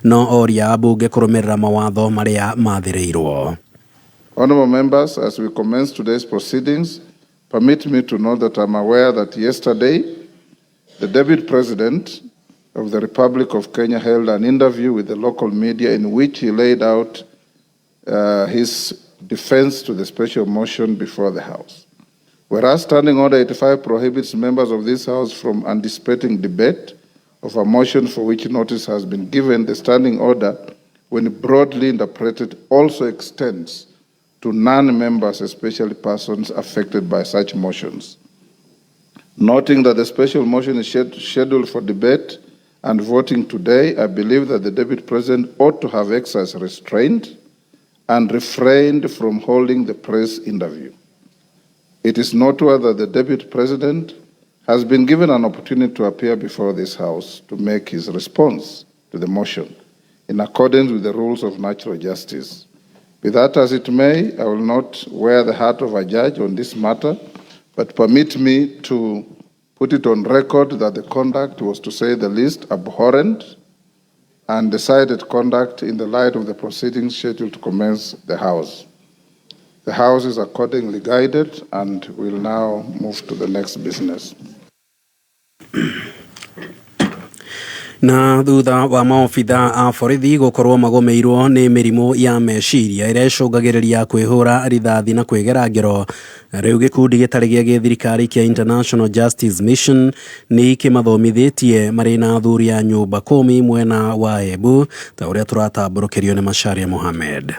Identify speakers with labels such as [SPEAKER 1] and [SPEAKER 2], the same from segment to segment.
[SPEAKER 1] No oria ambunge kũrũmĩrĩra mawatho marĩa mathĩrĩirwo.
[SPEAKER 2] Honorable members, as we commence today's proceedings, permit me to note that I'm aware that yesterday, the Deputy President of the Republic of Kenya held an interview with the local media in which he laid out his defense to the special motion before the House. Whereas Standing Order 85 prohibits members of this House from anticipating debate of a motion for which notice has been given, the standing order, when broadly interpreted, also extends to non-members, especially persons affected by such motions. Noting that the special motion is scheduled for debate and voting today, I believe that the Deputy President ought to have exercised restraint and refrained from holding the press interview. It is noteworthy that the Deputy President has been given an opportunity to appear before this House to make his response to the motion in accordance with the rules of natural justice. Be that as it may, I will not wear the hat of a judge on this matter, but permit me to put it on record that the conduct was, to say the least, abhorrent and decided conduct in the light of the proceedings scheduled to commence the House. The House is accordingly guided and will now move to the next business.
[SPEAKER 1] Na thutha wa maobitha a borithi gũkorwo magũmĩirwo nĩ mĩrimũ ya meciria ĩrĩa ĩcũngagĩrĩria kwĩhũra rithathi na kwĩgera ngero, rĩu gĩkundi gĩtarĩ gĩa gĩthirikari kĩa International Justice Mission nĩ kĩmathomithĩtie marĩ na athuri a nyũmba kũmi mwena wa Embu, ta ũrĩa tũratambũrũkĩrio nĩ Macharia Mohamed.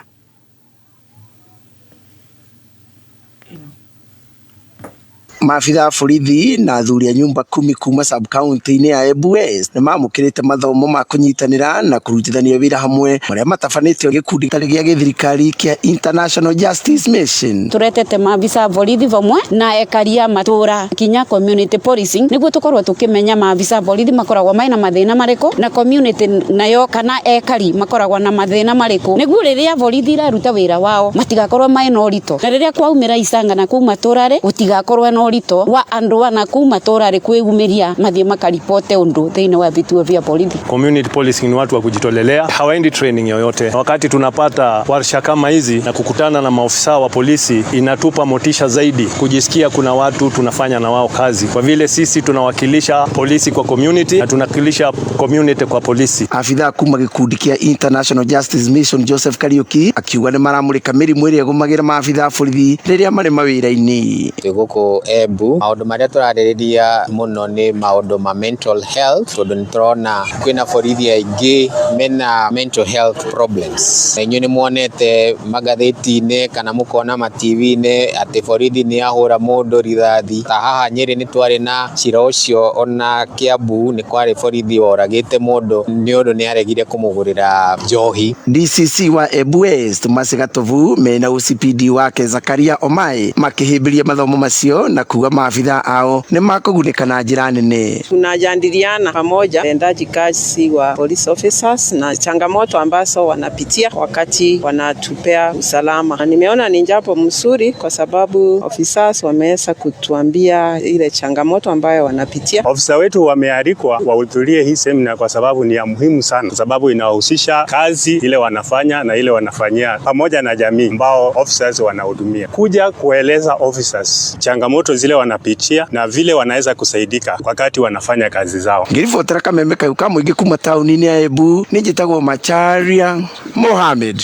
[SPEAKER 3] Maabitha a borithi na athuri a nyumba kumi kuma sub county-inĩ ya Embu West nĩmamũkĩrĩte mathomo ma kũnyitanĩra na kũrutithania wĩra hamwe marĩa matabanĩtio gĩkundi gĩtarĩ gĩa gĩthirikari kĩa International Justice Mission.
[SPEAKER 4] Turetete maabisa a borithi vamwe na ekari a matura kinya community policing niguo tukorwo tukimenya maabisa a borithi makoragwo mena mathina mariku na community nayo kana ekari makoragwo na mathina mariku, niguo riria borithi iraruta wira wao matigakorwo mena urito, na riria kwaumira icanga na kuu matura ri gutigakorwo na urito wa andu ana kuu matura ri kwigumiria mathie makaripote undu thiini wa vituo vya borithi.
[SPEAKER 5] Community policing ni watu wa kujitolelea, hawaendi training yoyote. Wakati tunapata warsha kama hizi na kukutana na maofisa wa polisi, inatupa motisha zaidi kujisikia kuna watu tunafanya na wao kazi, kwa vile sisi tunawakilisha polisi kwa community na tunawakilisha community kwa polisi.
[SPEAKER 3] Abithaa kuma gĩkundi kĩa International Justice Mission Joseph Kariuki akiuga nĩ maramũrĩka mĩrimũ ĩrĩa ĩgũmagĩra maabithaa a borithi rĩrĩa marĩ mawĩra-inĩ.
[SPEAKER 6] Twĩ gũkũ Embu, maũndũ marĩa tũrarĩrĩria mũno nĩ maũndũ ma mental health, tondũ nĩ tũrona kwĩna borithi aingĩ mena mental health problems. Na inyuĩ nĩ muonete magathĩti-inĩ kana mũkona ma TV-inĩ atĩ borithi nĩ ahũra mũndũ rithathi. Ta haha Nyĩrĩ nĩ twarĩ na cira ũcio, ona Kiambu nĩ kwarĩ borithi woragĩte mũndũ nĩ ũndũ nĩ aregire kũmũgũrĩra njohi.
[SPEAKER 3] DCC wa Embu West Mercy Gatovu mena OCPD wake Zakaria Omae makĩhĩmbĩria mathomo macio na kuga maabithaa ao nĩ makũgunĩka na njĩra nene.
[SPEAKER 7] Tunajadiliana pamoja utendaji kazi wa police officers na changamoto ambazo wanapitia wakati wanatupea usalama. Na nimeona ni jambo mzuri kwa sababu officers wameweza kutuambia ile changamoto ambayo wanapitia.
[SPEAKER 8] Ofisa wetu wamealikwa wahudhurie hii semina kwa sababu ni ya muhimu sana, kwa sababu inawahusisha kazi ile wanafanya na ile wanafanyia pamoja na jamii ambao officers wanahudumia, kuja kueleza officers changamoto zile wanapitia na vile wanaweza kusaidika wakati wanafanya kazi zao.
[SPEAKER 3] Ngĩribotera kameme kau ka mũingĩ kuma taũni-inĩ ya Embu, nĩ njĩtagwo Macharia Mohamed.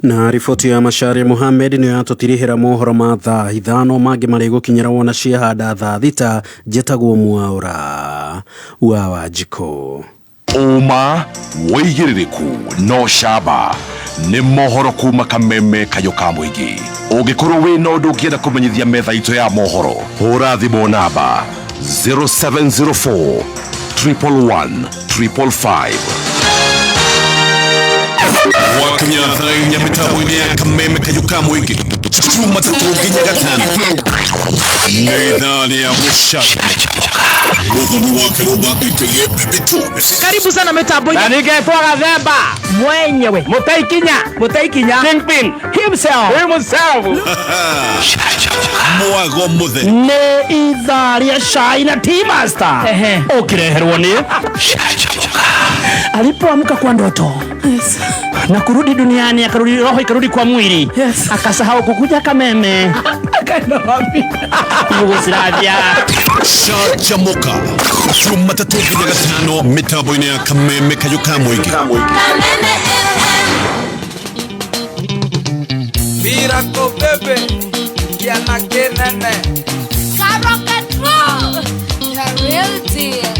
[SPEAKER 1] Na riboti ya Macharia Mohamed nĩyo yatũtirihĩra mohoro ma thaa 5, mangĩ marĩ gũkinyĩra wona ciahanda thaa 6. Njĩtagwo Mwaũra wa Wanjikũ.
[SPEAKER 9] Ũma, wĩigĩrĩrĩku no camba nĩ mohoro kuma kameme kayũ ka mũingĩ. Ũngĩkorwo wĩna ũndũ ũngĩenda kũmenyithia metha itũ ya mohoro, hũra thimũ namba 0704 111 555.
[SPEAKER 10] Gwakinya thaa 4 mĩtambo-inĩ ya kameme kayũ ka mũingĩ.
[SPEAKER 9] Jumatatũ nginya gatano nĩ ithaa rĩa gũcanjamũka. Mũthoni wa Kĩrũmba aka Baby Tune.
[SPEAKER 10] Karibu sana mitambo.
[SPEAKER 11] Na ningetwa Gathemba
[SPEAKER 10] mwenyewe.
[SPEAKER 11] Mutaikinya.
[SPEAKER 10] Mutaikinya.
[SPEAKER 11] Kingpin
[SPEAKER 10] himself.
[SPEAKER 11] Himself.
[SPEAKER 9] Mwago mutheri.
[SPEAKER 11] Nĩ ithaa rĩa cai na tea master. Ũkĩreherwo nĩ alipoamka kwa ndoto.
[SPEAKER 10] Yes.
[SPEAKER 11] Na kurudi duniani akarudi roho ikarudi kwa mwili.
[SPEAKER 10] Yes.
[SPEAKER 11] Akasahau kukuja Kameme.
[SPEAKER 10] Akaenda wapi?
[SPEAKER 11] Yugoslavia.
[SPEAKER 9] Canjamũka Jumatatũ nginya gatano mĩtambo-inĩ ya Kameme kayũ ka mũingĩ.
[SPEAKER 12] Miracle baby, kiana kinene.
[SPEAKER 13] Karoka True, the real deal.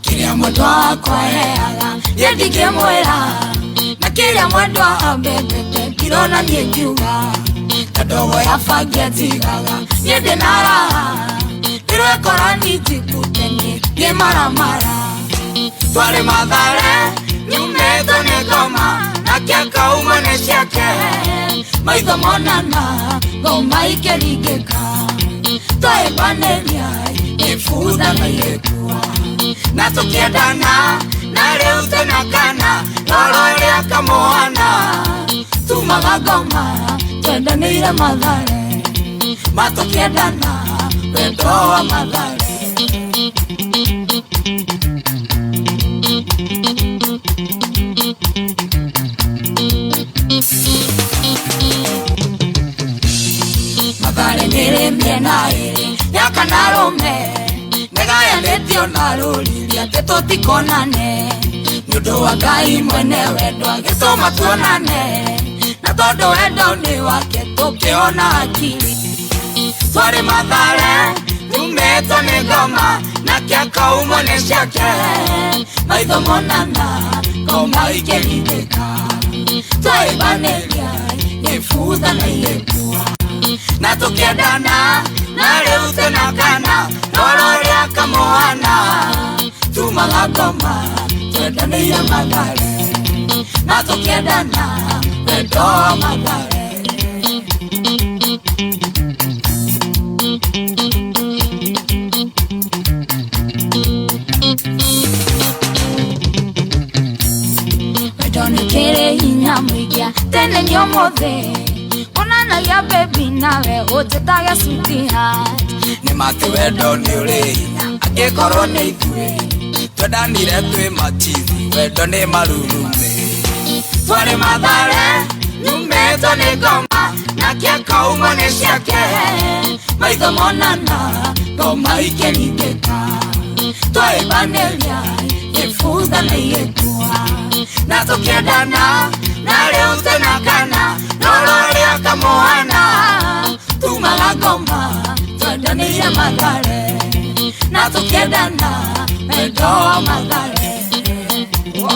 [SPEAKER 13] Kiria mwendwa wakwa heaga, niĩ ndingĩmwĩra. Na kĩrĩa mwendwa ambendete, ndirona niĩ ngiuga. Ta ndogo ya bangi anjigaga, niĩ ndĩ na raha. Ndĩrwekora ninjikute niĩ, niĩ maramara.
[SPEAKER 12] Twarĩ Mathare, nyumĩtwo nĩ ngoma, nake akauma nĩ ciake.
[SPEAKER 13] Maitho monana, ngoma ikĩringĩka. Twahĩmbanĩria, ibutha na igĩkua.
[SPEAKER 12] Na tũkĩendana, na rĩu twĩna kana, rora ũrĩa kamũhana.
[SPEAKER 13] Tumaga ngoma, twendanĩire Mathare. Ma tũkĩendana, wendo wa Mathare. Mathare nĩrĩ mĩena ĩrĩ, ya kana rũme. Nĩgayanĩtio na rũriri atĩ tũtikonane. Nĩ ũndũ wa Ngai mwene wendo agĩtũma tuonane. Na tondũ wendo nĩ wake tũkĩona akili.
[SPEAKER 12] Twarĩ Mathare, nyumĩtwo nĩ ngoma, nake akaumwo nĩ ciake.
[SPEAKER 13] Maitho monana, ngoma ikĩringĩka. Twahĩmbanĩria, ibutha na igĩkua.
[SPEAKER 12] Na tũkĩendana, na rĩu twĩna kana, rora ũrĩa kamũhana.
[SPEAKER 13] Tumaga ngoma, twendanĩire Mathare. Na tũkĩendana, wendo wa Mathare. Wendo nĩ kĩrĩ hinya mũingĩ, tene nĩ ũmũthĩ. Onanagia baby nawe ũnjĩtage sweetheart.
[SPEAKER 12] Nĩ ma atĩ wendo nĩ ũrĩ hinya, angĩkorwo nĩ ithuĩ. Twendanire twĩ machizi, wendo nĩ marurumĩ. Twarĩ Mathare, nyumĩtwo nĩ ngoma, nake akaumwo nĩ ciake.
[SPEAKER 13] Maitho monana, ngoma ikĩringĩka. Twahĩmbanĩria, ibutha na igĩkua.
[SPEAKER 12] Na tũkĩendana, na rĩu twĩna kana, rora ũrĩa kamũhana.
[SPEAKER 13] Tumaga ngoma, twendanĩire Mathare. Na tũkĩendana, wendo wa Mathare.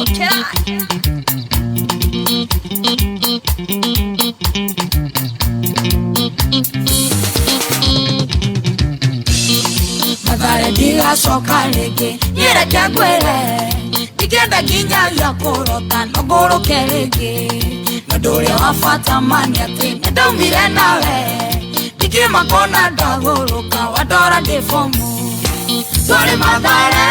[SPEAKER 13] Okay. Mathare ndigacoka rĩngĩ, niĩ reke ngwĩre. Ndingĩenda nginyagia kũrota no ngũrũke rĩngĩ. Na ũndũ ũrĩa wa bata ma nĩ atĩ nĩ ndaumire nawe. Ndingĩmaka ona ndagũrũka, wandora ndĩ bomu.
[SPEAKER 12] Twarĩ Mathare,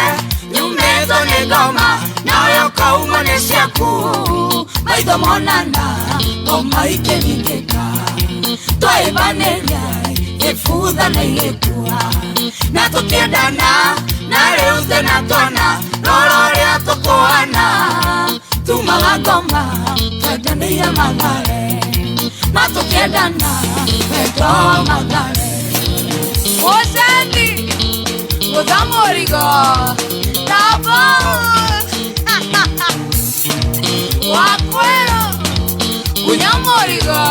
[SPEAKER 12] nyumĩtwo nĩ ngoma, nawe ũkaumwo nĩ ciaku.
[SPEAKER 13] Maitho monana, ngoma ikĩringĩka. Twahĩmbanĩria, ibutha na igĩkua.
[SPEAKER 12] Na tũkĩendana, na rĩu twĩna twana, rora ũrĩa tũkũhana.
[SPEAKER 13] Tumaga ngoma, twendanĩire Mathare. Ma tũkĩendana, wendo wa Mathare.
[SPEAKER 12] Mũcendi, mũthamũrigo, Tabo, Wakwero, Unyamũrigo.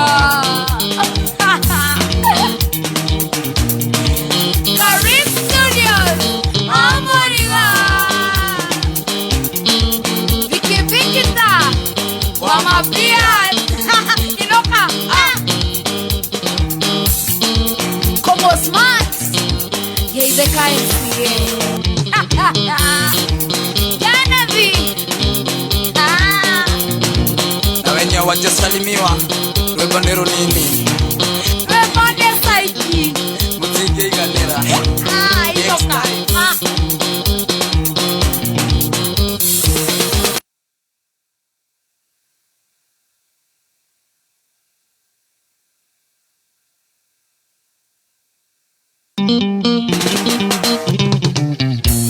[SPEAKER 12] Karim Studios, Amoriga. Viki Vikita, Wamapian, Inoka, ah. Como Smart, Yeizeka MCA. Janavi, ah. Wajasalimiwa rwĩmbo nĩ rũnini.
[SPEAKER 13] Rwĩmbo nĩ saiki.
[SPEAKER 12] Mũtingĩiganĩra.
[SPEAKER 13] Ah, itoka. Ah.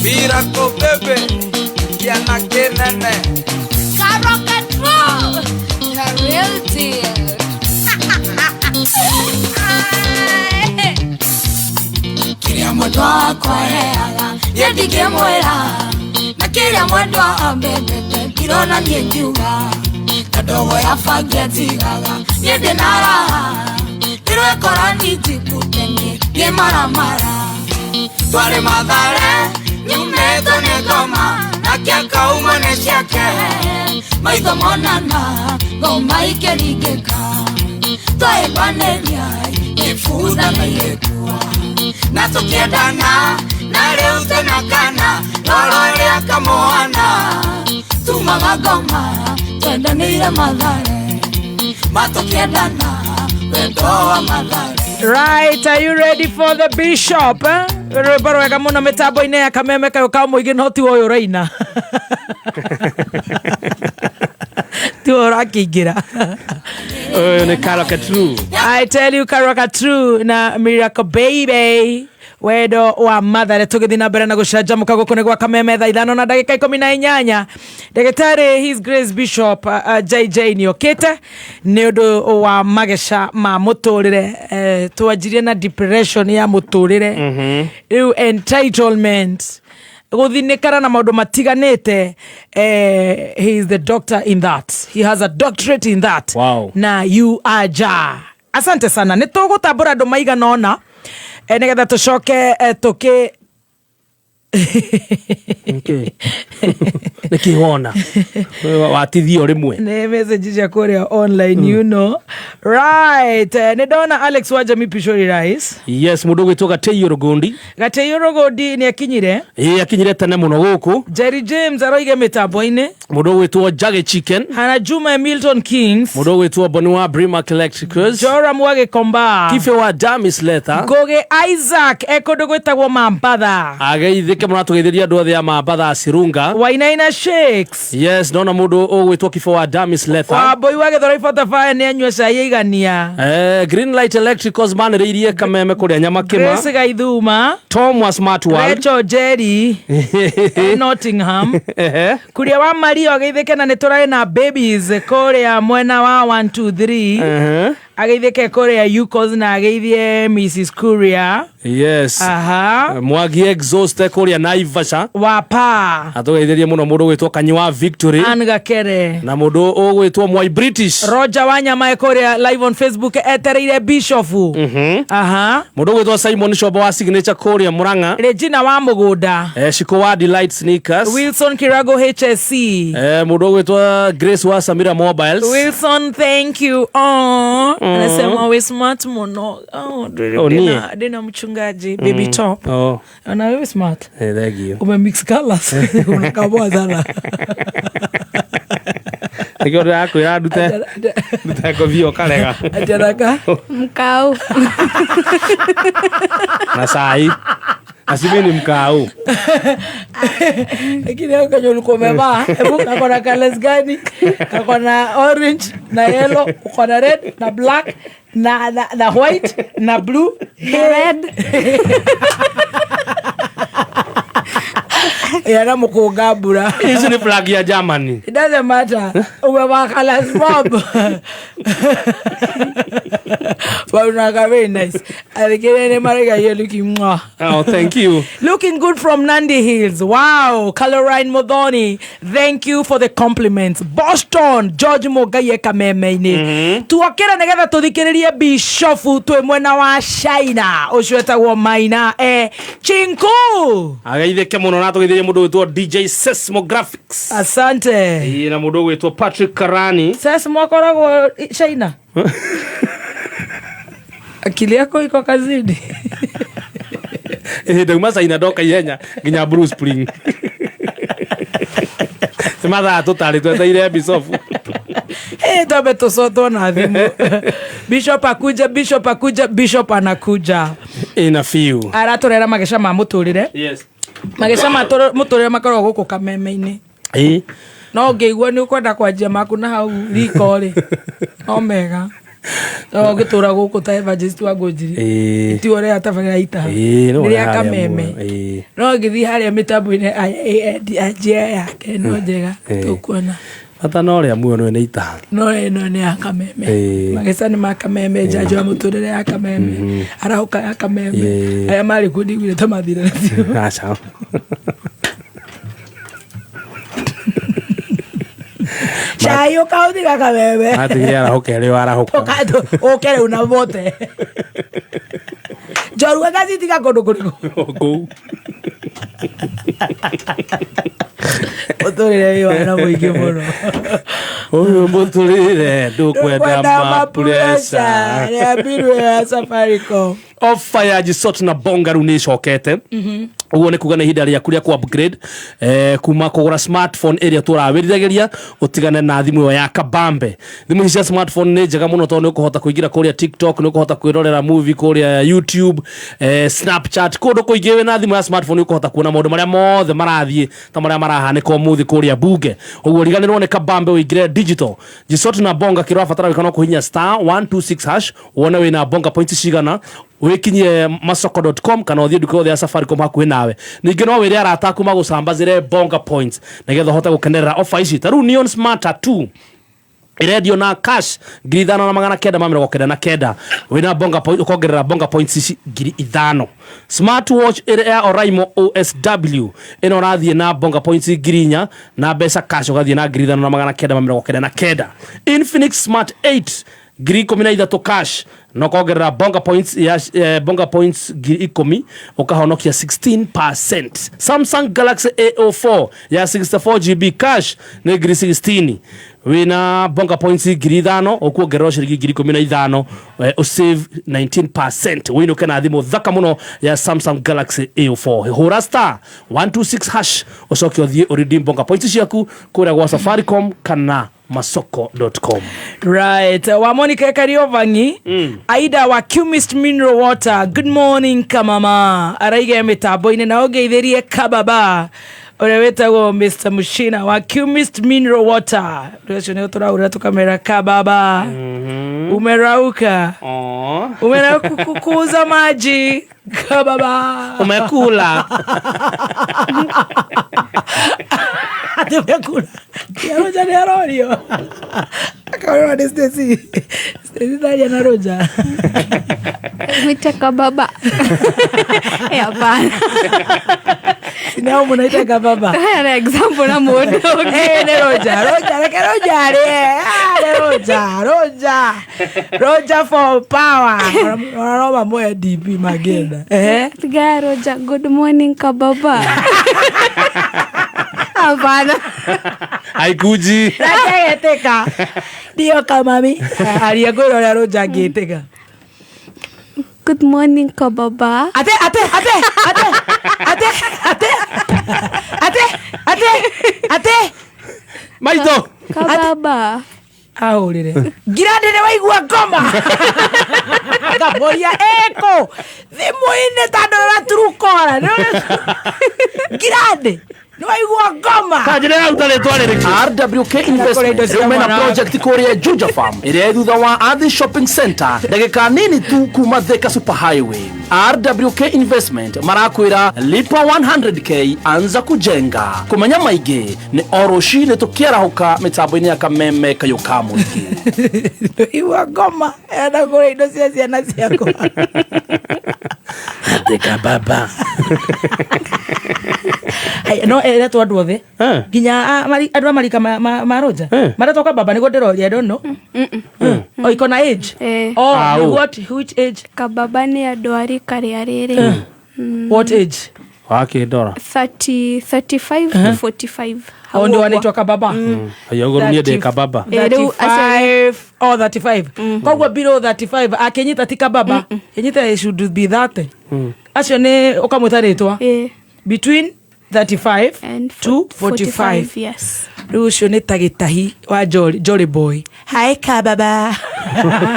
[SPEAKER 12] Miracle baby kĩana kĩnene.
[SPEAKER 13] Karoka true. The real deal.
[SPEAKER 12] Kĩrĩa mwendwa wakwa
[SPEAKER 13] aheaga niĩ ndingĩmwĩra, na kĩrĩa mwendwa ambendete ndirona niĩ ngiuga, ta ndogo ya bangi anjigaga niĩ ndĩna raha, ndĩrwĩkora ninjikute niĩ ngĩ maramara.
[SPEAKER 12] Twarĩ Mathare nyumĩtwo nĩ ngoma nake akauma nĩ ciake,
[SPEAKER 13] maitho monana ngoma ikĩringĩka, twahĩmbanĩria ibutha na igĩkua,
[SPEAKER 12] na tũkĩendana na rĩu twĩna kana roro rĩa kamwana,
[SPEAKER 13] tumaga ngoma twendanĩire Mathare,
[SPEAKER 12] matũkĩendana wendo wa Mathare.
[SPEAKER 10] Right, are you ready for the bishop? Eh? Rwĩmbo rwega mũno mĩtambo-inĩ ya kameme kayũ ka mũingĩ no tiwe ũyũ ũraina. Tiwe ũrakĩingĩra.
[SPEAKER 14] Ũyũ nĩ Karoka True.
[SPEAKER 10] I tell you Karoka True na Miracle Baby wendo wa Mathare. Tũgĩthiĩ na mbere na gũcanjamũka gũkũ nĩ gwa kameme thaa 5:18. Ndagĩtarĩ His Grace Bishop JJ nĩokĩte nĩ ũndũ wa mageca ma mũtũrĩre. Twanjirie na depression ya mũtũrĩre, rĩu entitlement, gũthinĩkana na maũndũ matiganĩte. He is the doctor in that, he has a doctorate in that.
[SPEAKER 14] Wow.
[SPEAKER 10] Na you are ja asante sana. Nĩ tũgũtambũra andũ maigana ũna nĩgetha tũcoke tũkĩ
[SPEAKER 14] Nĩkĩ wona watithio rĩmwe?
[SPEAKER 10] Nĩ message cia kũrĩa online, you know. Right, nĩ ndona Alex Wajami Pishori Rice.
[SPEAKER 14] Yes, mũndũ ũgwĩtwo Gatĩiũ Rũgũndi.
[SPEAKER 10] Gatĩiũ Rũgũndi nĩ akinyire.
[SPEAKER 14] Ĩĩ, akinyire tene mũno gũkũ.
[SPEAKER 10] Jerry James aroige mĩtambo-inĩ.
[SPEAKER 14] Mũndũ ũgwĩtwo Jage Chicken.
[SPEAKER 10] Hana Juma Milton Kings.
[SPEAKER 14] Mũndũ ũgwĩtwo Boni wa Brimac Electricals.
[SPEAKER 10] Joram wa Gĩkomba.
[SPEAKER 14] Kibe wa Jamis Leta.
[SPEAKER 10] Ngũgĩ Isaac ekũndũ gwĩtagwo Mambatha.
[SPEAKER 14] Ageithĩke mũno atũgeithĩria andũ othe a Mambatha Cirunga.
[SPEAKER 10] Wainaina Shakes.
[SPEAKER 14] Yes, ndona mũndũ ũgwĩtwo Kibe wa Damis Leta.
[SPEAKER 10] Wambui wa Gĩthũrai 45 nĩ anyua cai aigania.
[SPEAKER 14] Green Light Electricals manĩrĩirie kameme kũrĩa Nyamakĩma.
[SPEAKER 10] Grace Gaithuma.
[SPEAKER 14] Tom wa Smart World.
[SPEAKER 10] Rachel Jerry Nottingham. Kuria wa Maria ageithĩke na nĩ tũrarĩ na babies kũrĩa mwena wa 1 2 3. Ageithĩke kũrĩa Yukos na ageithie Mrs Kuria.
[SPEAKER 14] Yes.
[SPEAKER 10] Aha.
[SPEAKER 14] Mwagi Exhaust kũrĩa Naivasha.
[SPEAKER 10] Wapa.
[SPEAKER 14] Atũgeithĩrie mũno mũndũ ũgwĩtwo Kanyi wa Victory.
[SPEAKER 10] Ann Gakere.
[SPEAKER 14] Na mũndũ ũgwĩtwo Mwai British.
[SPEAKER 10] Roger Wanyama kũrĩa live on Facebook etereire Bishop. Aha.
[SPEAKER 14] Mũndũ ũgwĩtwo Simon Shobo wa Signature kũrĩa Murang'a.
[SPEAKER 10] Regina wa Mũgũnda.
[SPEAKER 14] Shiko wa Delight Sneakers.
[SPEAKER 10] Wilson Kirago HSC.
[SPEAKER 14] Mũndũ ũgwĩtwo Grace wa Samira Mobiles.
[SPEAKER 10] Wilson, thank you. Oh, anasema we smart mũno. Oh,
[SPEAKER 14] niĩ.
[SPEAKER 10] ndĩna mchungaji baby top.
[SPEAKER 14] Oh.
[SPEAKER 10] Ona wewe smart.
[SPEAKER 14] Thank you.
[SPEAKER 10] Ume mix colors. Unakaa sana.
[SPEAKER 14] Nĩkĩo ndĩrakwĩra ndute ngobia ũkarega.
[SPEAKER 10] Ajaraka.
[SPEAKER 15] Mkau.
[SPEAKER 14] Na cai. Asibi ni mkau.
[SPEAKER 10] Lakini hapo kwenye ulikuwa umevaa, hebu kako na colors gani? Kako na orange na yellow, uko na red na black na white na blue
[SPEAKER 15] na red.
[SPEAKER 10] Yana mukunga mbura.
[SPEAKER 14] Hizi ni flag ya Germany.
[SPEAKER 10] It doesn't matter. Umevaa colors mob. But unakaa very nice. Alikile ni marega you looking mwah.
[SPEAKER 14] Oh, thank you.
[SPEAKER 10] Looking good from Nandi Hills. Wow. Caroline Modoni, thank you for the compliments. Boston, George Mugaye Kameme-inĩ. Tuokĩra nĩgetha tũthikĩrĩrie Bishofu twĩ mwena wa China. Ũcio etagwo Maina Chinku.
[SPEAKER 14] Ageithĩke mũno na tũgeithĩrie mũndũ wĩtwo DJ Seismographics.
[SPEAKER 10] Asante.
[SPEAKER 14] Ĩĩ, na mũndũ wĩtwo Patrick Karani.
[SPEAKER 10] Sesmo akoragwo China. Akili yako iko kazini.
[SPEAKER 14] Ndauma China ndoka ihenya nginya Blue Spring. Nĩ mathaa tũtarĩ tweteire Bishofu.
[SPEAKER 10] Twambe tũcotwo na thimũ. Bishop akuja, bishop akuja, bishop anakuja.
[SPEAKER 14] Ina few.
[SPEAKER 10] Aratũrera mageca ma mũtũrĩre.
[SPEAKER 14] Yes.
[SPEAKER 10] Mageca ma mũtũrĩre makoragwo gũkũ kameme-inĩ.
[SPEAKER 14] Ĩĩ.
[SPEAKER 10] No ngĩigua nĩ ũkwenda kwanjia maku na hau riko rĩ, no mega. No ũngĩtũra gũkũ ta evangelist wa Ngũnjiri.
[SPEAKER 14] Ĩĩ.
[SPEAKER 10] Ti ũrĩa tabarĩra ita.
[SPEAKER 14] Ĩĩ, no
[SPEAKER 10] Nĩ rĩa
[SPEAKER 14] harĩa
[SPEAKER 10] kameme.
[SPEAKER 14] muoyo, ĩĩ.
[SPEAKER 10] No ngĩthiĩ harĩa mĩtambo-inĩ anjia yake no njega
[SPEAKER 14] Ĩĩ.
[SPEAKER 10] tũkuona.
[SPEAKER 14] Bata no rĩa muoyo nĩ itaha.
[SPEAKER 10] No ĩno nĩ ya kameme.
[SPEAKER 14] Ĩĩ.
[SPEAKER 10] Mageca nĩ ma kameme, njanjo ya mũtũrĩre ya kameme, arahũka ya kameme.
[SPEAKER 14] Ĩĩ.
[SPEAKER 10] Arĩa marĩ kuo ndiguire ta mathire nacio.
[SPEAKER 14] Aca.
[SPEAKER 10] Cai ũkaũtiga kameme.
[SPEAKER 14] Atigire arahũka ĩrĩ o arahũka.
[SPEAKER 10] Ũke rĩu na bote. Njorua ngacitiga kũndũ kũrĩkũ?
[SPEAKER 14] Kũu.
[SPEAKER 10] Mũtũrĩre wĩ wana mũingĩ mũno.
[SPEAKER 14] Ũyũ mũtũrĩre ndũkwenda mapureca.
[SPEAKER 10] Rĩambirwo ya Safaricom.
[SPEAKER 14] Ofa ya Jisot na Bonga rĩu nĩ ĩcokete. Ũguo nĩ kuga nĩ ihinda rĩaku rĩa ku upgrade kuma kũgũra smartphone ĩrĩa tũrawĩriragĩria ũtigane na thimũ ĩyo ya kabambe. Thimũ ici cia smartphone nĩ njega mũno tondũ nĩ ũkũhota kũingĩra kũrĩa TikTok, nĩ ũkũhota kwĩrorera movie kũrĩa YouTube, Snapchat, kũndũ kũingĩ wĩna thimũ ya smartphone nĩ ũkũhota kuona maũndũ marĩa mothe marathiĩ ta marĩa marahanĩka ũmũthĩ kũrĩa bunge. Ũguo riganĩrwo nĩ kabambe ũingĩre digital. Jisot na Bonga kĩrĩa ũrabatara gwĩka no kũhihinya star 126 hash wone wĩna Bonga points cigana, wĩkinyie masoko.com kana ũthiĩ nduka yothe ya Safaricom hakuhĩ nawe. Ningĩ no wĩre arata aku magũcambazĩre Bonga points nĩgetha ũhote gũkenerera ofa ici. Ta rĩu Neon Smarter 2 ĩrendio na cash 5999 wĩna Bonga point ũkongerera Bonga points ici 5000. Smartwatch ĩrĩa ya Oraimo OSW ĩno ũrathiĩ na Bonga points 4000 na mbeca cash ũgathiĩ na 5999. Infinix Smart 8 13,000 cash na ũkongerera Bonga points ya Bonga points 10,000 ũkahonokia 16%. Samsung Galaxy A04 ya 64 GB cash nĩ 16,000 wĩna Bonga points 5,000 ũkuongerera ciringi 15,000 ũsave 19% wĩinũke na thimũ thaka mũno ya Samsung Galaxy A04. Hũra star 126 hash ũcoke ũthiĩ ũredeem Bonga points ciaku kũrĩa gwa Safaricom kana masoko.com.
[SPEAKER 10] Right. Wa Monica Kariovangi, Aida wa Cumist Mineral Water. Good morning kamama. Araige mitambo-inĩ na ũngeithĩrie kababa. Ũrĩa wĩtagwo Mr. Mushina wa Cumist Mineral Water. Ũrĩa ũcio nĩ tũraũra tũkamera kababa. Umerauka. Umerauka kukuza maji kababa.
[SPEAKER 14] Umekula.
[SPEAKER 10] Tumekula. Ya Roja nĩ arorio. Akaorwo nĩ Stacy. Stacy ndaria na Roja.
[SPEAKER 15] Mwite kababa. Eh, hapana.
[SPEAKER 10] Sinao munaita kababa.
[SPEAKER 15] Haya example na mũndũ ũngĩ.
[SPEAKER 10] Eh, nĩ Roja. Roja, reke Roja arĩe. Ah, nĩ Roja, Roja. Roja for power. Ona no mamũhe DP mangĩenda. Eh.
[SPEAKER 15] Tiga Roja, good morning kababa. Hapana.
[SPEAKER 14] Haikuji.
[SPEAKER 10] Reke getĩka. Ndio kamami. Aria ngwĩra ũrĩa Roja angĩtĩka.
[SPEAKER 15] Good morning kababa.
[SPEAKER 10] Ate, ate, ate, ate, ate, ate, ate, ate, ate.
[SPEAKER 14] Maitho.
[SPEAKER 15] Kababa.
[SPEAKER 10] Ahũrĩre. Ngirandi nĩ waigua ngoma. Ngamoria ĩkũ thimũ-inĩ ta ndũrora Turukora. Ngirandi nĩ waigua ngoma.
[SPEAKER 14] Kanjĩra yaruta rĩtwa rĩrĩkũ?
[SPEAKER 11] RWK Investment rĩu mena project kũrĩa Juja Farm ĩrĩa ĩ thutha wa Athi Shopping Center ndagĩka nini tu kuma Thika Super Highway. RWK Investment marakwĩra lipa 100k anza kujenga. Kũmenya maingĩ nĩ o rũcinĩ tũkĩarahũka mĩtambo-inĩ ya kameme kayũ ka mũingĩ.
[SPEAKER 10] Igua ngoma enda kũrĩa indo cia ciana ciakwa.
[SPEAKER 14] Thika baba.
[SPEAKER 10] Haya, no eretwo andũ othe nginya andũ a marika ma Roja maretwo kababa nĩguo ndĩroria, I don't know. Oh, iko na age. Oh, what, which age?
[SPEAKER 15] Kababa nĩ andũ a rika rĩa rĩrĩ.
[SPEAKER 10] What age?
[SPEAKER 14] Wakĩndora.
[SPEAKER 15] 30, 35 to 45.
[SPEAKER 10] Hao ndio wanaitwa kababa.
[SPEAKER 14] Haya ũguo niĩ ndĩ kababa.
[SPEAKER 10] 35 oh 35. Koguo below 35 akinyita ti kababa. Kinyita it should be 30. Acio nĩ ũkamwĩta rĩtwa. Between 35
[SPEAKER 15] and
[SPEAKER 10] to 45.
[SPEAKER 15] Yes.
[SPEAKER 10] Rĩu ũcio nĩ ta gĩtahi wa Jolly, Jolly Boy. Hi kababa.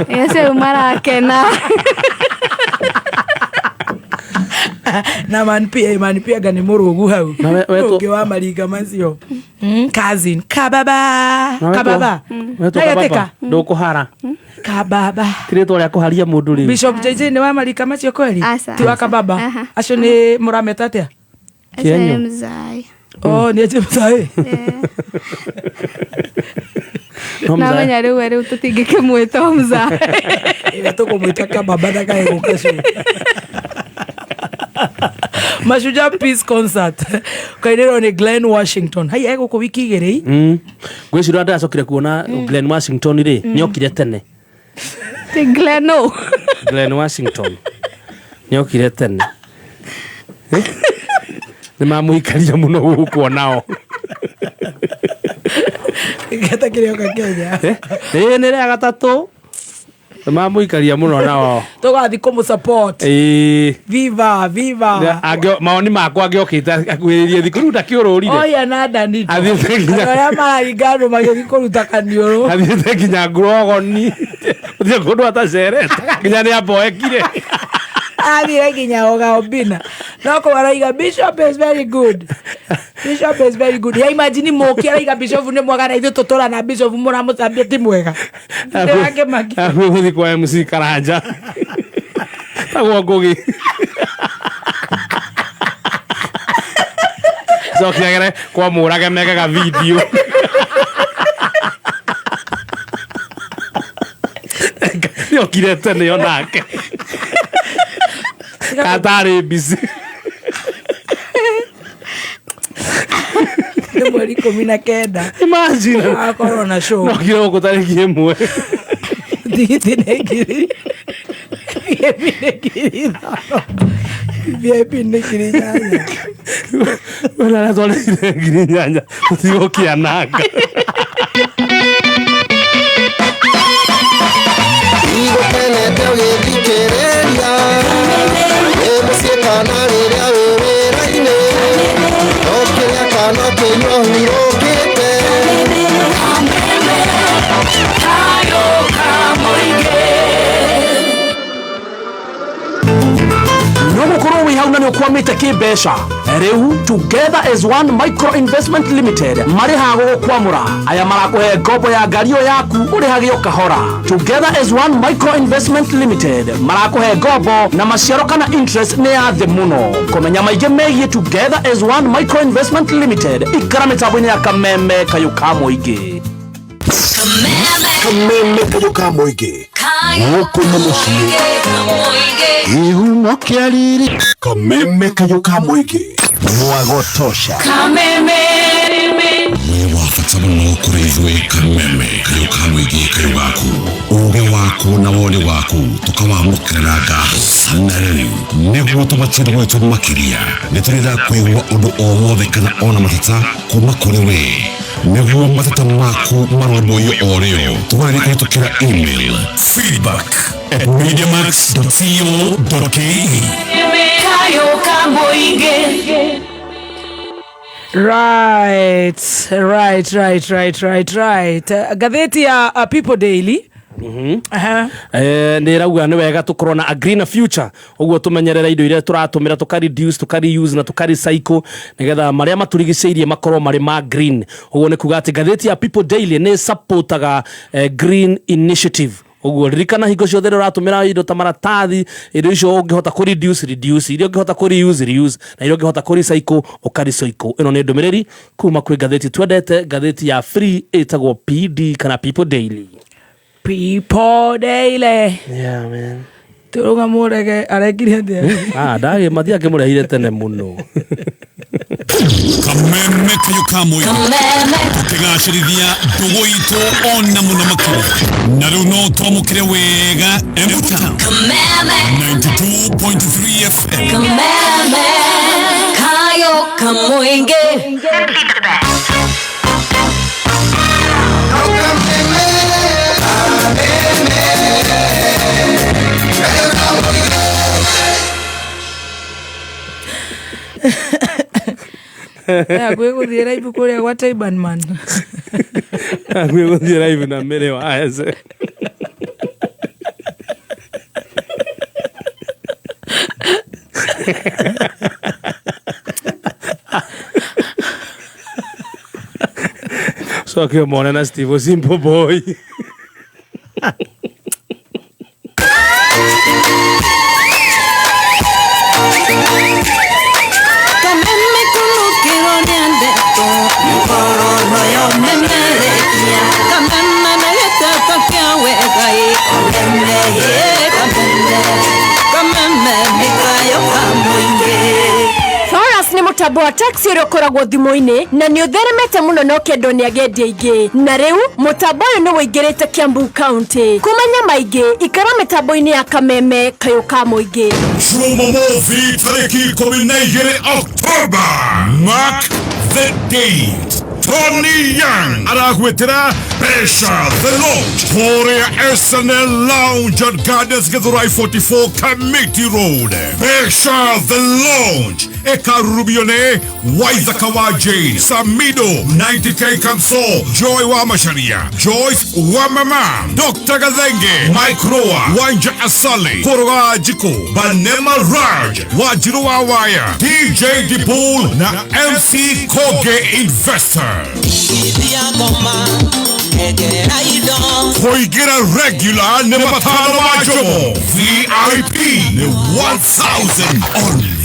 [SPEAKER 15] Acio rĩu marakena.
[SPEAKER 10] Na man P anga nĩ mũrũgu hau.
[SPEAKER 14] Na we
[SPEAKER 10] Ũngĩ wa maringa macio. Cousin kababa.
[SPEAKER 14] Na wetwo-
[SPEAKER 10] Kababa.
[SPEAKER 14] Wetwo
[SPEAKER 10] Nagetĩka?
[SPEAKER 14] kababa ndũkũhara.
[SPEAKER 10] Kababa.
[SPEAKER 14] Ti rĩtwa rĩa kũharia mũndũ rĩu.
[SPEAKER 10] Bishop JJ nĩ wa marika macio kweli?
[SPEAKER 15] Aca,
[SPEAKER 10] Ti wa
[SPEAKER 15] aca.
[SPEAKER 10] kababa.
[SPEAKER 15] Aha.
[SPEAKER 10] Acio nĩ mũrameta atĩa?
[SPEAKER 15] Acio
[SPEAKER 14] Kĩenyo.
[SPEAKER 15] nĩ mzai.
[SPEAKER 10] Oh, nĩ acio mzai.
[SPEAKER 14] No mzai.
[SPEAKER 15] Namenya rĩu we rĩu tũtingĩkĩmwĩta o mzai.
[SPEAKER 10] Ĩrĩa tũkũmwĩta kababa ndakae gũka show. Mashujaa Peace Concert kainĩrwo nĩ Glenn Washington. Hai egũkũ wiki igĩrĩ.
[SPEAKER 14] Ngwĩciria ndĩracokire kuona Glenn Washington rĩ nĩokire tene.
[SPEAKER 15] Ti Glenn o.
[SPEAKER 14] Glenn Washington nĩokire tene. Nĩ mamũikaria mũno gũkũ onao.
[SPEAKER 10] Geta kĩrĩoka Kenya.
[SPEAKER 14] Ĩĩ nĩ rĩa gatatũ. Nĩ mamũikaria mũno nao.
[SPEAKER 10] Tũgathiĩ kũmũ support.
[SPEAKER 14] Ĩĩ.
[SPEAKER 10] Viva, viva.
[SPEAKER 14] Mawoni makwa angĩokĩte akuhĩrĩrie thikũ rĩu ndakĩũrũrire.
[SPEAKER 10] Oya na Danito.
[SPEAKER 14] Athiĩte nginya-
[SPEAKER 10] Andũ arĩa mararinga andũ magĩthiĩ kũruta kaniũrũ.
[SPEAKER 14] Athiĩte nginya ngurogoni. Gũtirĩ kũndũ atacerete. Nginya nĩ amboekire.
[SPEAKER 10] Athire nginya Oga Obina. No kũ araiga Bishop is very good. Bishop is very good. Ya imagine mũki araiga Bishop nĩ mwega na ithuĩ tũtũra na Bishop mũramũcambia ti mwega. Ndĩrakĩmakia.
[SPEAKER 14] Akuĩ gũthiĩ kwa MC Karanja. Tagwo Ngũgĩ. Cokia agere kwa Mũrage mekaga video. Nĩokire tene onake. Katarĩ busy.
[SPEAKER 10] Nĩ mweri 19.
[SPEAKER 14] Imagine.
[SPEAKER 10] Akorwo na show.
[SPEAKER 14] Nokire gũkũ tarĩki 1.
[SPEAKER 10] Tigiti nĩ ngiri. VIP nĩ 5,000. VIP nĩ 8,000.
[SPEAKER 14] Wena arĩa twarĩhire 8,000 tũtigũkĩananga.
[SPEAKER 16] Igũkenete ũgĩthikĩrĩria wĩ mũciĩ kana rĩrĩa wĩ wĩra-inĩ ũkĩrĩa kana ũkĩnyua ũhurũkĩte.
[SPEAKER 11] No gukorwo wĩ hau na nĩ ũkwamĩte kĩmbeca rĩu Together as One Micro Investment Limited marĩhaga gũgũkwamũra aya marakũhe ngombo ya ngari ĩyo yaku ũrĩhage o kahora. Together as One Micro Investment Limited marakũhe ngombo na maciaro kana interest nĩ ya thĩ mũno. Kũmenya maingĩ megiĩ Together as One Micro Investment Limited ikara mĩtambo-inĩ ya Kameme kayũ ka mũingĩ.
[SPEAKER 9] Kameme kayũ ka mũingĩ gũkũ nĩ mũciĩ kĩhumo kĩa riri. Kameme kayũ ka mũingĩ mwagotosha. Wĩ wa bata mũno kũrĩ ithuĩ Kameme kayũ ka mũingĩ kayũ gaku ũgĩ waku na woni waku tũkawamũkĩra na ngatho. Na rĩu nĩguo tũmatie gwitũ makĩria nĩ tũrenda kũigua ũndũ o wothe kana ona mateta kuma kũrĩ we nĩguo mateta maku marũmbũiyo o rĩo tũgarĩrie kũhĩtũkĩra email feedback@mediamax.co.ke.
[SPEAKER 10] Right, right, right, right, right, right. Ngathĩti ya People Daily. Aha.
[SPEAKER 14] Nä rauga nä wega tå korwo na a greener future ũguo tũmenyerere indo iria tũratũmĩra tũka reduce tũka reuse na tũka recycle nĩgetha marĩa matũrigicĩirie makorwo marĩ ma green. Ũguo nĩ kuga atĩ ngathĩti ya People Daily nĩ supportaga green initiative. Ũguo ririkana hingo ciothe rĩrĩa ũratũmĩra indo ta maratathi indo icio ũngĩhota kũ reduce reduce iria ũngĩhota kũ reuse reuse na iria ũngĩhota kũ recycle ũka recycle. Ĩno nĩ ndũmĩrĩri kuma kwĩ ngathĩti twendete ngathĩti ya free ĩtagwo PD kana People Daily.
[SPEAKER 10] People Daily.
[SPEAKER 14] Yeah, man.
[SPEAKER 10] Tũrũga mũrege arekire atĩa?
[SPEAKER 14] Ndagĩ mathi akĩmũrehire tene mũno.
[SPEAKER 17] Kameme kayũ ka mũingĩ tũkĩgacĩrithia ndũgũ itũ ona mũno makĩria na rĩu no twamũkĩre wega Embu Town 92.3 FM.
[SPEAKER 10] Hakuhĩ gũthiĩ live kũrĩa gwa Taiban man.
[SPEAKER 14] Hakuhĩ gũthiĩ live na Mary wa Eze. Coke ũmone na Steve Simple Boy.
[SPEAKER 13] Kameme kunukirwo nĩ ndeto mĩkororo yomemerekia kameme na gĩteto kĩa wega ĩ kameme ĩ kameme kameme nĩ kayũ ka mũingĩ.
[SPEAKER 18] Foras nĩ mũtambo wa taxi ũrĩa ũkoragwo thimũ-inĩ na nĩ ũtheremete mũno na ũkendwo nĩ agendi aingĩ. Na rĩu mũtambo ũyũ nĩ ũingĩrĩte Kiambu County. Kũmenya maingĩ ikara mĩtambo-inĩ ya Kameme kayũ ka mũingĩ.
[SPEAKER 17] Jumamothi tarĩki 12 October. Mark the date. Tony Young aragwĩtĩra Besha the Launch kũrĩa SNL Lounge at Gardens Githurai 44 Committee Road. Besha the Launch ĩkarurumio nĩ Waithaka wa Jane, Samido 90K Kamso, Joy wa Macharia, Joyce wa Mama, Dr. Gathenge, Mike Roa, Wanja Asali, Koroga Jiko, Banema Raj, Wanjiru wa Waya, DJ Dibul na MC Koge Investor. Kũingĩra regular nĩ matano ma Jomo, VIP nĩ 1000 only.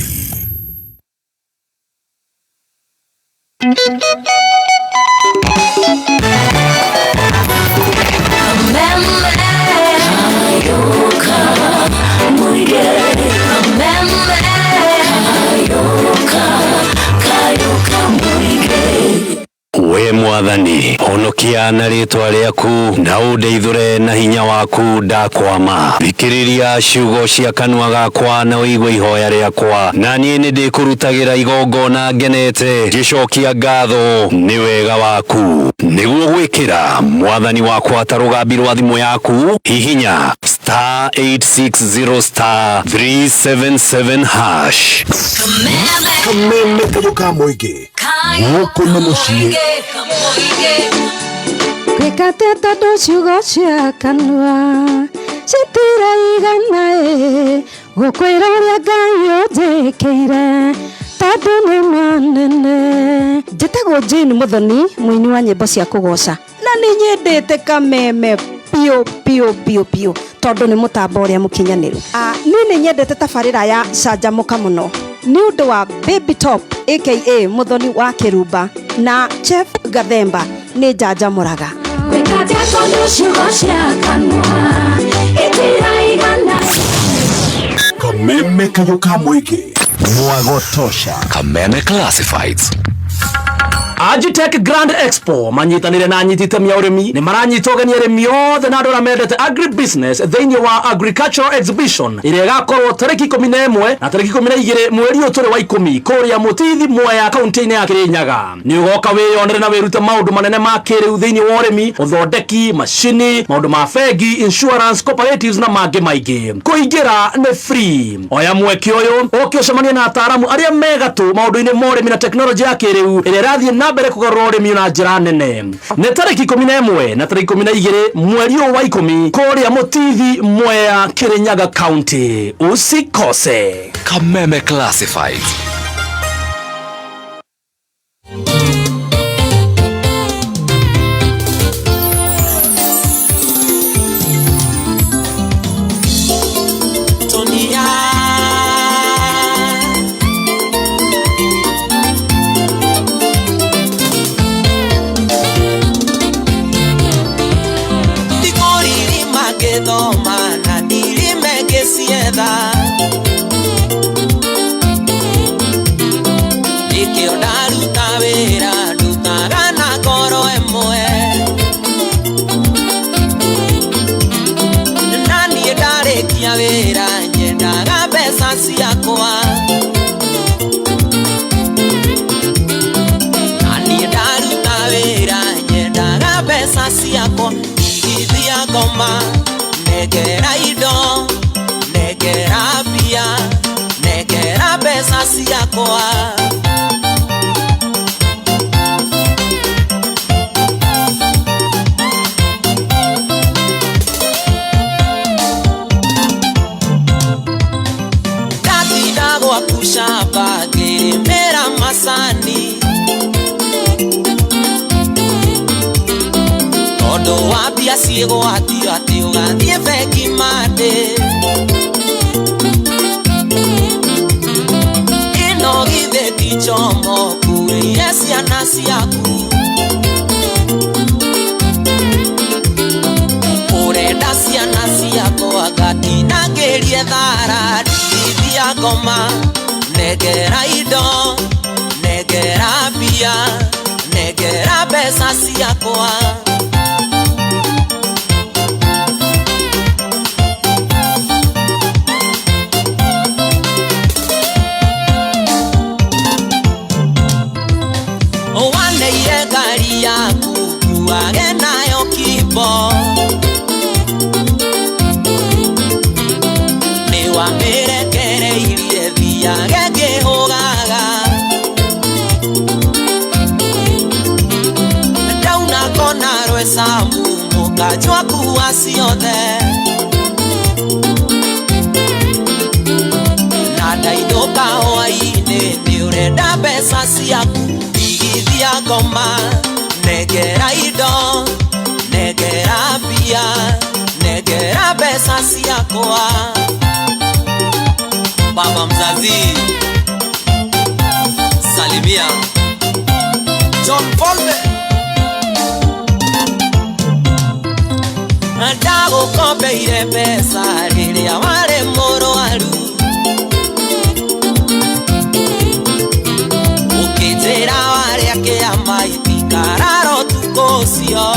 [SPEAKER 1] We mwathani honokia na rĩtwa rĩaku na ũndeithũre na hinya waku ndakwama. Thikĩrĩria ciugo cia kanua gakwa na ũigue ihoya rĩakwa, na niĩ nĩ ndĩkũrutagĩra igongona ngenete ngĩcokia ngatho nĩ wega waku. Nĩguo gwĩkĩra mwathani wakwa ta rũgambi rwa thimũ yaku, hihinya star 860 star 377 hash.
[SPEAKER 9] Kameme kayũ ka mũingĩ gũkũ nĩ mũciĩ.
[SPEAKER 19] Gwĩkate tondũ ciugo cia kanua citiraigana ĩ gũkwĩra ũrĩa Ngai ũnjĩkĩire tondũ nĩ manene.
[SPEAKER 20] Njĩtagwo Jane Muthoni, mũini wa nyĩmbo cia kũgoca, na nĩ nyendete Kameme piũ piũ piũ piũ tondũ nĩ mũtambo ũrĩa mũkinyanĩru. Niĩ nĩ nyendete tabarĩra ya canjamũka mũno nĩ ũndũ wa Baby Top aka Muthoni wa Kĩrumba na Chef Gathemba nĩ njanjamũraga.
[SPEAKER 19] Gwĩkate tondũ ciugo cia kanua itiraigana.
[SPEAKER 9] Kameme kayũ ka mũingĩ mwago tosha.
[SPEAKER 1] Kameme Classifieds.
[SPEAKER 11] Agitech Grand Expo manyitanire na anyiti itemi a ũrĩmi nĩ maranyita ũgeni arĩmi othe na andũ arĩa mendete agribusiness thĩinĩ wa agricultural exhibition ĩrĩa ĩgakorwo tarĩki 11 na tarĩki 12 mweri ũyũ tũrĩ wa 10 kũrĩa Mũtithi Mwea kaunti-inĩ ya Kĩrĩnyaga. Nĩ ũgoka wĩyonere na wĩrute maũndũ manene ma kĩrĩu thĩinĩ wa ũrĩmi, ũthondeki macini, maũndũ ma bengi, insurance, cooperatives na mangĩ maingĩ. Kũingĩra nĩ free. Oya mweke ũyũ ũke ũcemanie na ataaramu arĩa me gatũ maũndũ-inĩ ma ũrĩmi na tekinoronjĩ ya kĩrĩu ĩrĩa ĩrathiĩ na mbere kũgarũra ũrĩmi na njĩra nene. Nĩ tarĩki 11 na tarĩki 12 mweri ũyũ wa 10 kũrĩa Mũtithi Mwea Kĩrĩnyaga County. Usikose.
[SPEAKER 1] Kameme Classifieds.
[SPEAKER 12] Negera indo, negera mbia, negera mbeca ciakwa. Mbia ciĩgwatio atĩ ũgathiĩ bengi Monday. Ĩno githĩ ti njomo kuĩire ciana ciaku. Ũrenda ciana ciakwa ngatinangĩrie thara ndigithia ngoma nengera indo nengera mbia nengera mbeca ciakwa. Waneire ngari yaku kuage nayo kimbo. Nĩ wamĩrekereirie thiage ngĩhũgaga. Ndauna kona rwecamu mũkanjwa kuwa ciothe. Na ndainũka hwaĩ-inĩ nĩ ũrenda mbeca ciaku. Ndigithia ngoma nengera indo nengera mbia nengera mbeca ciakwa. Baba mzazi salimia John Paul. Ndagũkombeire mbeca rĩrĩa warĩ mũrwaru. Ũkĩnjĩra warĩa kĩama itikarara ũtukũ ũcio.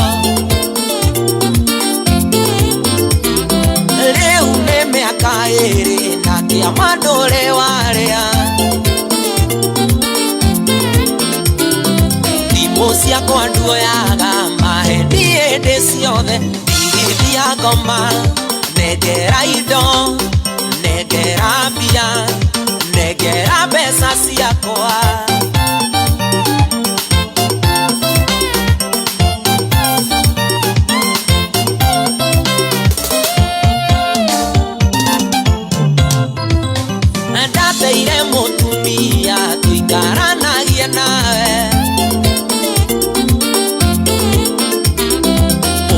[SPEAKER 12] Rĩu nĩ mĩaka ĩĩrĩ na kĩama ndũrĩ warĩa. Thimũ ciakwa nduoyaga maheni hĩndĩ ciothe. Ndigithia ngoma nengera indo nengera mbia nengera mbeca ciakwa. Ndateire mũtumia tũikaranagia nawe.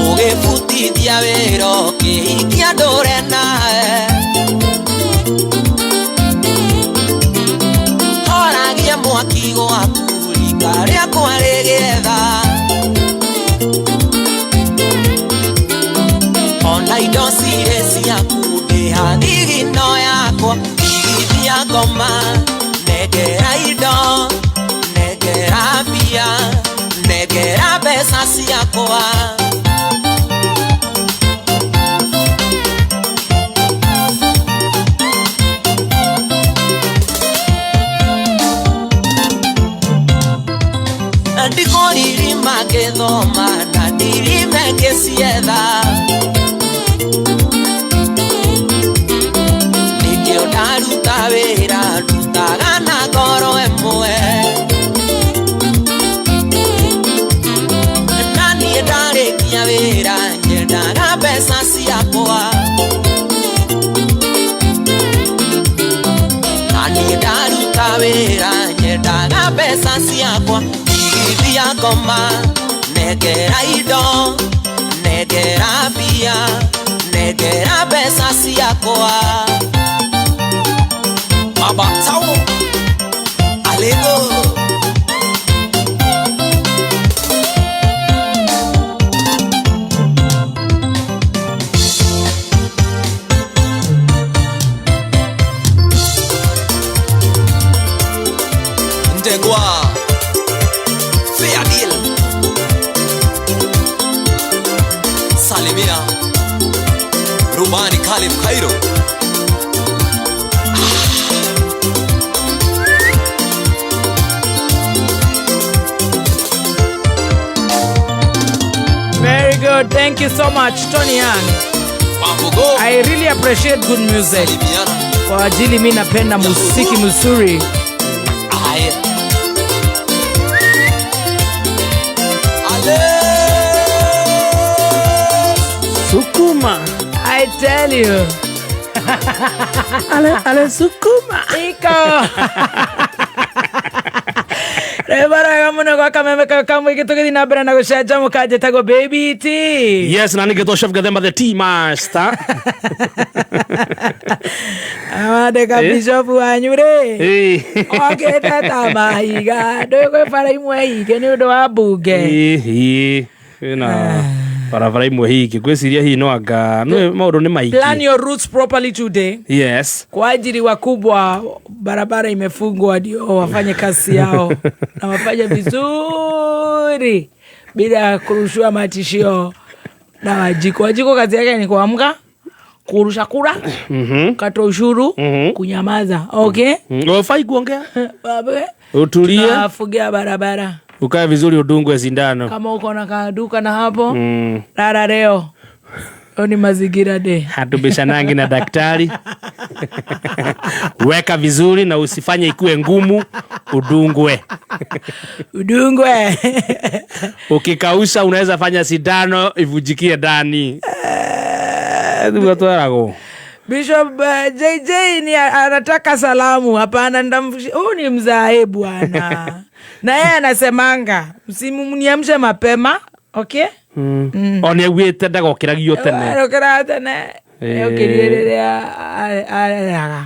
[SPEAKER 12] Ũgĩbutithia wĩra ũkĩhikia ndũre nawe. Horagia mwaki gwaku rika rĩakwa rĩgĩetha. Ona indo cirĩ ciaku ndĩha thigino yakwa. Ndigithia ngoma nengera indo nengera mbia nengera mbeca ciakwa. Ndikũririma ngĩthoma na ndirime ngĩcietha. Nĩkĩo ndaruta wĩra ndutaga na ngoro ĩmwe. Na niĩ ndarĩkia wĩra nyendaga mbeca ciakwa. Na niĩ ndaruta wĩra nyendaga mbeca ciakwa. Ndigithia ngoma nengera indo nengera mbia nengera mbeca ciakwa. Baba Tao Alego. Ndegwa Fair deal. Salimia Rubani Khalif Khairo.
[SPEAKER 10] Very good. Thank you so much, Tony Young. I really appreciate good music. Kwa ajili mi napenda muziki mzuri.
[SPEAKER 14] Sukuma.
[SPEAKER 10] I tell you.
[SPEAKER 14] Ale, ale sukuma.
[SPEAKER 10] Iko. Reba muno gwa kameme kayo ka mwĩngĩ tũgĩthiĩ na mbere na gũcanjamũka njĩtagwo Baby T.
[SPEAKER 14] Yes, na nĩngĩtwo Chef Gathemba the tea master.
[SPEAKER 10] Awandĩka bishop wanyu rĩ okĩte ta mahiga ndũĩ kwĩ bara imwe hinge nĩ ũndũ wa mbunge.
[SPEAKER 14] Ĩĩ, kwĩna barabara imwe hingi ngwĩciria hihi no anga nĩ maũndũ nĩ maingĩ.
[SPEAKER 10] Plan your routes properly today.
[SPEAKER 14] Yes.
[SPEAKER 10] Kwa ajili wakubwa barabara imefungwa ndio wafanye kazi yao na wafanye vizuri bila kurushua matishio na Wajiko. Wajiko kazi yake ni kuamka, kurusha kura, kukata ushuru, kunyamaza. Okay?
[SPEAKER 14] Ufai kuongea.
[SPEAKER 10] Babe,
[SPEAKER 14] Utulie.
[SPEAKER 10] tunafungia barabara.
[SPEAKER 14] Ukae vizuri udungwe sindano.
[SPEAKER 10] Kama uko na kaduka na hapo, rara leo. Leo ni mazingira day.
[SPEAKER 14] Hatubishanangi na daktari. Weka vizuri na usifanye ikue ngumu, udungwe.
[SPEAKER 10] Udungwe.
[SPEAKER 14] Ukikausha unaweza fanya sindano ivujikie ndani. Tugatwaragwo.
[SPEAKER 10] Bishop JJ ni anataka salamu. Hapana, huyu ni mzae bwana. Na yeye anasemanga msimniamshe mapema, okay?
[SPEAKER 14] O nĩ augĩte ndagokĩragio tene.
[SPEAKER 10] Arokĩra tene. Okĩrie rĩrĩa areraga.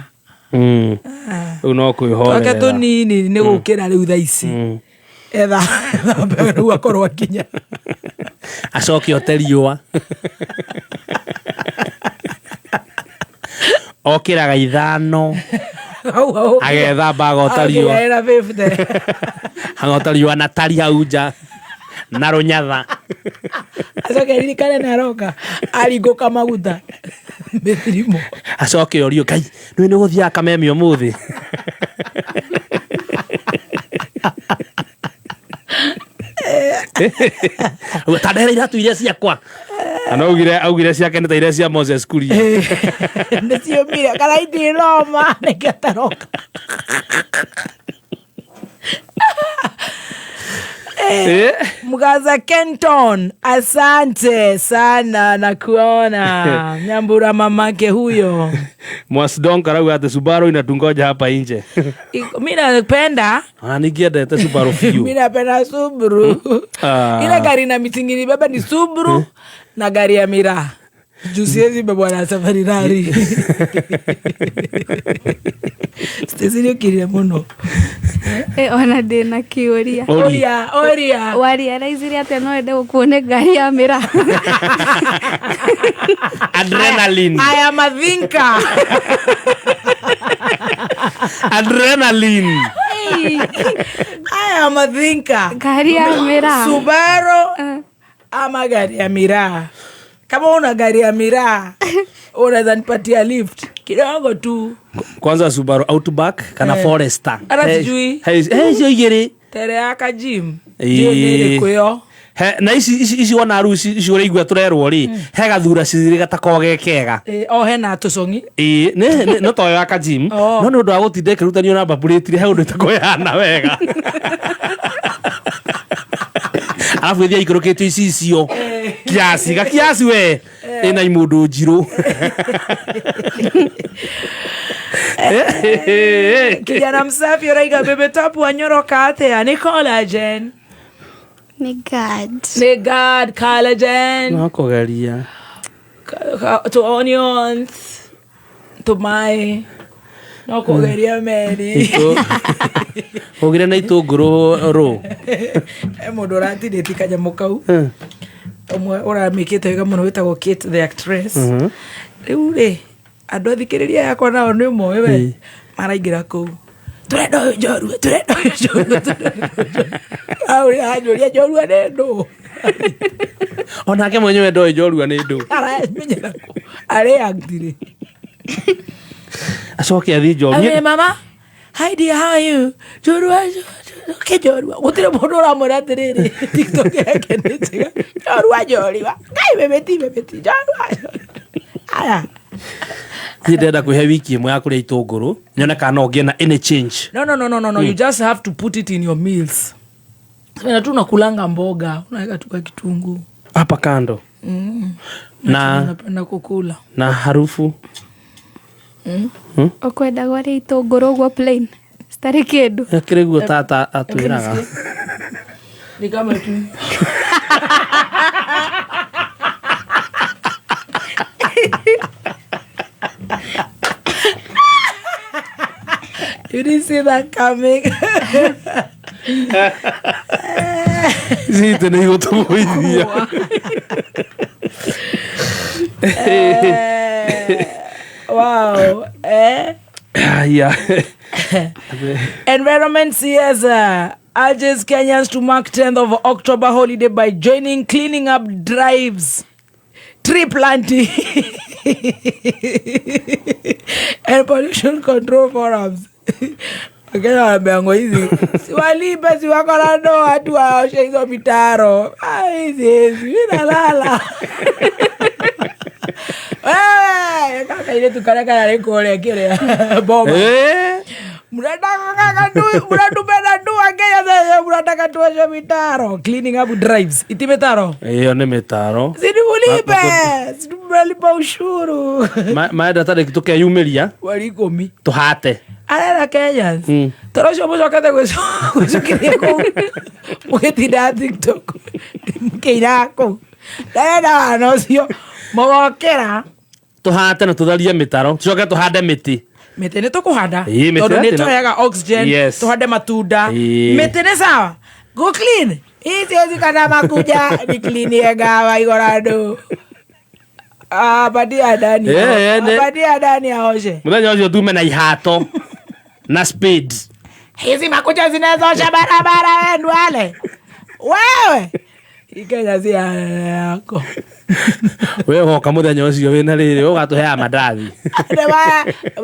[SPEAKER 14] Rĩu no kwĩhorera.
[SPEAKER 10] Twake tũnini nĩ gũkĩra rĩu thaa ici. Etha mbere rĩu akorwo akinya.
[SPEAKER 14] Acoke ote riũa. Okĩraga 5. Agethamba agota riũa.
[SPEAKER 10] Agera 50.
[SPEAKER 14] Agota riũa na tari hau nja. Na rũnyatha.
[SPEAKER 10] Acoke ririkane nĩ aroka aringũka maguta mĩthirimo.
[SPEAKER 14] Acoke orio Ngai nĩ nĩ gũthiaga kameme ũmũthĩ. Ta ndehera iratũ iria ciakwa. Ana augire ciake nĩ ta iria cia Moses Kuria.
[SPEAKER 10] Nĩ ciũmire kana itiroma nĩkĩo ataroka. Mgaza Kenton, asante sana na kuona Nyambura mamake huyo.
[SPEAKER 14] Mwasdonk arauga ati Subaru inatungoja hapa nje.
[SPEAKER 10] Mimi napenda.
[SPEAKER 14] Ningiendete Subaru biũ.
[SPEAKER 10] Mimi napenda Subaru. Ile gari na mitingini baba ni Subaru na gari ya miraa. Juu siwezi bebwa na safari rari. Stacey nĩũkirire mũno.
[SPEAKER 15] Ona ndĩna kĩũria.
[SPEAKER 10] Ũria, ũria.
[SPEAKER 15] Warealize atĩa no wende gũkuo nĩ ngari ya mĩraa?
[SPEAKER 14] Adrenaline.
[SPEAKER 10] I am a thinker.
[SPEAKER 14] Adrenaline.
[SPEAKER 10] I am a thinker.
[SPEAKER 15] Ngari ya mĩraa.
[SPEAKER 10] Subaru ama gari ya miraa. Kama una gari ya miraa, unaweza nipatia lift kidogo tu.
[SPEAKER 14] Kwanza Subaru Outback kana Forester.
[SPEAKER 10] Ara sijui.
[SPEAKER 14] Icio igĩrĩ.
[SPEAKER 10] Tere ya ka gym. Ndiũĩ nĩ ĩrĩkũ ĩyo.
[SPEAKER 14] Na ici wona rĩu ici ũraigua tũrerwo rĩ, he gathura cithirĩ gatakoragwo ge kega.
[SPEAKER 10] O hena tũcong'i.
[SPEAKER 14] Ĩĩ, no toyo ya ka gym. No nĩ ũndũ wa gũtinda ĩkĩrutanio namba plate he ũndũ ĩtakwĩhana wega. Alafu ĩthiĩ ikũrũkĩtio icicio. Kiasi, ga kiasi we. Ĩna imũndũ njirũ.
[SPEAKER 10] Kijana msafi ũraiga bebe top wanyoroka atĩa? Nĩ collagen.
[SPEAKER 15] Nĩ God.
[SPEAKER 10] Nĩ God collagen.
[SPEAKER 14] No kũgeria.
[SPEAKER 10] To onions, to my no kũgeria meri.
[SPEAKER 14] Ũgire na itũngũrũ rũ.
[SPEAKER 10] He mũndũ ũratinĩtie kanyamũ kau. Ũmwe ũramĩkĩte wega mũno wĩtagwo Kate the actress. Rĩu rĩ, andũ athikĩrĩria yakwa nao nĩ ũmoĩ we. Maraingĩra kũu. Tũrenda ũyũ njorua, tũrenda ũyũ njorua, tũrenda ũyũ njorua. Hau rĩ, anjũria njorua nĩ ndũ.
[SPEAKER 14] Onake mwenyewe ndoĩ njorua nĩ ndũ.
[SPEAKER 10] Aramenyera kũ? Arĩ acting.
[SPEAKER 14] Acoke athiĩ njorua.
[SPEAKER 10] Ame mama, hi dear, how are you? Njorua, okay, njorua. Gũtirĩ mũndũ ũramwĩra atĩrĩrĩ, TikTok yake nĩ njega. Njorua, njorua. Ngai, bebeti, bebeti, njorua, njorua. Aya.
[SPEAKER 14] Niĩ ndĩrenda kwĩhe wiki ĩmwe ya kũrĩa itũngũrũ, nyone kana no ngĩe na any change.
[SPEAKER 10] No, no, no, no, no, no. You just have to put it in your meals. Sasa tu unakulanga mboga, unaweka tu kwa kitunguu.
[SPEAKER 14] Hapa kando.
[SPEAKER 10] Napenda kukula.
[SPEAKER 14] Na harufu.
[SPEAKER 15] Ũkwenda gwaria itũngũrũ ũguo plain? Tarĩ kĩndũ.
[SPEAKER 14] Kĩrĩ guo tata atwĩraga.
[SPEAKER 10] Ni kama tu. You didn't see that coming.
[SPEAKER 14] Ici itĩ nĩ igũtũgũithia.
[SPEAKER 10] Wow. Eh?
[SPEAKER 14] Aya.
[SPEAKER 10] Environment CS urges Kenyans to mark 10th of October holiday by joining cleaning up drives, tree planting, and pollution control forums. Wakenya wanaambiangwa hizi siwalipe, si wako na ndoo, watu waoshe hizo mitaro. Ah, hizi hizi mimi nalala. Wewe kaka ile tukareka na kule kile boma.
[SPEAKER 14] Eh?
[SPEAKER 10] Mnatupenda tu Wakenya sasa mnataka tuoshe mitaro. Cleaning up drives. Iti mitaro.
[SPEAKER 14] Iyo nĩ mĩtaro.
[SPEAKER 10] Si nimulipe. Si tumelipa ushuru.
[SPEAKER 14] Maenda tarĩki tũkeyumĩria
[SPEAKER 10] Wali ikũmi.
[SPEAKER 14] tũhate.
[SPEAKER 10] Arera Kenyans. Toro ũcio mũcokete gwĩcokeria kũu. Mũgĩtinda TikTok. Mũkĩinaga kũu. Ndarenda wana ũcio. Mũgokĩra.
[SPEAKER 14] Tũhate na tũtharie mĩtaro. Tũcoke tũhande mĩtĩ.
[SPEAKER 10] Mĩtĩ nĩ tũkũhanda.
[SPEAKER 14] Ĩĩ, mĩtĩ
[SPEAKER 10] Tondũ nĩ
[SPEAKER 14] atĩ na-
[SPEAKER 10] tũheaga oxygen.
[SPEAKER 14] Yes.
[SPEAKER 10] Tũhande matunda.
[SPEAKER 14] Ĩĩ.
[SPEAKER 10] Mĩtĩ nĩ sawa. Go clean. Icio cikana makuja ni clean ngawa igorando. Abadia ndani. Abadia ndani aoshe.
[SPEAKER 14] Mũthenya ũcio tume na ihato na spade.
[SPEAKER 10] Hizi makucha zinazosha barabara wewe Ndwale. Wewe. Ikenya si yako.
[SPEAKER 14] We ũgoka mũthenya ũcio wĩna rĩrĩ ũgatũheaga mandathi.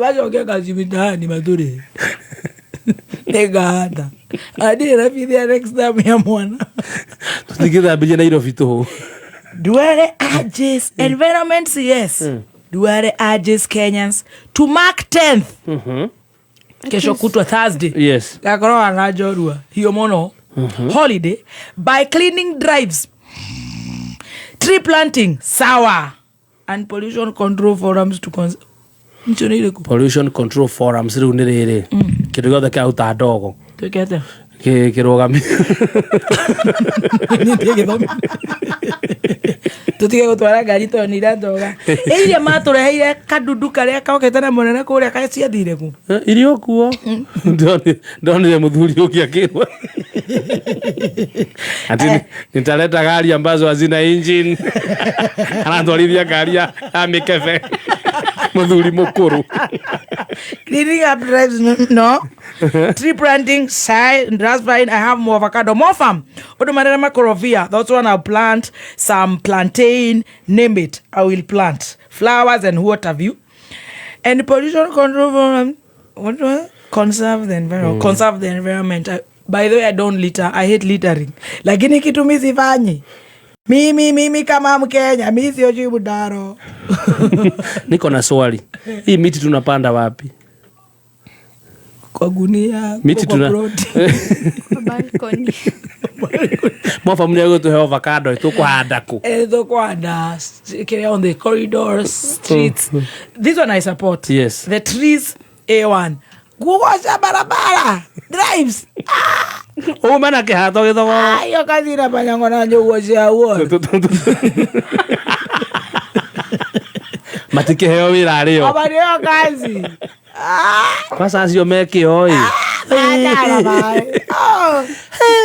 [SPEAKER 10] Bacoke kazi mitaani mature. Nĩngahanda. Ndirĩ na bithi ya next time ya mwana.
[SPEAKER 14] Tũtingĩthambirie Nairobi tũhũ.
[SPEAKER 10] Duale urges environment CS. Duale urges Kenyans to mark 10th. Kesho kutwa Thursday.
[SPEAKER 14] Yes.
[SPEAKER 10] Gakorwo na njorua hiyo mũno. Holiday by cleaning drives, tree planting sawa, and pollution control forums to Nicio nĩ irĩkũ?
[SPEAKER 14] Pollution Control Forums rĩu nĩ rĩrĩ. Kĩndũ gĩothe kĩraruta ndogo.
[SPEAKER 10] Twĩke atĩa?
[SPEAKER 14] Kĩrũgami.
[SPEAKER 10] Tũtige gũtwara ngari tondũ nĩ iratoga. Ĩ iria matũreheire kadudu karĩa kokĩte na mũnene kũrĩa kaĩ ciathire kũ?
[SPEAKER 14] Irio kuo. Ndonire mũthuri ũngĩ akĩrwo. Ati nitaleta gari ambazo hazina engine. Aratwarithia ngari ya mĩkebe. Mũthuri mũkũrũ.
[SPEAKER 10] Cleaning up drives, no. Tree planting, side, that's fine. I have more avocado, more farm. Odo makorovia. That's one I'll plant. Some plantain, name it. I will plant. Flowers and what have you. And pollution control forum, what do I? Conserve the environment. Conserve the environment. By the way, I don't litter. I hate littering. Lakini kitu mimi sifanyi. Mimi kama Mkenya, mimi sioji mdaro.
[SPEAKER 14] Niko na swali. Hii miti tunapanda wapi?
[SPEAKER 10] Kwa gunia,
[SPEAKER 14] miti
[SPEAKER 10] kwa
[SPEAKER 14] tuna
[SPEAKER 15] Kwa balcony.
[SPEAKER 14] Mwafa mni agũtũhe avocado tũkũhanda kũ?
[SPEAKER 10] Tũkũhanda kĩrĩa on the corridors, streets. This one I support.
[SPEAKER 14] Yes.
[SPEAKER 10] The trees A1. Kuosha barabara, drives.
[SPEAKER 14] Uma na kĩhato gĩthogoro.
[SPEAKER 10] Hiyo kazi inafanyangwa na njogu cia huo.
[SPEAKER 14] Matikĩheo wĩra arĩo.
[SPEAKER 10] Hapanio kazi.
[SPEAKER 14] Kwanza acio mekĩo ĩ.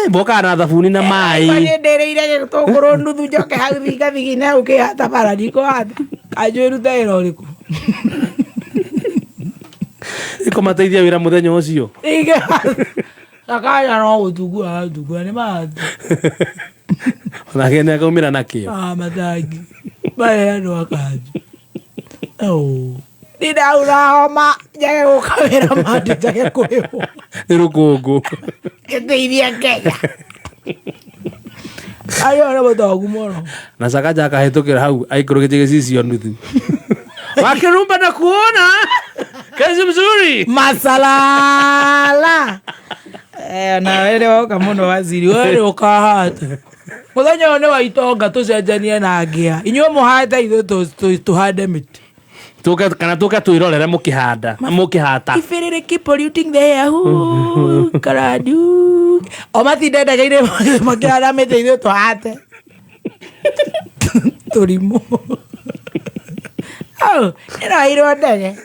[SPEAKER 14] Bokaga na thabuni na maĩ.
[SPEAKER 10] Kwani ndĩrĩire gĩtũngũrũ nuthu njoke hau thingathigine hau kĩhata bara ndikũhata. Kanjũ ĩrute wĩra ũrĩkũ?
[SPEAKER 14] Ĩkũmateithia wĩra mũthenya ũcio.
[SPEAKER 10] Akaya no gũtungua aratungua nĩ mahata.
[SPEAKER 14] Onake nĩ akaumĩra na kĩo.
[SPEAKER 10] Matangi. Marĩ andũ a kanjũ. Oh. Ndindaura homa njage gũka wĩra mande njage kũrĩhwo.
[SPEAKER 14] Nĩ rũkũngũ.
[SPEAKER 10] Gĩteithie Kenya. Ayo nĩ mũtongu mũno.
[SPEAKER 14] Na Sakaja akahĩtũkĩra hau aikũrũkĩtie gĩcicio nuthu. Wakirumba na kuona kazi mzuri.
[SPEAKER 10] Masalala. Na wewe woka mũno waziri, wewe ũkahata. Mũthenya ũyũ nĩ wa itonga tũcenjanie na ngĩa. Inyuĩ mũhande ithuĩ tũhande mĩtĩ.
[SPEAKER 14] Tuke kana tuke twirorere mukihanda mukihata.
[SPEAKER 10] Ibĩrĩrĩki polluting the air huu karadu o matinde ndege-inĩ makĩhanda mĩtĩ ithuĩ tũhate tũrimũ. Au ĩroirwo ndege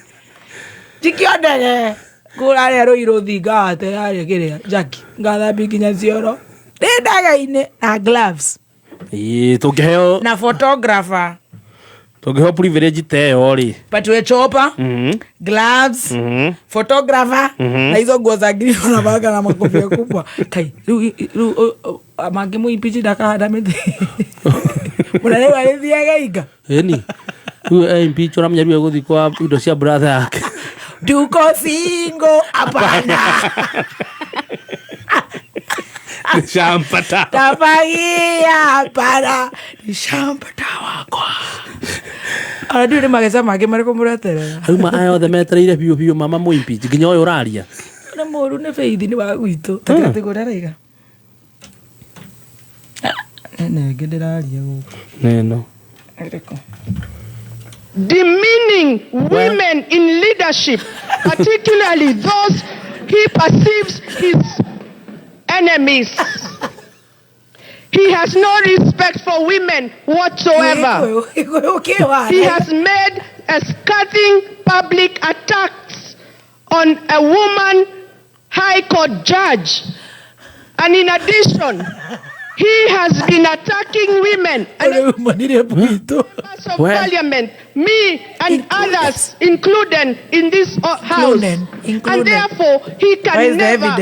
[SPEAKER 10] njikio ndege kũrarĩa rũi rũthi ngahate harĩa kĩrĩa jaki ngathambia nginya cioro ndĩ ndege-inĩ na gloves.
[SPEAKER 14] Ĩĩ tũngĩheo
[SPEAKER 10] na photographer.
[SPEAKER 14] Tũngĩheo privilege ta ĩyo rĩ.
[SPEAKER 10] Patiwe chopa, gloves, photographer, na hizo nguo za green wanavaga na makofia kubwa. Kai riu riu mangĩmũimpeach ndakahanda mĩtĩ. Mũnene arĩthiaga inga.
[SPEAKER 14] Ĩni rĩu impeach ũramenya rĩu egũthiĩ kwa indo cia brother yake.
[SPEAKER 10] Tuko single hapana.
[SPEAKER 14] Nishampata.
[SPEAKER 10] Tafagia hapana. Nishampata wakwa. Ona ndiũĩ nĩ mageca mangĩ marĩkũ mũreterera.
[SPEAKER 14] Rĩu aya othe metereire biũ biũ mama mũimpeach nginya ũyũ ũraria.
[SPEAKER 10] Nĩ mũru nĩ Faith nĩ wa gwitũ. Tatigũ ũrĩa araiga. Nĩ ĩngĩ ndĩraria gũkũ.
[SPEAKER 14] Neno.
[SPEAKER 10] Ĩrĩkũ?
[SPEAKER 21] Demeaning women in leadership, particularly those he perceives his enemies. He has no respect for women whatsoever. He has made a scathing public attacks on a woman high court judge. And in addition, he has been attacking women and members of parliament, me and others included in this house. And therefore, he can never,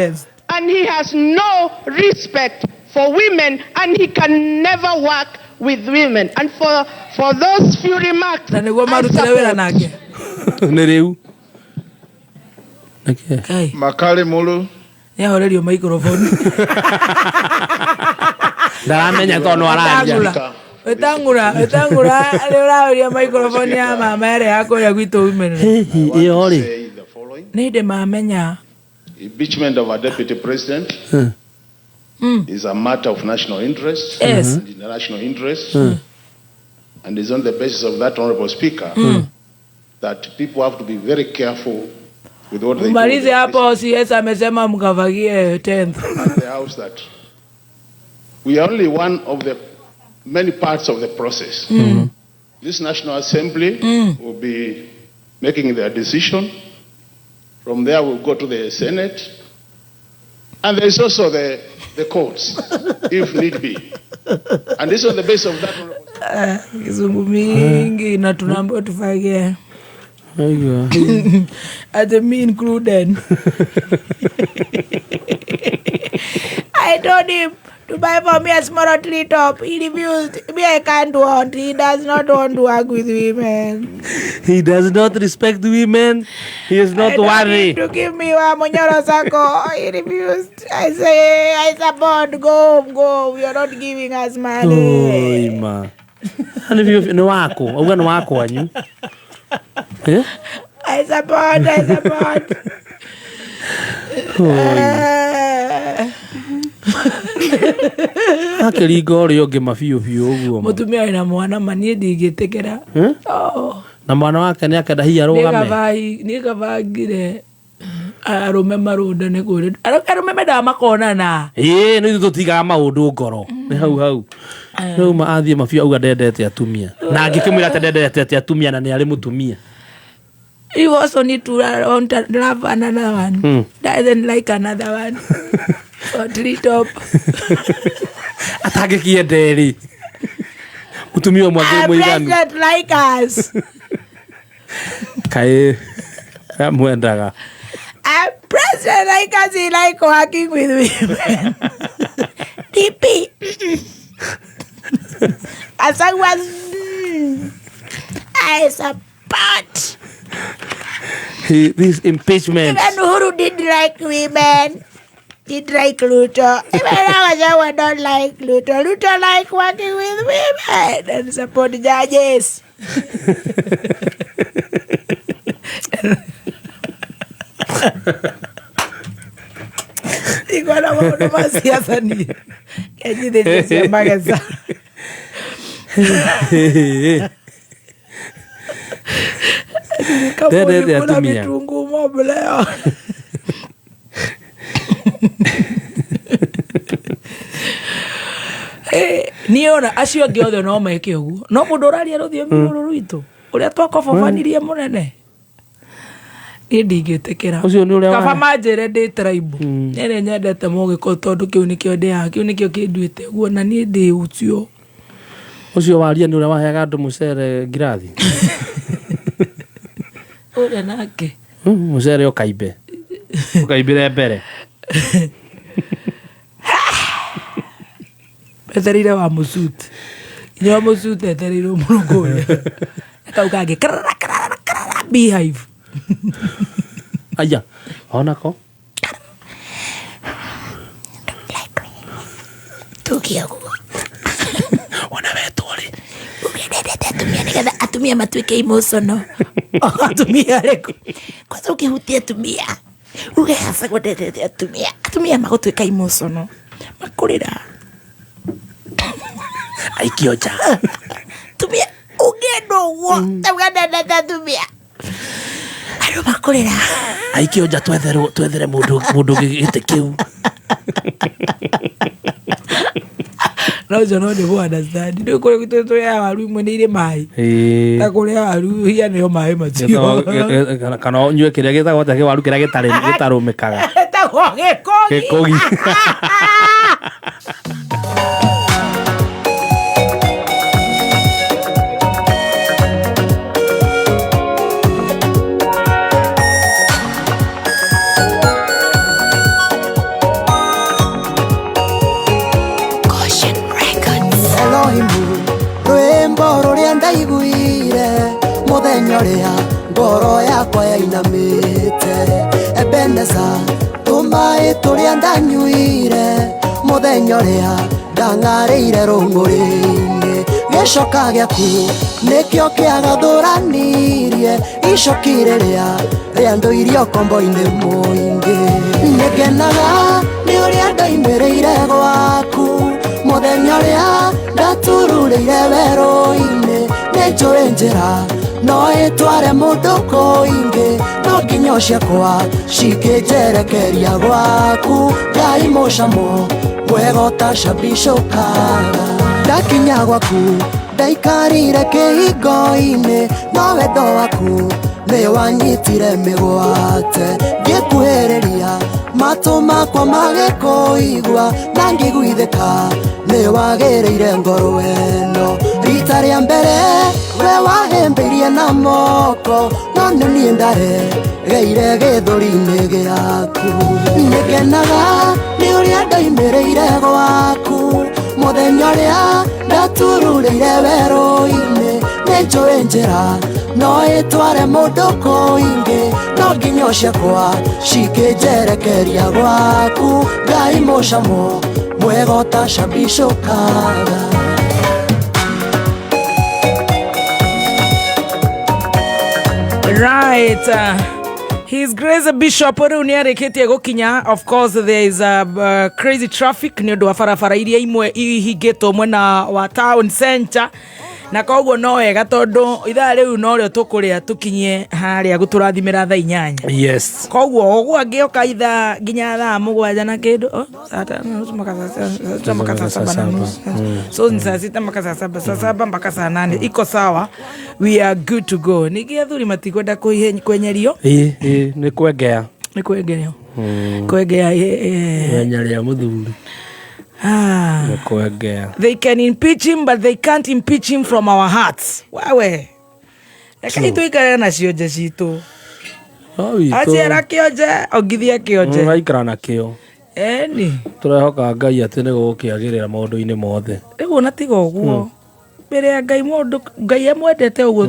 [SPEAKER 21] and he has no respect for women, and he can never work with women. And for those few remarks, I support.
[SPEAKER 2] Makali Mulu.
[SPEAKER 10] Nĩahorerio microphone.
[SPEAKER 14] Ndaramenya tondũ araria.
[SPEAKER 10] Wetangura nĩ ũrahoria microphone ya mama ĩrĩa ya kũrĩa gwitũ women.
[SPEAKER 14] Ĩyo rĩ.
[SPEAKER 10] Nĩ ndĩ mamenya.
[SPEAKER 22] Impeachment of our deputy president is a matter of national interest,
[SPEAKER 10] yes,
[SPEAKER 22] and international interest, and is on the basis of that, Honorable Speaker, that people have to be very careful with what they do.
[SPEAKER 10] Malize hapo CS amesema mkavagie 10th.
[SPEAKER 22] The house that we are only one of the many parts of the process. This National Assembly will be making their decision. From there we'll go to the Senate. And there is also the courts, if need be. And this is on the basis of that.
[SPEAKER 10] Kizungu mingi na tunaambiwa tufagie. At me included. I told him to buy for me a small tree top. He refused. Me, I can't want. He does not want to work with women.
[SPEAKER 14] He does not respect women. He is not worthy.
[SPEAKER 10] To give me one Munyoro Sacco. He refused. I say, I support. Go, go. You are not giving us money.
[SPEAKER 14] Oh, ma. And if you no wako, auga no wako anyu. Eh?
[SPEAKER 10] I support. I support.
[SPEAKER 14] Akĩringa ũrĩa ũngĩ mabiũ biũ ũguo.
[SPEAKER 10] Mũtumia wĩna mwana ma niĩ ndingĩtĩkĩra.
[SPEAKER 14] Na mwana wake nĩ akenda hihi arũgame.
[SPEAKER 10] Niĩ kabangire arũme marũnda nĩ kũrĩ arũme mendaga makonana.
[SPEAKER 14] Ĩĩ nĩ ithuĩ tũtigaga maũndũ ngoro. Nĩ hau hau. Rĩu ma athiĩ mabiũ auga ndendete atumia. Na angĩkĩmwĩra atĩ ndendete atumia na nĩ arĩ mũtumia.
[SPEAKER 10] You also need to love another one. Doesn't like another one. Or tree top.
[SPEAKER 14] Atangĩkĩende rĩ. Mũtumia ũmwe angĩ mũiganu.
[SPEAKER 10] President like us.
[SPEAKER 14] Kaĩ amwendaga.
[SPEAKER 10] A president like us, he like working with women. DP. As I was, I support.
[SPEAKER 14] This impeachment.
[SPEAKER 10] Even Uhuru did like women. Did like Ruto. Even I don't like Ruto. Ruto like working with women and support judges. Igwana maũndũ ma siasa niĩ. Kenyithĩtie cia magetha.
[SPEAKER 14] Ndendete
[SPEAKER 10] Kama ulikula
[SPEAKER 14] atumia.
[SPEAKER 10] vitunguu mob leo. Niĩ ona acio angĩ othe no meke ũguo, no mũndũ ũraria rũthiomi rũrũ rwitũ ũrĩa twakobobanirie mũnene, niĩ ndingĩtĩkĩra.
[SPEAKER 14] Ũcio nĩ ũrĩa
[SPEAKER 10] Kaba manjĩre ndĩ tribe nĩrĩ nyendete mũgĩkũyũ, tondũ kĩu nĩkĩo ndĩaga, kĩu nĩkĩo kĩnduĩte ũguo, na niĩ ndĩ ũcio.
[SPEAKER 14] Ũcio waria nĩ ũrĩa waheaga andũ mũcere ngirathi.
[SPEAKER 10] Ũrĩa nake.
[SPEAKER 14] Mũcere ũkaimbe, ũkaimbĩre mbere.
[SPEAKER 10] Etereire wa mũcuti, nginya wa mũcuti etereirwo mũno kũrĩa kau kangĩ karara karara karara beehive.
[SPEAKER 14] Aya onako.
[SPEAKER 10] Tuge ũguo.
[SPEAKER 14] Ona wetwo rĩ.
[SPEAKER 10] Uge ndendete atumia nĩgetha atumia matuĩke emotional. Atumia arĩkũ? Kwanza ũkĩhutia atumia uge hacagwo ndendete atumia, atumia magũtuĩka emotional, makũrĩra.
[SPEAKER 14] Aikio nja.
[SPEAKER 10] Atumia ũngĩenda ũguo tauga ndendete atumia, andũ makũrĩra.
[SPEAKER 14] Aikio nja, twetherwo, twethere mũndũ gĩtĩ kĩu.
[SPEAKER 10] No ũcio no ndĩmũ understand, rĩu kũrĩ tũrĩaga waru imwe nĩ irĩ maĩ,
[SPEAKER 14] Ĩĩ.
[SPEAKER 10] ta kũrĩa waru hiya nĩyo maĩ macio.
[SPEAKER 14] Kana ũnyue kĩrĩa gĩtagwo atĩa, kĩwaru kĩrĩa gĩtarũmĩkaga.
[SPEAKER 10] Ĩtagwo gĩkũgi.
[SPEAKER 14] Gĩkũgi.
[SPEAKER 16] Elohimu, rwĩmbo rũrĩa ndaiguire mũthenya ũrĩa ngoro yakwa yainamĩte. Ebeneza, tũmaĩ tũrĩa ndanyuire mũthenya ũrĩa ndang'arĩire rũng'ũrĩ-inĩ. Gĩcoka gĩaku nĩkĩo kĩagathũranirie icoki rĩrĩa rĩandũirie ũkombo-inĩ mũingĩ. Nĩngenaga nĩ ũrĩa ndoimĩrĩire gwaku mũthenya ũrĩa ndatururĩire werũ-inĩ. Nĩ njũĩ njĩra no ĩtware mũndũ kũingĩ, no nginya ciakwa cikĩnjerekeria gwaku. Ngai mũcamo mwega ũtacabicũkaga. Ndakinya gwaku ndaikarire kĩhingo-inĩ, no wendo waku nĩ wanyitire mĩgwate. Ngĩkuhĩrĩria matũ makwa magĩkũigua, na ngĩiguithĩka nĩ wagĩrĩire ngoro ĩno. Rita rĩa mbere we wahĩmbĩirie na moko, no nĩ niĩ ndaregeire gĩthũri-inĩ gĩaku. Nĩngenaga nĩ ũrĩa ndoimĩrĩire gwaku mũthenya ũrĩa ndatururĩire werũ-inĩ. Nĩ njũĩ njĩra no ĩtware mũndũ kũingĩ, no nginya ciakwa cikĩnjerekeria gwaku. Ngai mũcamo mwega ũtacabicũkaga.
[SPEAKER 10] Right. His Grace Bishop rĩu nĩ arĩkĩtie gũkinya. Of course there is a crazy traffic nĩ ũndũ wa barabara iria imwe ihingĩtwo mwena wa town center, na koguo no wega tondũ ithaa rĩu norĩo tũkũrĩa tũkinye harĩa gũtũrathimĩra thaa 8.
[SPEAKER 14] Yes.
[SPEAKER 10] Koguo ũguo angĩoka ithaa nginya thaa 7 na kĩndũ, oh, saa 5:30 mpaka saa 6 mpaka saa 7:30. So ni saa 6 mpaka saa 7, saa 7 mpaka saa 8 iko sawa, we are good to go. Ningĩ athuri matikwenda kwenyerio.
[SPEAKER 14] Ĩĩ, ĩĩ, nĩ kwengea.
[SPEAKER 10] Nĩ kwengerio, kwengea.
[SPEAKER 14] Ithenya rĩa mũthuri.
[SPEAKER 10] Ah.
[SPEAKER 14] Nĩ kwengea.
[SPEAKER 10] They can impeach him, but they can't impeach him from our hearts. Wawe, rekei tũikare na cionje citũ.
[SPEAKER 14] No witũ.
[SPEAKER 10] Aciara kĩonje, ongithia kĩonje.
[SPEAKER 14] Waikara nakĩo.
[SPEAKER 10] Eni.
[SPEAKER 14] Tũrehoka Ngai atĩ nĩ gũgũkĩagĩrĩra maũndũ-inĩ mothe.
[SPEAKER 10] Rĩu ona tiga ũguo, mbere ya Ngai mũndũ Ngai amwendete ũguo,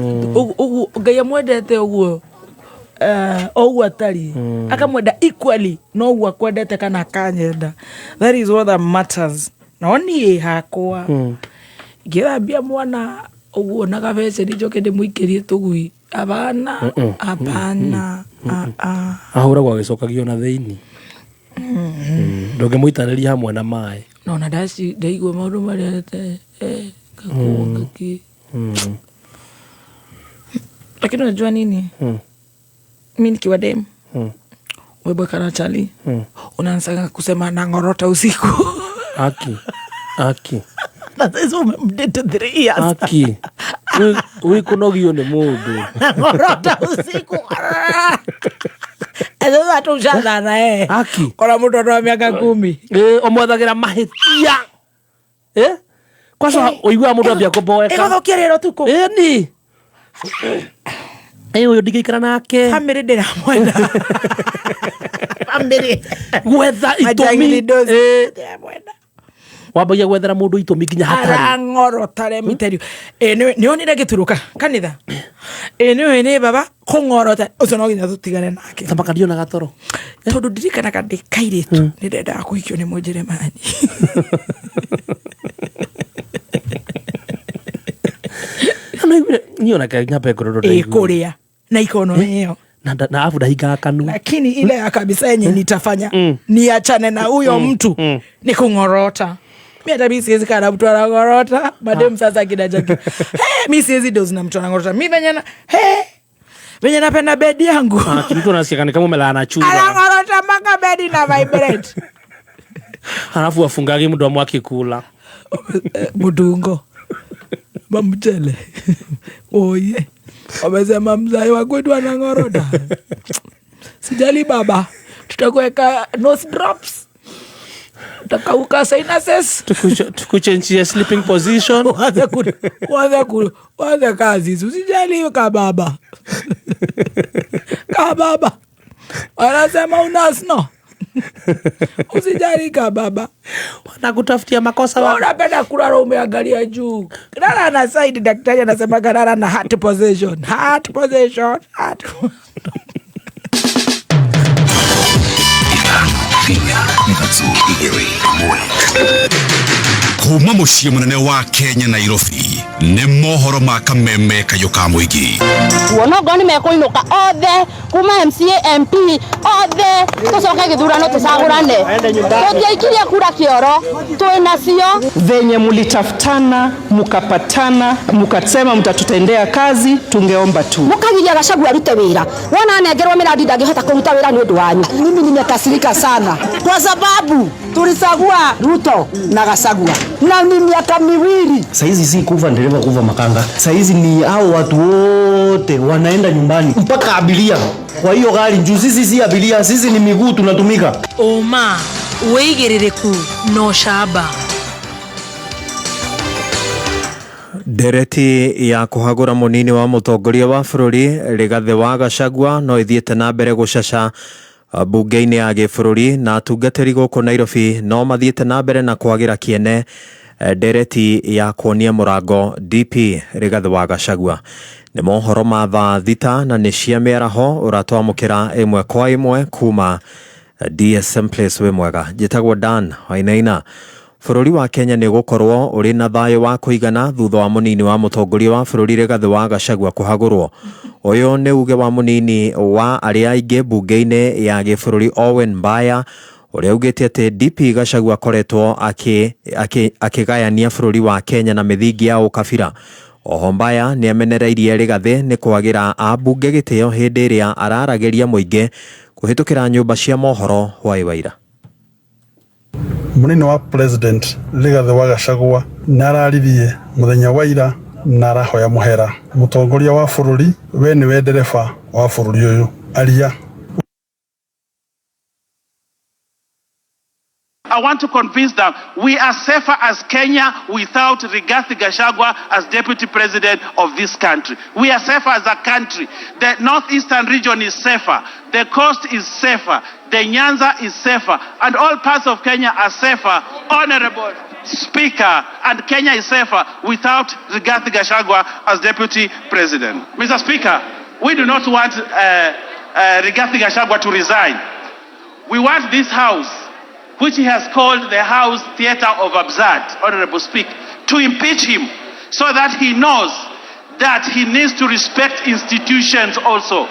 [SPEAKER 10] ũguo Ngai amwendete ũguo, o ũguo atariĩ, akamwenda equally no ũguo akwendete kana akanyenda. That is what that matters. No niĩ hakwa ngĩthambia mwana ũguo na gabeceni njoke ndĩmũikĩrie tũgui, hapana. Hapana. Ah.
[SPEAKER 14] Ahũragwo agĩcokagio na thĩinĩ. Ndũngĩmũitanĩria hamwe na maĩ.
[SPEAKER 10] No na ndaigua maũndũ marĩa gakuo gakĩ. Lakini unajua nini, mi nikiwa dem, umeboeka na chali, unaanza kusema nangorota usiku.
[SPEAKER 14] Aki aki.
[SPEAKER 10] Na sasa umemdate 3 years.
[SPEAKER 14] Aki wikunogio nĩ mũndũ.
[SPEAKER 10] Nangorota usiku. Sasa hata ushazana eh.
[SPEAKER 14] Aki.
[SPEAKER 10] Kora mtoto wa miaka 10.
[SPEAKER 14] Ĩ, ũmwethagĩra mahĩtia. Eh? Kwanza ũiguaga mũndũ ambia kũboeka.
[SPEAKER 10] Ĩgũthũkia rĩrĩ ũtukũ.
[SPEAKER 14] Ĩni. Ĩ, ũyũ ndingĩikara nake.
[SPEAKER 10] Family ndĩramwenda. Family.
[SPEAKER 14] Gwetha itũmi.
[SPEAKER 10] Majangili dozi.
[SPEAKER 14] Ĩ. Wambagia gwethera mũndũ itũmi nginya hatarĩ.
[SPEAKER 10] Arang'orota remiteri. Ĩ nĩ onire gĩturuka kanitha. Ĩ nĩ nĩ baba kũng'orota ũcio no nginya tũtigane nake.
[SPEAKER 14] Tamaka ndionaga toro.
[SPEAKER 10] Tondũ ndirikanaga ndĩ kairĩtu nĩ ndendaga kũhikio nĩ Mũnjeremani.
[SPEAKER 14] Na iguire niĩ ona nyambe ngororo
[SPEAKER 10] Ĩ kũrĩa na ikono ĩyo.
[SPEAKER 14] Na afu ndahingaga kanua.
[SPEAKER 10] Lakini ile ya kabisa yenye nitafanya niachane na huyo mtu ni kung'orota. Mi hata mi siwezi kaa na mtu anang'orota. Madem sasa kina Jackie. Hey, mi siwezi dozi na mtu anang'orota. Mi venye na hey, venye napenda bedi yangu.
[SPEAKER 14] Ah, mtu anasikia ni kama umelala na chura.
[SPEAKER 10] Anang'orota mpaka bedi na vibrate.
[SPEAKER 14] Halafu afungage mdomo wake kula.
[SPEAKER 10] Mudungo. Mamchele. Oye. Wamesema mzai wa kwetu anang'orota. Sijali baba. Tutakuweka nose drops. Utakauka sinuses.
[SPEAKER 14] Tukuchenjie sleeping position.
[SPEAKER 10] Waanze kazi. Usijali ka baba. Ka baba. Wanasema una snow. Usijali ka baba.
[SPEAKER 14] Wanakutafutia makosa wako.
[SPEAKER 10] Unapenda kulala umeangalia juu. Lala na side, daktari anasema lala na heart position. Heart position. Heart.
[SPEAKER 17] Kuma muciĩ mũnene wa Kenya Nairobi nĩ mohoro ma kameme kayũ ka mũingĩ.
[SPEAKER 4] Kuona ngoni mekũinũka othe kuma MCA MP othe tũcoke gĩthurano tũcagũrane tũtiaikirie kura kĩoro twĩnacio.
[SPEAKER 5] Venye mulitafutana mukapatana mukasema mtatutendea kazi, tungeomba tu
[SPEAKER 20] mukagiria Gachagua arute wira. Wona anengerwo miradi ndangĩhota kũruta wĩra nĩ ũndũ wanyu.
[SPEAKER 16] Mimi nimekasirika sana kwa sababu tulichagua Ruto na Gachagua na ni miaka miwili.
[SPEAKER 23] Saizi si kuva ndereva kuva makanga, saizi ni hao watu wote wanaenda nyumbani mpaka abiria. Kwa hiyo gari juu sisi si abiria, sisi ni miguu tunatumika.
[SPEAKER 24] Oma wĩigĩrĩrĩku no camba.
[SPEAKER 25] Ndereti ya kũhagũra mũnini wa mũtongoria wa bũrũri Rigathĩ wa Gachagua no ĩthiĩte na mbere gũcaca mbunge-inĩ ya gĩbũrũri na atungatĩri gũkũ Nairobi no mathiĩte na mbere na kwagĩra kĩene ndereti ya kuonia mũrango DP Rigathĩ wa Gachagua. Nĩ mohoro ma thaa 6 na nĩ cia mĩaraho ũratwamũkĩra ĩmwe kwa ĩmwe kuma DSM Place. Wĩ mwega, njĩtagwo Dan Wainaina. Bũrũri wa Kenya nĩ ũgũkorwo ũrĩ na thayũ wa kũigana thutha wa mũnini wa mũtongoria wa bũrũri Rigathĩ wa Gachagua kũhagũrwo. Ũyũ nĩ uge wa mũnini wa arĩa aingĩ mbunge-inĩ ya gĩbũrũri Owen Mbaya ũrĩa augĩte atĩ DP Gachagua akoretwo akĩgayania bũrũri wa Kenya na mĩthingi ya ũkabira. Oho Mbaya nĩ amenereirie Rigathĩ nĩ kwagĩra ambunge gĩtĩo hĩndĩ ĩrĩa araragĩria mũingĩ kũhĩtũkĩra nyũmba cia mohoro hwaĩ wa ira.
[SPEAKER 26] Munini wa president Rigathĩ wa Gachagua nĩararirie mũthenya wa ira na arahoya mũhera. Mũtongoria wa bũrũri, we nĩwe ndereba wa bũrũri ũyũ, aria.
[SPEAKER 22] I want to convince them we are safer as Kenya without Rigathi Gachagua as deputy president of this country. We are safer as a country. The northeastern region is safer. The coast is safer. The Nyanza is safer. And all parts of Kenya are safer. Honorable Speaker, and Kenya is safer without Rigathi Gachagua as deputy president. Mr. Speaker, we do not want Rigathi Gachagua to resign. We want this house, which he has called the House Theatre of Absurd, Honorable Speaker, to impeach him so that he knows that he needs to respect institutions also.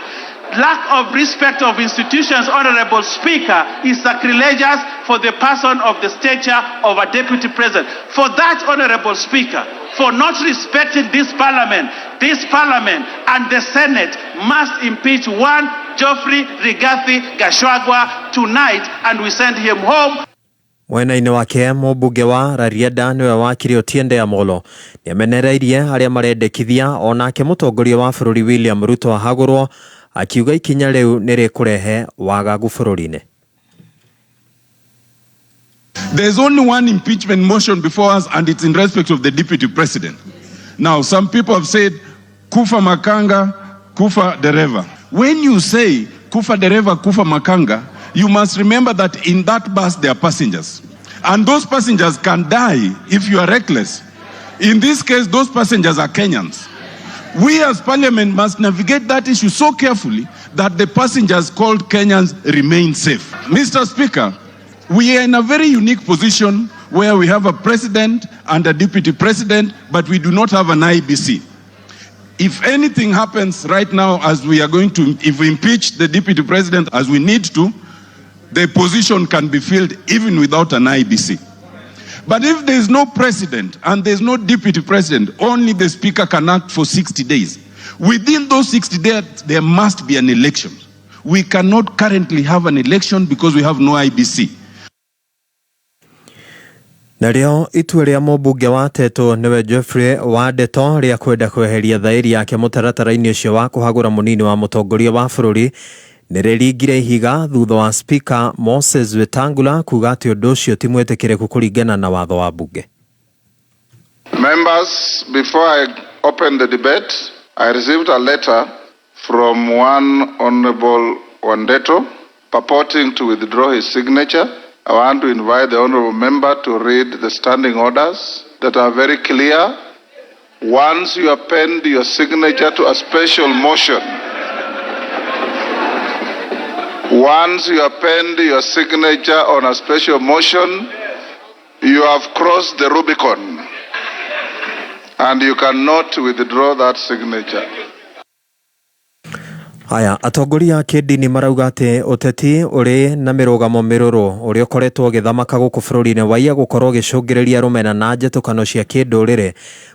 [SPEAKER 3] Lack of respect of institutions, Honorable Speaker, is sacrilegious for the person of the stature of a deputy president. For that, Honorable Speaker, for not respecting this parliament and the Senate must impeach one Geoffrey Rigathi Gachagua tonight, and we send him home.
[SPEAKER 25] Mwena-inĩ wake mũmbunge wa Rarieda nĩwe wakiri Otiende Amollo nĩamenereirie arĩa marendekithia onake mũtongoria wa bũrũri William Ruto ahagũrwo, akiuga ikinya rĩu nĩrĩkũrehe wagagu bũrũri-inĩ.
[SPEAKER 6] There's only one impeachment motion before us, and it's in respect of the deputy president. Now, some people have said, Kufa Makanga, Kufa Dereva. When you say Kufa Dereva, Kufa Makanga, you must remember that in that bus there are passengers. And those passengers can die if you are reckless. In this case, those passengers are Kenyans. We as parliament must navigate that issue so carefully that the passengers called Kenyans remain safe. Mr. Speaker, we are in a very unique position where we have a president and a deputy president, but we do not have an IBC. If anything happens right now, as we are going to, if we impeach the deputy president as we need to, the position can be filled even without an IBC. But if there is no president and there is no deputy president, only the speaker can act for 60 days. Within those 60 days, there must be an election. We cannot currently have an election because we have no IBC.
[SPEAKER 25] Narĩo itua rĩa mũmbunge wa Teto nĩwe Geoffrey Wandeto rĩa kwenda kweheria thaĩri yake mũtaratara-inĩ ũcio wa kũhagũra mũnini wa mũtongoria wa bũrũri nĩrĩringire ihiga thutha wa Speaker Moses Wetangula kuga atĩ ũndũ ũcio ti mwĩtĩkĩrĩku kũringana na watho wa bunge.
[SPEAKER 2] Members, before I open the debate, I received a letter from one Honorable Wandeto purporting to withdraw his signature. I want to invite the honorable member to read the standing orders that are very clear. Once you append your signature to a special motion, once you append your signature on a special motion, you have crossed the Rubicon and you cannot withdraw that signature.
[SPEAKER 25] Haya, atongoria a kĩndini marauga atĩ ũteti ũrĩ na mĩrũgamo mĩrũrũ ũrĩa ũkoretwo ũgĩthamaka gũkũ bũrũri-inĩ waiya gũkorwo ũgĩcũngĩrĩria rũmena na njĩtũkano cia kĩndũrĩrĩ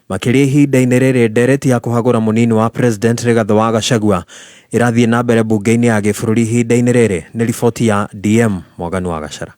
[SPEAKER 25] makĩria ihinda-inĩ rĩrĩ ndereti ya kũhagũra mũnini wa president Rigathĩ wa Gachagua ĩrathiĩ na mbere mbunge-inĩ ya gĩbũrũri ihinda-inĩ rĩrĩ. Nĩ riboti ya DM Mwaganu wa Gachara.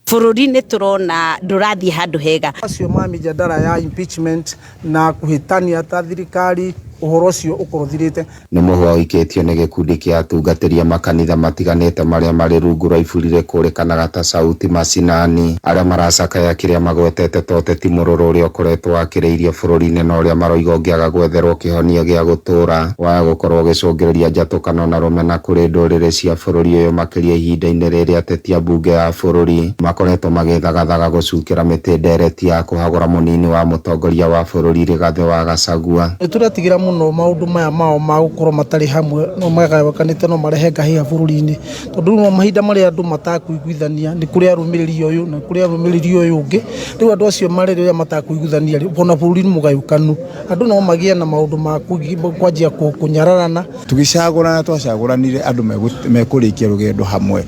[SPEAKER 7] Bũrũri nĩ tũrona ndũrathiĩ handũ hega.
[SPEAKER 8] Acio ma mĩjadala ya impeachment na kũhĩtania ta thirikari ũhoro ũcio ũkorwo ũthirĩte.
[SPEAKER 13] Nĩ mũhwa ũikĩtio nĩ gĩkundi kĩa atungatĩri makanitha matiganĩte marĩa marĩ rungu rwa iburi rĩkũrĩkanaga ta Sauti Masinani, arĩa maracakaya kĩrĩa magwetete ta ũteti mũrũrũ ũrĩa ũkoretwo wakĩrĩirie bũrũri-inĩ na ũrĩa maroiga ũngĩaga gwetherwo kĩhonia gĩa gũtũũra waya gũkorwo ũgĩcũngĩrĩria njatũkano na rũmena kũrĩ ndũrĩrĩ cia bũrũri ũyũ makĩria ihinda-inĩ rĩrĩ ateti a mbunge ya bũrũri makoretwo magĩthagathaga gũcukĩra mĩtĩ ndereti ya kũhagũra mũnini wa mũtongoria wa bũrũri Rigathĩ wa Gachagua.
[SPEAKER 8] Nĩtũretigĩra mũno maũndũ maya mao ma gũkorwo matarĩ hamwe no magayũkanĩte no marehe ngahĩha bũrũri-inĩ tondũ rĩu mahinda marĩa andũ matakũiguithania nĩ kũrĩ arũmĩrĩri ũyũ na kũrĩ arũmĩrĩri ũyũ ũngĩ. Rĩu andũ acio marĩ rĩrĩa matakũiguithania rĩ ona bũrũri nĩ mũgayũkanu, andũ no magĩe na maũndũ ma kwanjia kũnyararana.
[SPEAKER 18] Tũgĩcagũrana twacagũranire andũ mekũrĩkia rũgendo hamwe.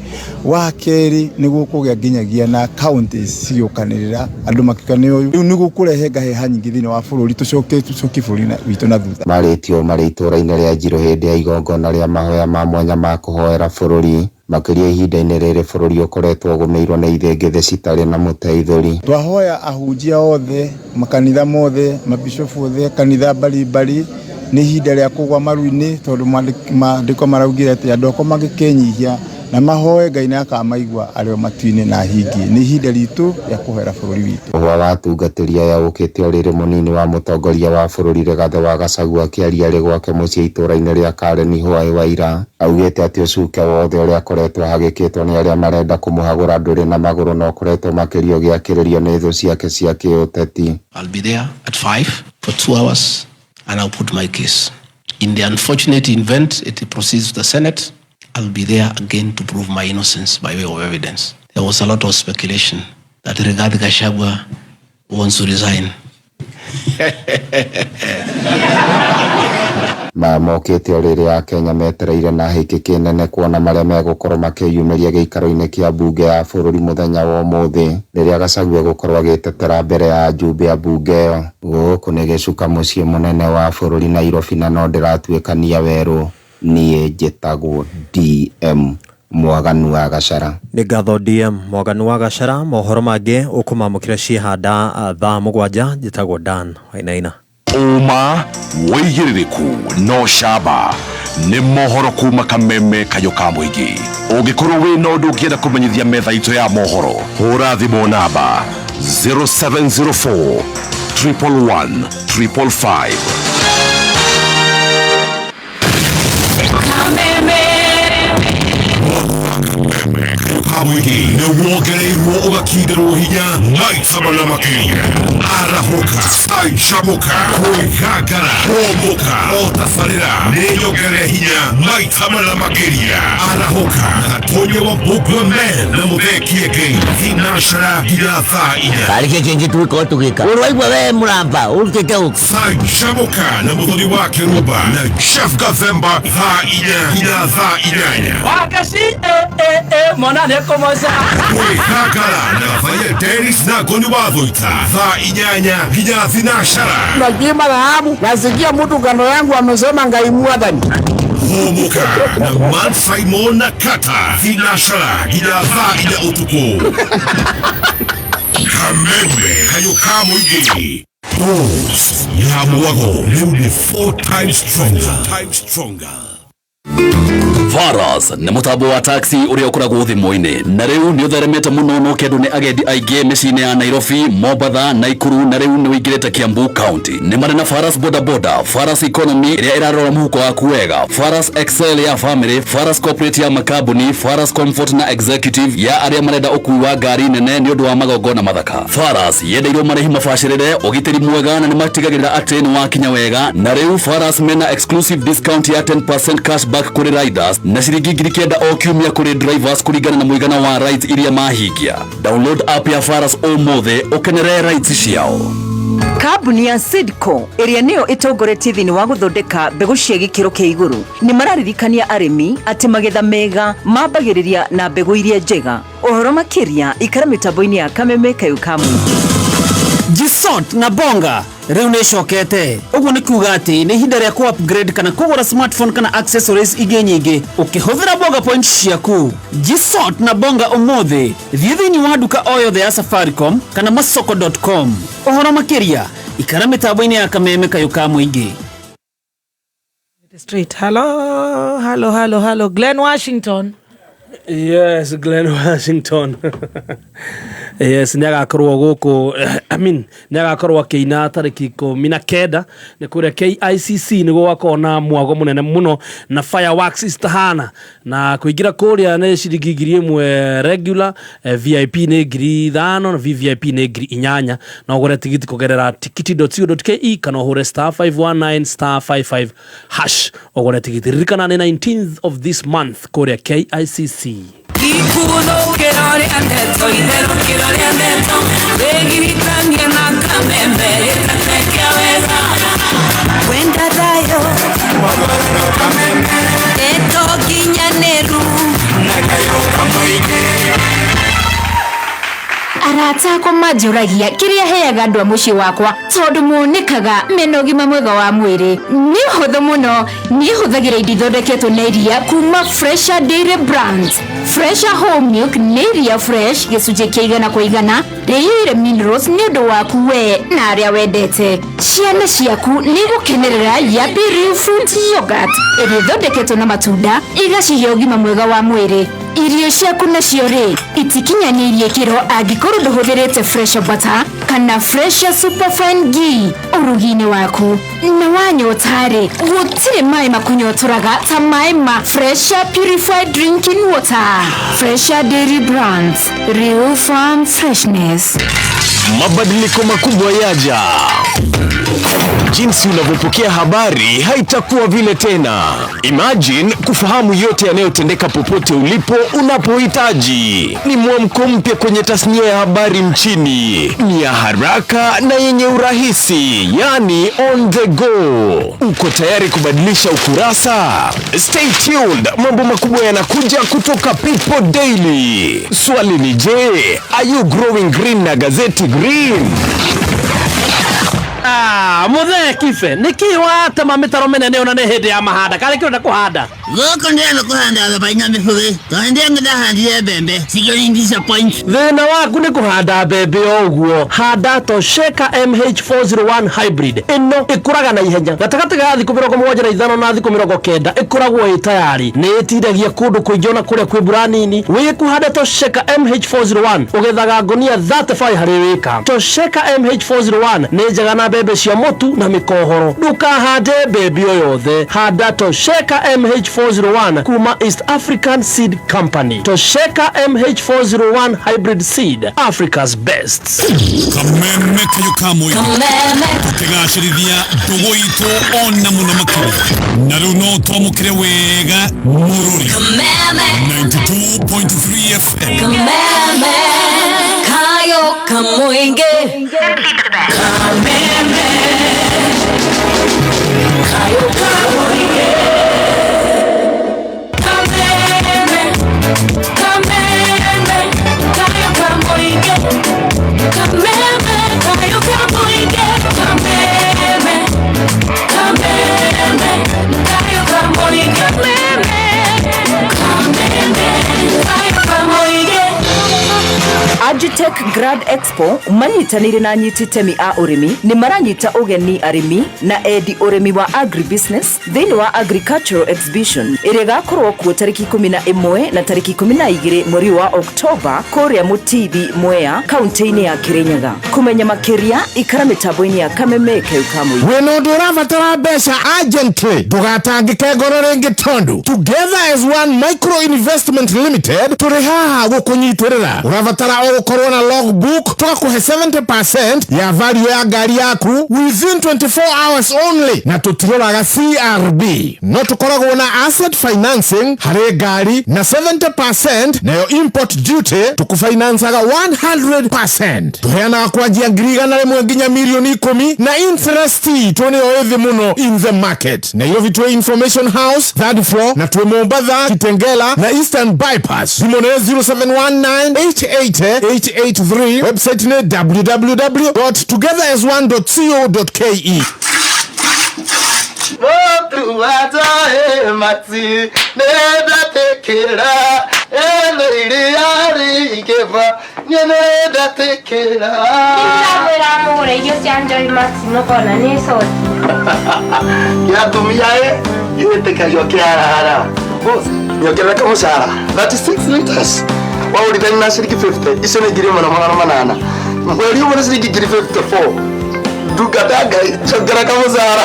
[SPEAKER 18] Wa kerĩ nĩ gũkũgĩa nginyagia na counties cigĩũkanĩrĩra andũ makĩũkanĩrĩra ũyũ. Rĩu nĩ gũkũrehe ngahĩha nyingĩ thĩinĩ wa bũrũri tũcoke bũrũri witũ na thutha.
[SPEAKER 13] Marĩtio marĩ itũũra-inĩ rĩa Njirũ hĩndĩ ya igongona rĩa mahoya ma mwanya ma kũhoera bũrũri makĩria ihinda-inĩ rĩrĩ bũrũri ũkoretwo ũgũmĩirwo nĩ ithĩngĩthĩ citarĩ na mũteithũri.
[SPEAKER 18] Twahoya ahunjia othe, makanitha mothe, mabishofu othe, kanitha mbalimbali nĩ ihinda rĩa kũgwa maru-inĩ tondũ maandĩko maraugire atĩ andũ akwa mangĩkenyihia na mahoe Ngai nĩ akamaigua arĩ o matu-inĩ na hingie. Nĩ ihinda ritũ rĩa kũhoera bũrũri witũ.
[SPEAKER 13] Mũhwa wa atungatĩri aya ũkĩte o rĩrĩ mũnini wa mũtongoria wa bũrũri Rigathĩ wa Gachagua akĩaria arĩ gwake mũciĩ itũũra-inĩ rĩa Karen Hwaĩ Waira augĩte atĩ ũcuke wothe ũrĩa akoretwo ahagĩkĩtwo nĩ arĩa marenda kũmũhagũra ndũrĩ na magũrũ na ũkoretwo makĩria ũgĩakĩrĩrio nĩ thũ ciake cia kĩũteti.
[SPEAKER 27] I'll be there at 5 for 2 hours and I'll put my case. In the unfortunate event it proceeds to the Senate, I'll be there again to prove my innocence by way of evidence. There was a lot of speculation that Rigathi Gachagua wants to resign.
[SPEAKER 13] Maya mokĩte o rĩrĩa Akenya metereire na hĩkĩ kĩnene kuona marĩa megũkorwo makĩyumĩria gĩikaro-inĩ kĩa mbunge ya bũrũri mũthenya wa ũmũthĩ rĩrĩa Gachagua egũkorwo agĩtetera mbere ya ajumbe a mbunge ĩyo. Gũkũ nĩ gĩcuka mũciĩ mũnene wa bũrũri Nairobi na no ndĩratuĩkania werũ. Niĩ njĩtagwo DM Mwaganu wa Gachara.
[SPEAKER 25] Nĩ ngatho DM Mwaganu wa Gachara. Mohoro mangĩ ũkũmamũkĩra ciĩhanda thaa 7. Njĩtagwo Dan Wainaina.
[SPEAKER 17] Ũma wĩigĩrĩrĩku no camba nĩ mohoro kuma Kameme kayũ ka mũingĩ. Ũngĩkorwo wĩna ũndũ ũngĩenda kũmenyithia metha itũ ya mohoro, hũra thimũ namba 0704 111 555. Kamũingĩ nĩ wongereirwo ũgakindĩrwo hinya maita mana makĩria. Arahũka, canjamũka, kwĩgangara, kũmbũka, o tabarĩra nĩ nyongerere hinya maita mana makĩria. Arahũka na Gatonye wa Mbugua Man na Mũthee Kĩengei thinacara nginya thaa 4.
[SPEAKER 1] Karĩ kĩ kĩngĩ tũgĩkorwo tũgĩka ũraigua we mũramba ũrutĩte ũkũ.
[SPEAKER 17] Canjamũka na Mũthoni wa Kĩrumba na Jeff Gathemba thaa 4 nginya thaa 8.
[SPEAKER 9] Wakaci mwana nĩ kũmoca.
[SPEAKER 17] Kwĩgangara na Gabaia Dennis na Ngoni wa Thũita thaa 8 nginya thinacara.
[SPEAKER 11] Napima dhahabu, nasikia mtu kando yangu amesema Ngai mwathani.
[SPEAKER 17] Hũmũka na Man Simon na Kata thinacara nginya thaa 4 ũtukũ. Kameme kayũ ka mũingĩ. Pulse ya mwago rĩu nĩ 4 times stronger.
[SPEAKER 12] Faras nĩ mũtambo wa taxi ũrĩa ũkoragwo thimũ-inĩ na rĩu nĩ ũtheremete mũno no kĩndũ nĩ agendi aingĩ mĩciĩ-inĩ ya Nairobi, Mombatha, Naikuru na rĩu nĩ ũingĩrĩte Kiambu County. Nĩ marĩ na Faras Boda Boda, Faras Economy ĩrĩa ĩrarora mũhuko waku wega, Faras Excel ya family, Faras Corporate ya makambuni, Faras Comfort na Executive ya arĩa marenda ũkui wa ngari nene nĩ ũndũ wa magongona mathaka. Faras yendeirwo marĩhi mabacĩrĩre, ũgitĩri mwega na nĩ matigagĩrĩra atĩ nĩ wakinya wega. Na rĩu Faras mena exclusive discount ya 10% cashback kũrĩ riders na ciringi 9,000 o kiumia kũrĩ drivers kũringana na mũigana wa rides iria mahingia. Download app ya Faras ũmũthĩ ũkenere rides ciao.
[SPEAKER 15] Kambuni ya Sidco ĩrĩa nĩyo ĩtongoretie thĩinĩ wa gũthondeka mbegũ cia gĩkĩro kĩa igũrũ nĩ mararirikania arĩmi atĩ magetha mega mambagĩrĩria na mbegũ iria njega. Ũhoro makĩria ikara mĩtambo-inĩ ya Kameme kayũ ka mũingĩ.
[SPEAKER 19] Jisot na Bonga rĩu nĩ ĩcokete. Ũguo nĩ kuga atĩ nĩ ihinda rĩa ku upgrade kana kũgũra smartphone kana accessories ingĩ nyingĩ ũkĩhũthĩra Bonga points ciaku. Jisot na Bonga ũmũthĩ, thiĩ thĩinĩ wa nduka o yothe ya Safaricom kana masoko.com. Ũhoro makĩria ikara mĩtambo-inĩ ya Kameme kayũ ka mũingĩ.
[SPEAKER 10] Straight. Hello, hello, hello, hello. Glenn Washington.
[SPEAKER 14] Yes, Glenn Washington. Yes, nĩ agakorwo gũkũ, I mean, nĩ agakorwo akĩina tarĩki 19 nĩ kũrĩa KICC nĩguo gwakorwo na mwago mũnene mũno na fireworks citahana na kũingĩra kũrĩa nĩ ciringi 1,000 regular, VIP nĩ 5,000 na VVIP nĩ 8,000 na ũgũre tigiti kũgerera tikiti.co.ke kana ũhũre *519 *55# ũgũre tigiti. Ririkana nĩ 19th of this month kũrĩa KICC.
[SPEAKER 21] Wenda thayo ndeto nginyanĩru.
[SPEAKER 28] Arata akwa manjũragia kĩrĩa heaga andũ a mũciĩ wakwa tondũ monekaga mena ũgima mwega wa mwĩrĩ. Nĩ ũhũthũ mũno, niĩ hũthagĩra indo ithondeketwo na iria kuma Fresha Dairy Brands. Fresha Whole Milk nĩ iria fresh gĩcunjĩ kĩa 100 kwa 100 rĩiyũire minerals nĩ ũndũ waku we na arĩa wendete. Ciana ciaku nĩ igũkenerera Yapi Real Fruit Yogurt ĩrĩa ĩthondeketwo na matunda igacihe ũgima mwega wa mwĩrĩ. Irio ciaku nacio rĩ itikinyanĩirie kĩro angĩkorwo ndũhũthĩrĩte Fresha Butter kana Fresha Superfine Ghee ũrugi-inĩ waku. Na wanyota rĩ gũtirĩ maĩ makũnyotoraga ta maĩ ma Fresha Purified Drinking Water. Fresha Dairy Brands, Real Farm Freshness.
[SPEAKER 29] Mabadiliko makubwa yaja.
[SPEAKER 4] Jinsi unavyopokea habari haitakuwa vile tena. Imagine kufahamu yote yanayotendeka popote ulipo unapohitaji. Ni mwamko mpya kwenye tasnia ya habari nchini. Ni ya haraka na yenye urahisi, yani on the go. Uko tayari kubadilisha ukurasa? Stay tuned, mambo makubwa yanakuja kutoka People Daily. Swali ni je, are you growing green na gazeti Green?
[SPEAKER 14] Ah, muthee kibe nä kä watema mä taro mä nene ona nä hä ndä ya mahanda karä kä renda kå handa
[SPEAKER 1] Gũkũ ndĩrenda kũhanda thabai na mĩbũrĩ tondũ ndĩrenda ndahandire mbembe cikĩri disappoint.
[SPEAKER 14] Thĩna waku nĩ kũhanda mbembe o ũguo. Handa Tosheka MH401 hybrid. Ĩno ĩkũraga na ihenya, gatagatĩ ga thikũ 75 na thikũ 90 ĩkoragwo ĩ tayari. Nĩ ĩtindagia kũndũ kũingĩ ona kũrĩa kwĩ mbura nini. Wĩ kũhanda Tosheka MH401 ũgethaga ngonia 35 harĩ wĩka. Tosheka MH401 nĩ njega na mbembe cia mũtu na mĩkohoro. Ndũkahande mbembe o yothe, handa Tosheka MH401 kuma East African Seed Company. Tosheka MH401 hybrid seed, Africa's best.
[SPEAKER 17] Kameme kayo kamwe tukigacĩrithia ndũgũ itũ ona mũno makĩria na rĩu no twamũkĩre wega mũrũri 92.3 FM.
[SPEAKER 21] Kameme kayo kamwinge. Kameme kayo kamwinge. Kameme, kameme kayo kamwinge. Kameme kayo kamwinge. Kameme, kameme kayo kamwinge. Kameme, kameme kayo kamwinge.
[SPEAKER 15] Agitech Grad Expo manyitanĩire na anyiti itemi a ũrĩmi nĩ maranyita ũgeni arĩmi na endi ũrĩmi wa agribusiness thĩinĩ wa agricultural exhibition ĩrĩa ĩgakorwo kuo tarĩki 11 na tarĩki 12 mweri wa Oktoba kũrĩa Mũtithi, Mwea, kaunti-inĩ ya Kirinyaga. Kũmenya makĩria ikara mĩtambo-inĩ ya Kameme Keu Kamũi.
[SPEAKER 11] Wĩna ũndũ ũrabatara mbeca urgently, ndũgatangĩke ngoro rĩngĩ tondũ Together as One Micro Investment Limited tũrĩ haha gũkũnyitĩrĩra. Ũrabatara o gũkorwo na logbook, tũgakũhe 70% ya value ya ngari yaku within 24 hours only, na tũtiroraga CRB. No tũkoragwo na asset financing harĩ ngari na 70%, nayo import duty tũkũfinancaga 100%. Tũheanaga kwanjia 100,000 nginya 10,000,000 na interest itũ nĩyo ĩthĩ mũno in the market. Nairobi twĩ Information House third floor, na twĩ Mombatha, Kitengela na Eastern Bypass. Thimũ nĩ 0719888883, website nĩ www.togetherasone.co.ke.
[SPEAKER 5] Ndamwĩra mũgũre irio cia Joy Max mũkona nĩ coti.
[SPEAKER 16] Gĩatumia ĩ gĩtĩkagio kĩarahara. Boss, nyongerera kamũcara 36 liters waũrithania na ciringi 50 icio nĩ 1800. Mweri ũmwe nĩ ciringi 54,000. Ndungata Ngai, njongera kamũcara.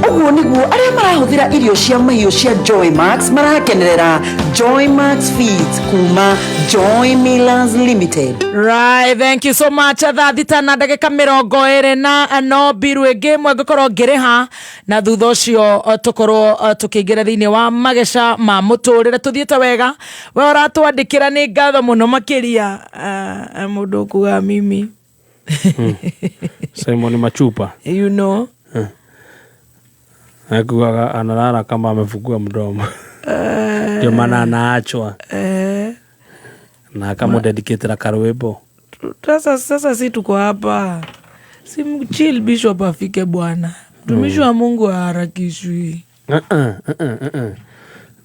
[SPEAKER 15] Ũguo nĩguo arĩa marahũthĩra irio cia mahiũ cia Joy Max marakenerera Joy Max Feeds kuma Joy Millers Limited.
[SPEAKER 10] Right, thank you so much. Thaa thita na ndagĩka 24 na no mbiru ĩngĩ ĩmwe ngũkorwo ngĩrĩha, na thutha ũcio tũkorwo tũkĩingĩra thĩinĩ wa mageca ma mũtũrĩre. Tũthiĩte wega, we ũratwandĩkĩra nĩ ngatho mũno makĩria. Mũndũ ũkuga mimi
[SPEAKER 14] Simon Machupa,
[SPEAKER 10] you know,
[SPEAKER 14] akuaga analala kama amefungua mdomo, ndio maana anaachwa na kama dedicate na karwebo.
[SPEAKER 10] Sasa si tuko hapa, si chill bishop afike bwana. Mtumishi wa Mungu haharakishwi.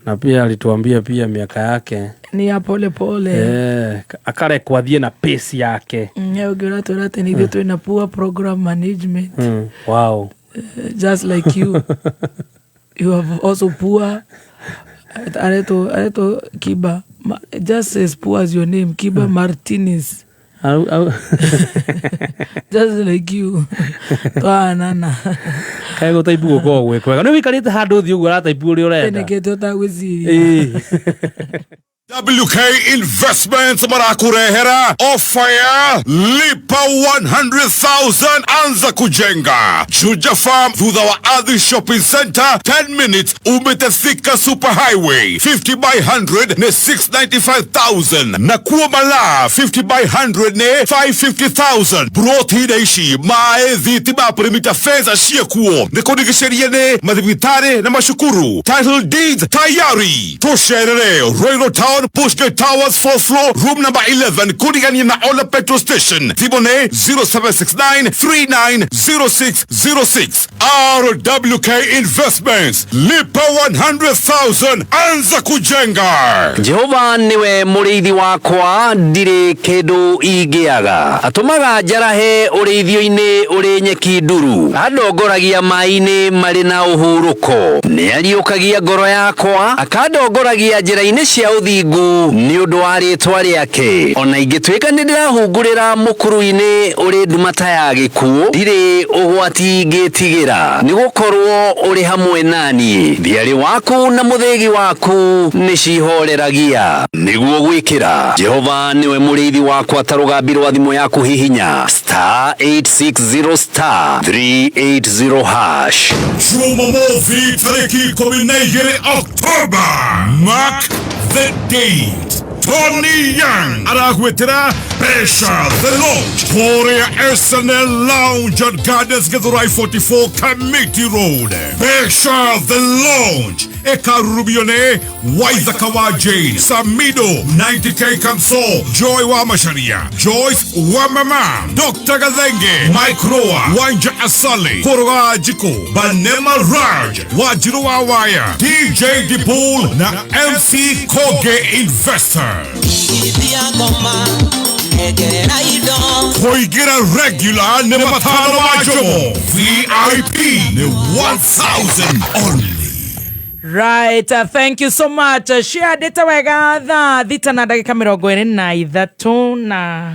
[SPEAKER 14] Na pia alituambia pia miaka yake
[SPEAKER 10] ni ya pole pole.
[SPEAKER 14] Akarekwo athiĩ na pace yake.
[SPEAKER 10] Ũngĩũra twĩra atĩ nĩ ithuĩ twĩna poor program management.
[SPEAKER 14] Wow.
[SPEAKER 10] Just like you. You have also poor aretwo Kiba. Just as poor as your name, Kiba Martinez.
[SPEAKER 14] Au.
[SPEAKER 10] Just like you. Twanana.
[SPEAKER 14] Kaĩ gũtaipu gũkoragwo gwĩ kwega. Nĩ wĩikarĩte handũ ũthiĩ ũguo ũrataipu ũrĩa ũrenda.
[SPEAKER 10] Nĩkĩo tũtagwĩciria.
[SPEAKER 17] WK Investments marakurehera ofa ya lipa 100,000 anza kujenga Juja Farm thutha wa Ardhi Shopping Center 10 minutes umete Thika Super Highway 50 by 100 ni 695,000 na kuo Malaa 50 by 100 ni 550,000 broti ici maĩ thitima perimeter fence ciekuo nĩ kũrigicĩria nĩ mathibitari na macukuru title deeds tayari tũcerere Royal Town Bushgate Towers 4th floor room number 11 kũrigania na Ola petrol station thimũ nĩ 0769 390606 RWK Investments lipa 100,000 anza kujenga.
[SPEAKER 2] Jehova niwe mũrĩithi wakwa ndirĩ kĩndũ ingĩaga atũmaga njarahe ũrĩithio-inĩ ũrĩ nyeki nduru andongoragia maĩ-inĩ marĩ na ũhurũko nĩariũkagia ngoro yakwa akandongoragia njĩra-inĩ cia ũthingu nĩ ũndũ wa rĩtwa rĩake ona ingĩtuĩka nĩ ndĩrahungurĩra mũkuru-inĩ ũrĩ nduma ta ya gĩkuũ ndirĩ ũgwati ingĩtigĩra nĩ gũkorwo ũrĩ hamwe naniĩ thiarĩ waku na mũthĩgi waku nĩ cihoreragia nĩguo gwĩkĩra Jehova nĩwe mũrĩithi wakwa ta rũgambi rwa thimũ yaku hihinya star 860 star 380 hash.
[SPEAKER 17] Jumamothi tarĩki 12 October. Mark the date. Tony Young aragwĩtĩra Besha the Lodge kũrĩa SNL Lounge at Gardens Githurai 44 Kamiti Road. Besha the Lounge ĩkarurumio nĩ Waithaka wa Jane, Samido 90K Kamso, Joy wa Macharia, Joyce wa Mama, Dr. Gathenge, Mike Roa, Wanja Asali, Koroga Jiko, Banema Raj, Wanjiru wa Waya, DJ Dipul na MC Koge Investor. Kũingĩra regular nĩ matano ma Jomo, VIP nĩ 1000 only.
[SPEAKER 10] Right, thank you so much. Share data wega thaa thita na ndagĩka 23 na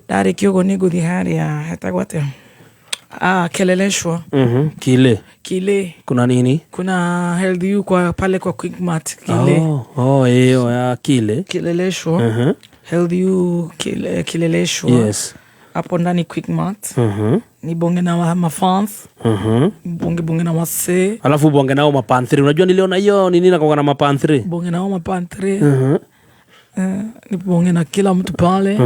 [SPEAKER 10] ndarĩkia ũguo nĩ ngũthiĩ harĩa hetagwo atĩa? Ah, Keleleshwa.
[SPEAKER 14] Kile.
[SPEAKER 10] Kile.
[SPEAKER 14] Kuna nini?
[SPEAKER 10] Kuna Health U kwa pale kwa Quickmart Kile.
[SPEAKER 14] Oh, hiyo ya Kile.
[SPEAKER 10] Kileleshwa. Health U Kileleshwa.
[SPEAKER 14] Yes.
[SPEAKER 10] Hapo ndani Quickmart. Ni bonge na mafans. Bonge na wase.
[SPEAKER 14] Alafu bonge nao mapanthri. Unajua niliona hiyo nini na kwa na mapanthri.
[SPEAKER 10] Bonge nao mapanthri. Ni bonge na kila mtu pale.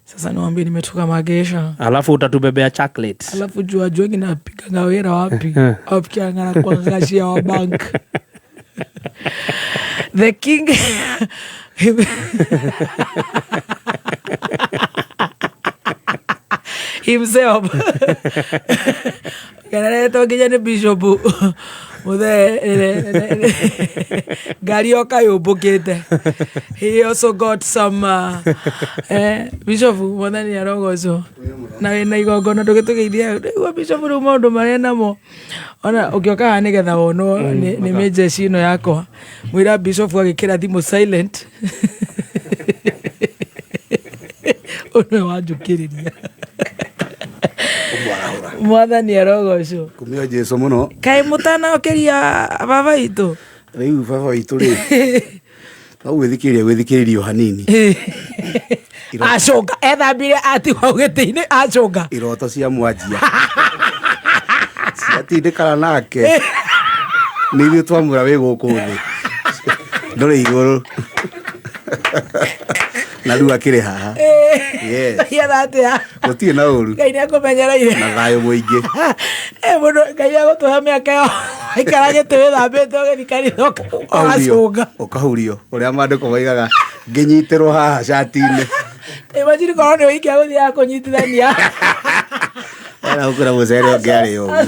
[SPEAKER 10] Sasa niwaambie nimetoka magesha.
[SPEAKER 14] Alafu utatubebea chocolate.
[SPEAKER 10] Alafu jua jogi na pika ngawera wapi? Wapi angana kwa ngashia wa bank. The king himself. Kanaretwo nginya nĩ bishop muthe ngari yoka yũmbũkĩte. He also got some bishop mwathani arogocwo na wĩna igongona ndũgĩtũgeithie rĩu bishop rĩu maũndũ marĩa namo ona ũngĩoka haha nĩgetha wonwo nĩ mĩjeci ĩno yakwa mwĩra bishop agĩkĩra thimũ silent ũnwe wanjũkĩrĩria mwathani arogocwo
[SPEAKER 3] kumio Jesu muno
[SPEAKER 10] kaĩ mũtanaũkĩria baba itũ
[SPEAKER 3] rĩu baba itũ rĩ no gwĩthikĩrĩria hanini
[SPEAKER 10] acoka ethambire atigwo gĩtĩ-inĩ acoka
[SPEAKER 3] iroto cia mwanjia ciatindĩkana nake nĩ ithuĩ twamwĩra wĩ gũkũ thĩ ndũrĩ igũrũ na rĩu akĩrĩ haha. Yes.
[SPEAKER 10] Atĩa?
[SPEAKER 3] Gũtirĩ na ũru.
[SPEAKER 10] Ngai nĩakũmenyereire.
[SPEAKER 3] Na thayũ mũingĩ.
[SPEAKER 10] Mũndũ Ngai agũtũhe mĩaka ĩyo aikara gĩtĩ wĩthambĩte ũgĩthiĩ kanitha ũgacũnga.
[SPEAKER 3] Ũkahurio ũrĩa maandĩko moigaga ngĩnyitĩrwo haha cati-inĩ.
[SPEAKER 10] Imagine korwo nĩ ũikia gũthiaga kũnyitithania.
[SPEAKER 3] Era gũkĩra mũcere ũngĩ arĩ ũguo.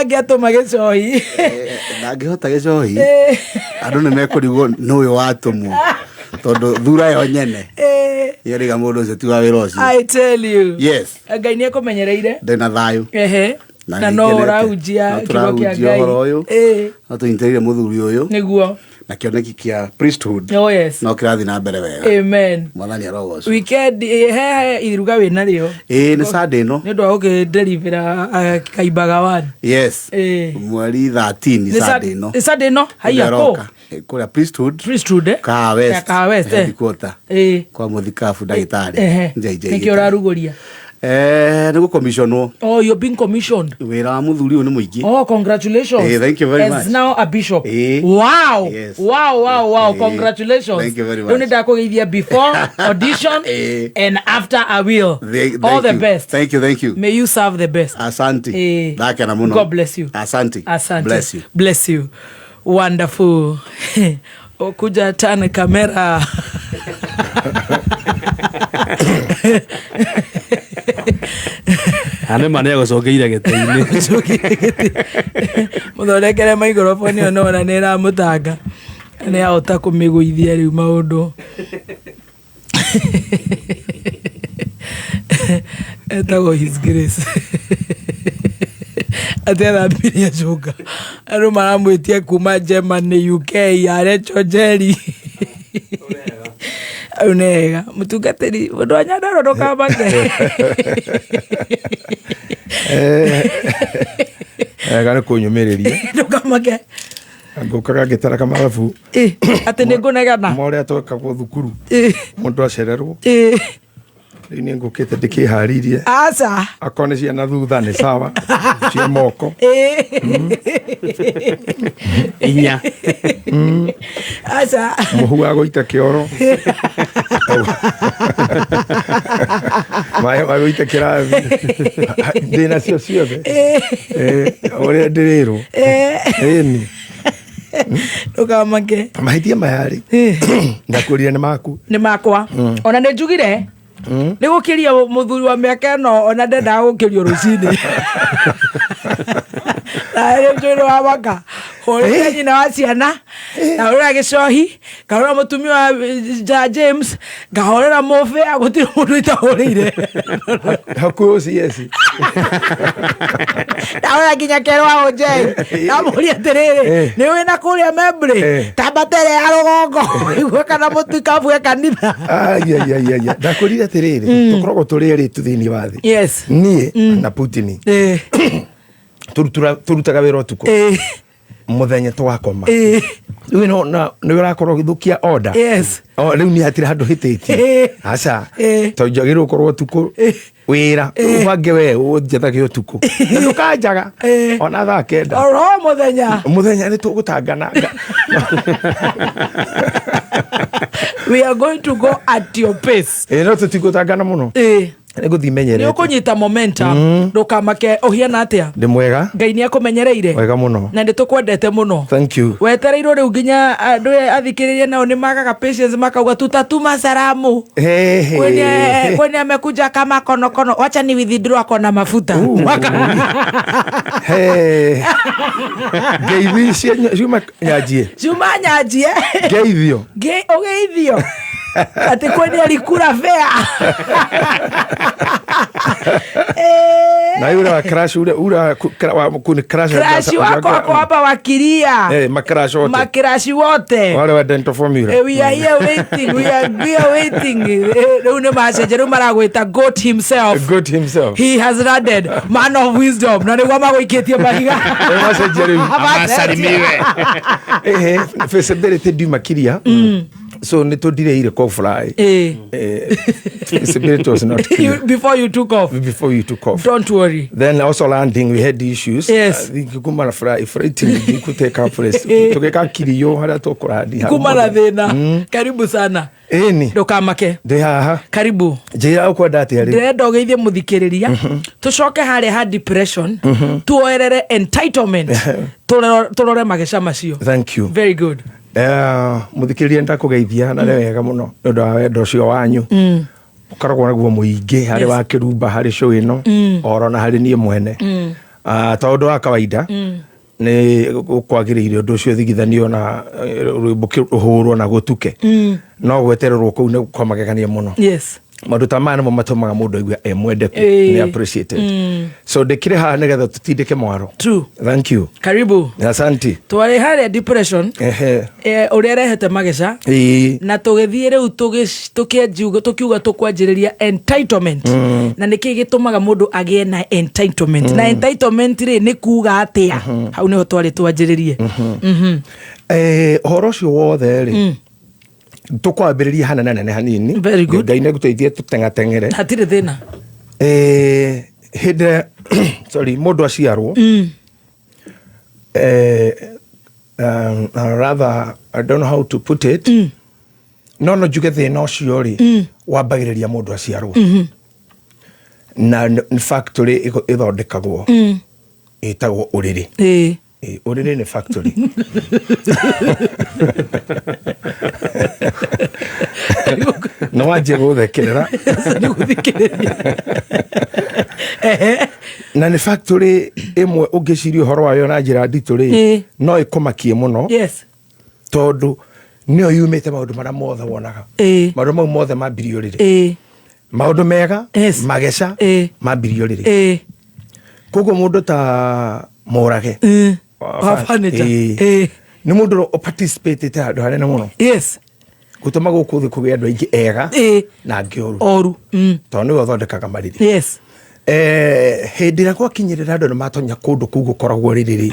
[SPEAKER 10] Angĩatũma gĩcohi.
[SPEAKER 3] Ndangĩhota gĩcohi. Andũ nĩ mekũrigwo nĩ ũyũ watũmwo. Tondu thura yo nyene yoriga mundu ucio ti wa wira ucio.
[SPEAKER 10] I tell you.
[SPEAKER 3] Yes.
[SPEAKER 10] Ngai nĩ ekũmenyereire.
[SPEAKER 3] Ndina thayu.
[SPEAKER 10] Na no ũrahunjia kiugo kĩa Ngai.
[SPEAKER 3] Ũhoro ũyũ no tũnyitĩrĩire mũthuri ũyũ
[SPEAKER 10] nĩguo
[SPEAKER 3] na kĩoneki kĩa priesthood.
[SPEAKER 10] Oh yes.
[SPEAKER 3] No kĩrathiĩ na mbere wega.
[SPEAKER 10] Amen.
[SPEAKER 3] Mwathani arogocwo.
[SPEAKER 10] Weekend he iruga wĩ narĩo.
[SPEAKER 3] Nĩ Sunday ĩno.
[SPEAKER 10] Nĩ ũndũ wa gũkĩnderibĩra kaimbaga one.
[SPEAKER 3] Yes. Mweri 13 Sunday ĩno.
[SPEAKER 10] Sunday ĩno haiya kũ.
[SPEAKER 3] Kũrĩa Priesthood.
[SPEAKER 10] Priesthood, eh?
[SPEAKER 3] Kahawa West.
[SPEAKER 10] Ya Kahawa West, eh.
[SPEAKER 3] Headquarter.
[SPEAKER 10] Ĩĩ.
[SPEAKER 3] Kwa mũthikabu ndagĩtarĩ.
[SPEAKER 10] Ehe.
[SPEAKER 3] JJ.
[SPEAKER 10] Nĩkĩo ũrarugũria?
[SPEAKER 3] Eh, nĩ gũkomiconwo.
[SPEAKER 10] Oh, you're being commissioned.
[SPEAKER 3] Wĩra wa mũthuri ũyũ nĩ mũingĩ.
[SPEAKER 10] Oh, congratulations.
[SPEAKER 3] Eh, thank you very
[SPEAKER 10] As
[SPEAKER 3] much.
[SPEAKER 10] now a bishop.
[SPEAKER 3] Eh.
[SPEAKER 10] Wow.
[SPEAKER 3] Yes.
[SPEAKER 10] Wow.
[SPEAKER 3] Eh.
[SPEAKER 10] Congratulations.
[SPEAKER 3] Thank you very
[SPEAKER 10] Rĩu
[SPEAKER 3] much.
[SPEAKER 10] nĩ ndakũgeithia before audition
[SPEAKER 3] Eh.
[SPEAKER 10] and after I will.
[SPEAKER 3] Thank
[SPEAKER 10] All the
[SPEAKER 3] you.
[SPEAKER 10] best.
[SPEAKER 3] Thank you, thank you.
[SPEAKER 10] May you serve the best.
[SPEAKER 3] Asante.
[SPEAKER 10] Eh.
[SPEAKER 3] Ndakena mũno.
[SPEAKER 10] God bless you.
[SPEAKER 3] Asante.
[SPEAKER 10] Asante.
[SPEAKER 3] Bless you.
[SPEAKER 10] Bless you. Wonderful. Okuja tane kamera.
[SPEAKER 14] Ane ma nä agåcokeire gä tä-inä.
[SPEAKER 10] Mũthondekere maikroboni ĩyo nona nĩ ĩramũtanga. Nĩ ahota kũmĩgũithia rĩu maũndũ. Etagwo His Grace. Atĩ athambirie cuka. Andũ maramwĩtia kuma Germany, UK, arecho Njeri. Au nĩ wega. Mũtungatĩri, mũndũ wa Nyandarua ndũkamake.
[SPEAKER 6] Ega nä kå nyå mä rä ria.
[SPEAKER 10] Ndũkamake.
[SPEAKER 6] Ngå kaga ngä tara kamathabu.
[SPEAKER 10] Atĩ nĩ ngũnegena.
[SPEAKER 6] Ma å rä a twekagwo thukuru. Må ndå acererwo. Rä u nä ngå kä te ndä kä harä irie.
[SPEAKER 10] Aca.
[SPEAKER 6] Akorwo nä ciana thutha nä sawa. Cia moko.
[SPEAKER 14] Inya.
[SPEAKER 10] Aca.
[SPEAKER 6] Må hu wa gå ita kä oro. Maä ma gå ita kä rathi. Ndä nacio ciothe. Å rä a ndä rä rwo. Ĩni.
[SPEAKER 10] Ndũkamake.
[SPEAKER 6] Mahĩtia maya rĩ, ndakwĩrire nĩ maku.
[SPEAKER 10] Nĩ makwa. Ona nĩ njugire nä gå kä ria må thuri wa mä aka ä no ona ndendaga gå kä rio rå cinä narä njå wa maka hå rä nyina wa ciana ngahå ra gä cohi ngahå ra må tumia wa ja James ngahå ra må bä gå tirä må ndå itahå rä ire.
[SPEAKER 6] Hakuhĩ OCS.
[SPEAKER 10] Ndahå ra nginya kerwo wa Ũnjei ndamå ria atä rä rä nä wä na kå rä a membrä tambatere ya rå gongo igue kana må tuikabu e kanitha.
[SPEAKER 6] Ai, ai, ai, ai. Ndakwĩrire atĩrĩrĩ, tũkoragwo tũrĩ erĩ tu thĩinĩ wa thĩ. Niĩ na Putin. Tũrutaga wĩra ũtukũ, mũthenya tũgakoma. Rĩu ĩno nĩ ũrakorwo ũgĩthũkia order. O, rĩu niĩ hatirĩ handũ hĩtĩtie. Aca, tondũ njagĩrĩirwo gũkorwo ũtukũ wĩra ũbange we ũnjethage ũtukũ na ndũkanjaga ona thaa 9.
[SPEAKER 10] Oro mũthenya.
[SPEAKER 6] Mũthenya nĩ tũgũtangana.
[SPEAKER 10] We are going to go at your pace.
[SPEAKER 6] Ĩ, no tũtigũtangana mũno, nĩ ngũthiĩ
[SPEAKER 10] Nä
[SPEAKER 6] menyerete.
[SPEAKER 10] å kå nyita momentum. Ndå kamake å hiana atä a?
[SPEAKER 6] Ndĩ mwega.
[SPEAKER 10] Ngai nä akå menyereire.
[SPEAKER 6] Wega mũno.
[SPEAKER 10] Na nä tå kwendete må no.
[SPEAKER 6] Thank you.
[SPEAKER 10] Wetereirwo rä u nginya andå athikä rä ria nao nä magaga patience makauga tutatuma salamu.
[SPEAKER 6] Hey, hey.
[SPEAKER 10] Kwenye amekuja kama konokono, wacha ni withdraw akona mafuta.
[SPEAKER 6] Hey. Ngeithi cia ciuma nyanjie.
[SPEAKER 10] Ciuma nyanjie.
[SPEAKER 6] Ngeithio.
[SPEAKER 10] Ũgeithio atä kwenye alikura fea.
[SPEAKER 6] Na yule wa crash ule ule wa kuni crash.
[SPEAKER 10] Crash wako wako hapa wakilia.
[SPEAKER 6] Eh, macrash wote.
[SPEAKER 10] Makirashi wote.
[SPEAKER 6] Wale wa dental formula.
[SPEAKER 10] Eh, we are here waiting, we are waiting. Rĩu nĩ macenjia, rĩu maragwĩta goat himself.
[SPEAKER 6] Goat himself.
[SPEAKER 10] He has landed, man of wisdom, na nĩguo magũikĩtie mahiga.
[SPEAKER 6] Macenjia rĩu.
[SPEAKER 10] Amasalimiwe.
[SPEAKER 6] Eh, feasibility ndiuma kiria. So nĩ tũndireire ko fly. Feasibility was not clear.
[SPEAKER 10] Before you took off.
[SPEAKER 6] Before you took off.
[SPEAKER 10] Don't worry.
[SPEAKER 6] Then also landing we had issues.
[SPEAKER 10] Yes.
[SPEAKER 6] I think kuma na fly flight take up rest. Tũgĩka kirio harĩa tũkũrandi.
[SPEAKER 10] Kuma na thĩna. Karibu sana.
[SPEAKER 6] Ĩni.
[SPEAKER 10] Ndũkamake.
[SPEAKER 6] Ndĩ haha.
[SPEAKER 10] Karibu.
[SPEAKER 6] Njĩra ũkwenda atĩa rĩu?
[SPEAKER 10] Ndĩrenda ũgeithie mũthikĩrĩria, tũcoke harĩa ha depression, tuoerere entitlement, tũrore mageca macio.
[SPEAKER 6] Thank you.
[SPEAKER 10] Very good.
[SPEAKER 6] Mũthikĩrĩria, ndakũgeithia na nĩ wega mũno nĩ ũndũ wa wendo ũcio wanyu ũkoragwo naguo mũingĩ harĩ wa kĩrumba harĩ show ĩno oro na harĩ niĩ mwene. Ah, ta ũndũ wa kawaida nĩ gũkwagĩrĩire ũndũ ũcio ũthigithanio na rwĩmbo rũhũrwo na gũtuke no gwetererwo kũu nĩ kwa magegania mũno. Maũndũ ta maya nĩmo matũmaga mũndũ aigue e mwendeku, nĩ appreciated. So ndĩkĩrĩ haha nĩgetha tũtindĩke mwaro.
[SPEAKER 10] True.
[SPEAKER 6] Thank you.
[SPEAKER 10] Karibu.
[SPEAKER 6] Asante.
[SPEAKER 10] Twarĩ harĩa depression,
[SPEAKER 6] Ehe.
[SPEAKER 10] Ũrĩa ĩrehete mageca, na tũgĩthiĩ rĩu tũkiuga tũkwanjĩrĩria entitlement na nĩkĩ gĩtũmaga mũndũ agĩe na entitlement, na entitlement rĩ nĩ kuga atĩa? Hau nĩho twarĩ twanjĩrĩrie.
[SPEAKER 6] Ũhoro ũcio wothe rĩ, tũkwambĩrĩria hana nene hanini.
[SPEAKER 10] Very good.
[SPEAKER 6] Ngai nĩagũteithie tũteng'ateng'ere.
[SPEAKER 10] Hatirĩ thĩna.
[SPEAKER 6] Hĩndĩ ĩrĩa, sorry, mũndũ aciarwo, rather I don't know how to put it, no njuge thĩna ũcio rĩ, wambagĩrĩria mũndũ aciarwo, na nĩ factory ĩthondekagwo ĩtagwo ũrĩrĩ. Ũrĩrĩ nĩ factory. No wanjie gũthekerera. Na nĩ factory ĩmwe ũngĩciria ũhoro wayo na njĩra nditũ rĩ, no ĩkũmakie mũno, tondũ nĩyo yumĩte maũndũ marĩa mothe wonaga. Maũndũ mau mothe mambirie ũrĩrĩ. Maũndũ mega, mageca, mambirie ũrĩrĩ. Koguo mũndũ ta Mũrage
[SPEAKER 10] Wa furniture.
[SPEAKER 6] Nĩ mũndũ ũparticipatĩte handũ hanene mũno gũtũma gũkũ thĩ kũgĩa andũ aingĩ ega na angĩ oru.
[SPEAKER 10] Oru.
[SPEAKER 6] Tondũ nĩwe ũthondekaga marĩrĩ. Hĩndĩ ĩrĩa gwakinyĩrĩra andũ nĩ matonya kũndũ kũu gũkoragwo rĩrĩ rĩ,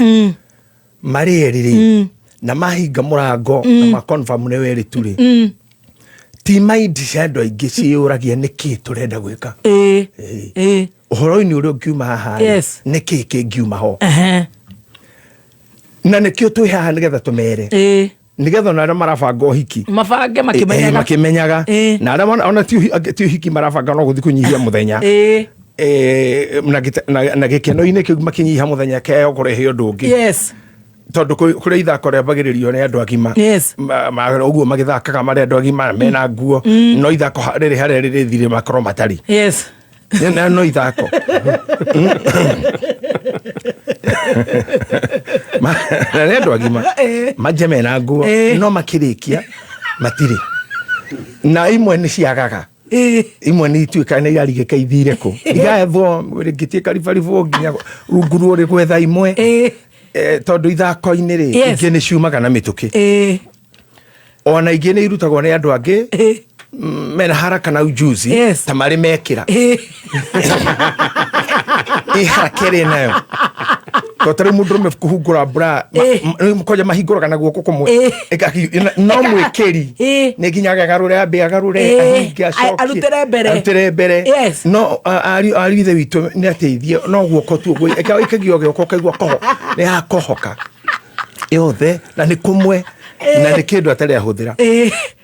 [SPEAKER 6] marĩ erĩ rĩ, na mahinga mũrango na maconfirm nĩ werĩ tu rĩ, ti mind cia andũ aingĩ ciĩyũragia nĩkĩ tũrenda gwĩka. Ũhoro-inĩ ũrĩa ũngiuma haha rĩ, nĩkĩ kĩngiuma ho, na nĩkĩo twĩ haha nĩgetha tũmere, nĩgetha ona arĩa marabanga ũhiki
[SPEAKER 10] mabange makĩmenyaga.
[SPEAKER 6] Makĩmenyaga. Na arĩa ona ti ũhiki marabanga, no gũthiĩ kũnyihia mũthenya, na gĩkeno-inĩ kĩu makĩnyihia mũthenya keo kũrehe ũndũ ũngĩ, tondũ kũrĩa ithako rĩambagĩrĩrio nĩ andũ agima. Ũguo magĩthakaga marĩ andũ agima mena nguo, no ithako rĩrĩ harĩa rĩrĩthire makorwo matarĩ. No ithako. Na nĩ andũ agima manje mena nguo, no makĩrĩkia matirĩ, na imwe nĩ ciagaga, imwe nĩ ituĩka nĩ irarigĩka ithire kũ, igaethwo rĩngĩ ti karibaribwo nginya rungu ruo rĩ gwetha imwe. Tondũ ithako-inĩ rĩ, ingĩ nĩ ciumaga na mĩtũkĩ, ona ingĩ nĩ irutagwo nĩ andũ angĩ mena haraka na ujuzi, ta marĩ mekĩra ĩ haraka ĩrĩ nayo, tondũ ta rĩu mũndũrũme kũhungũra bra kwanja mahingũraga na guoko kũmwe. No mwĩkĩri nĩ nginya agarũre, ambe agarũre, ahinge, acokie.
[SPEAKER 10] Arutĩre mbere.
[SPEAKER 6] Arutĩre mbere. No ariũ ithe witũ nĩ ateithie, no guoko tu ũguo ĩkagio gĩoko, ũkaigua koho nĩ yakohoka yothe, na nĩ kũmwe, na nĩ kĩndũ atarĩ ahũthĩra.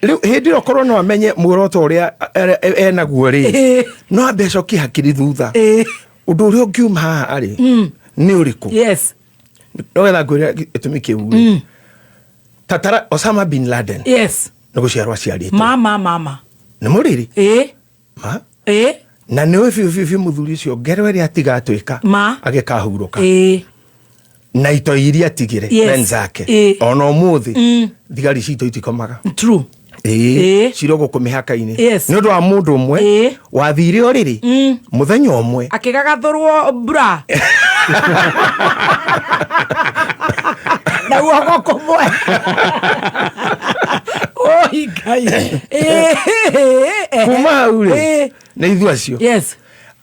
[SPEAKER 6] Rĩu hĩndĩ ĩyo korwo no amenye muoroto ũrĩa enaguo rĩ, no ambe acokie hakiri thutha, ũndũ ũrĩa ũngiuma haha rĩ nĩ ũrĩkũ? No getha ngwĩre gĩtũmi kĩu rĩ, tatara Osama bin Laden nĩ gũciarwo aciarĩtwo
[SPEAKER 10] mama mama
[SPEAKER 6] nĩ mũrĩrĩ ma, na nĩ ũĩ biũ biũ biũ mũthuri ũcio ngero ĩrĩa atigatwĩka
[SPEAKER 10] Ma.
[SPEAKER 6] agĩkahurũka na itoi iria atigire wenzake, ona ũmũthĩ thigari citũ itikomaga. Cirĩ gũkũ mĩhaka-inĩ nĩ ũndũ wa mũndũ ũmwe wathire ũrĩrĩ mũthenya ũmwe.
[SPEAKER 10] Akĩgagathũrwo bra na guoko kũmwe. Oi Ngai.
[SPEAKER 6] Kuma hau rĩ, nĩ ithuĩ acio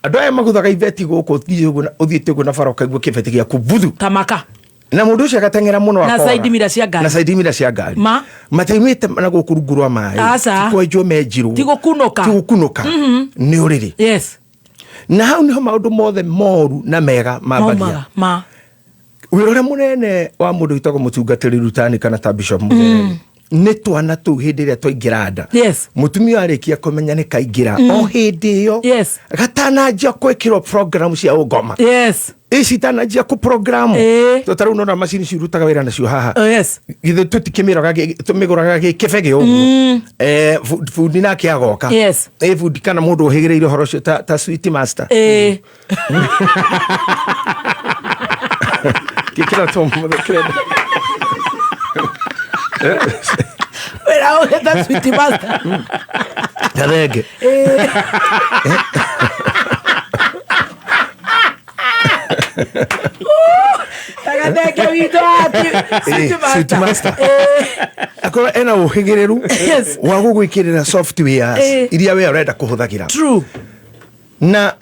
[SPEAKER 6] andũ aya maguthaga ibeti gũkũ, ũthiĩte ũguo na bara ũkaigua kĩbeti gĩaku buthu.
[SPEAKER 10] Tamaka.
[SPEAKER 6] Na mũndũ ũcio agateng'era mũno
[SPEAKER 10] Na
[SPEAKER 6] akora.
[SPEAKER 10] side mirror cia ngari.
[SPEAKER 6] Na side mirror cia ngari.
[SPEAKER 10] Ma.
[SPEAKER 6] Mataumĩte na gũkũ rungu rwa maĩ.
[SPEAKER 10] Aca.
[SPEAKER 6] Ti kwenjwo menjirwo.
[SPEAKER 10] Ti gũkunũka.
[SPEAKER 6] Ti gũkunũka. Nĩ ũrĩrĩ. Na hau niho maũndũ mothe moru na mega mambagia.
[SPEAKER 10] Maumaga ma.
[SPEAKER 6] Wĩra ũrĩa mũnene wa mũndũ wĩtagwo mũtungatĩri rutani kana ta bishop mũthereri nĩ twana tũu hĩndĩ ĩrĩa twaingĩra nda. Mũtumia arĩkia kũmenya nĩ kaingĩra, o hĩndĩ ĩyo gatananjia gwĩkĩrwo program cia ũngoma, ici itananjia kũ program, to ta rĩu nona macini cirutaga wĩra nacio haha. Githĩ tũtikĩmĩroga tũmĩgũraga gĩ kĩbegĩ ũguo? Bundi nake agoka. Bundi kana mũndũ ũhĩgĩrĩire ũhoro ũcio ta sweet master. Gĩkĩra to kĩrenda.
[SPEAKER 10] Wĩra ũgĩta sweet master.
[SPEAKER 6] Gathenge.
[SPEAKER 10] Tagathenge witũ ati
[SPEAKER 6] sweet master. Akorwo ena ũhĩgĩrĩru wa gũgwĩkĩrĩra softwares iria we ũrenda kũhũthagĩra.
[SPEAKER 10] True.
[SPEAKER 6] Na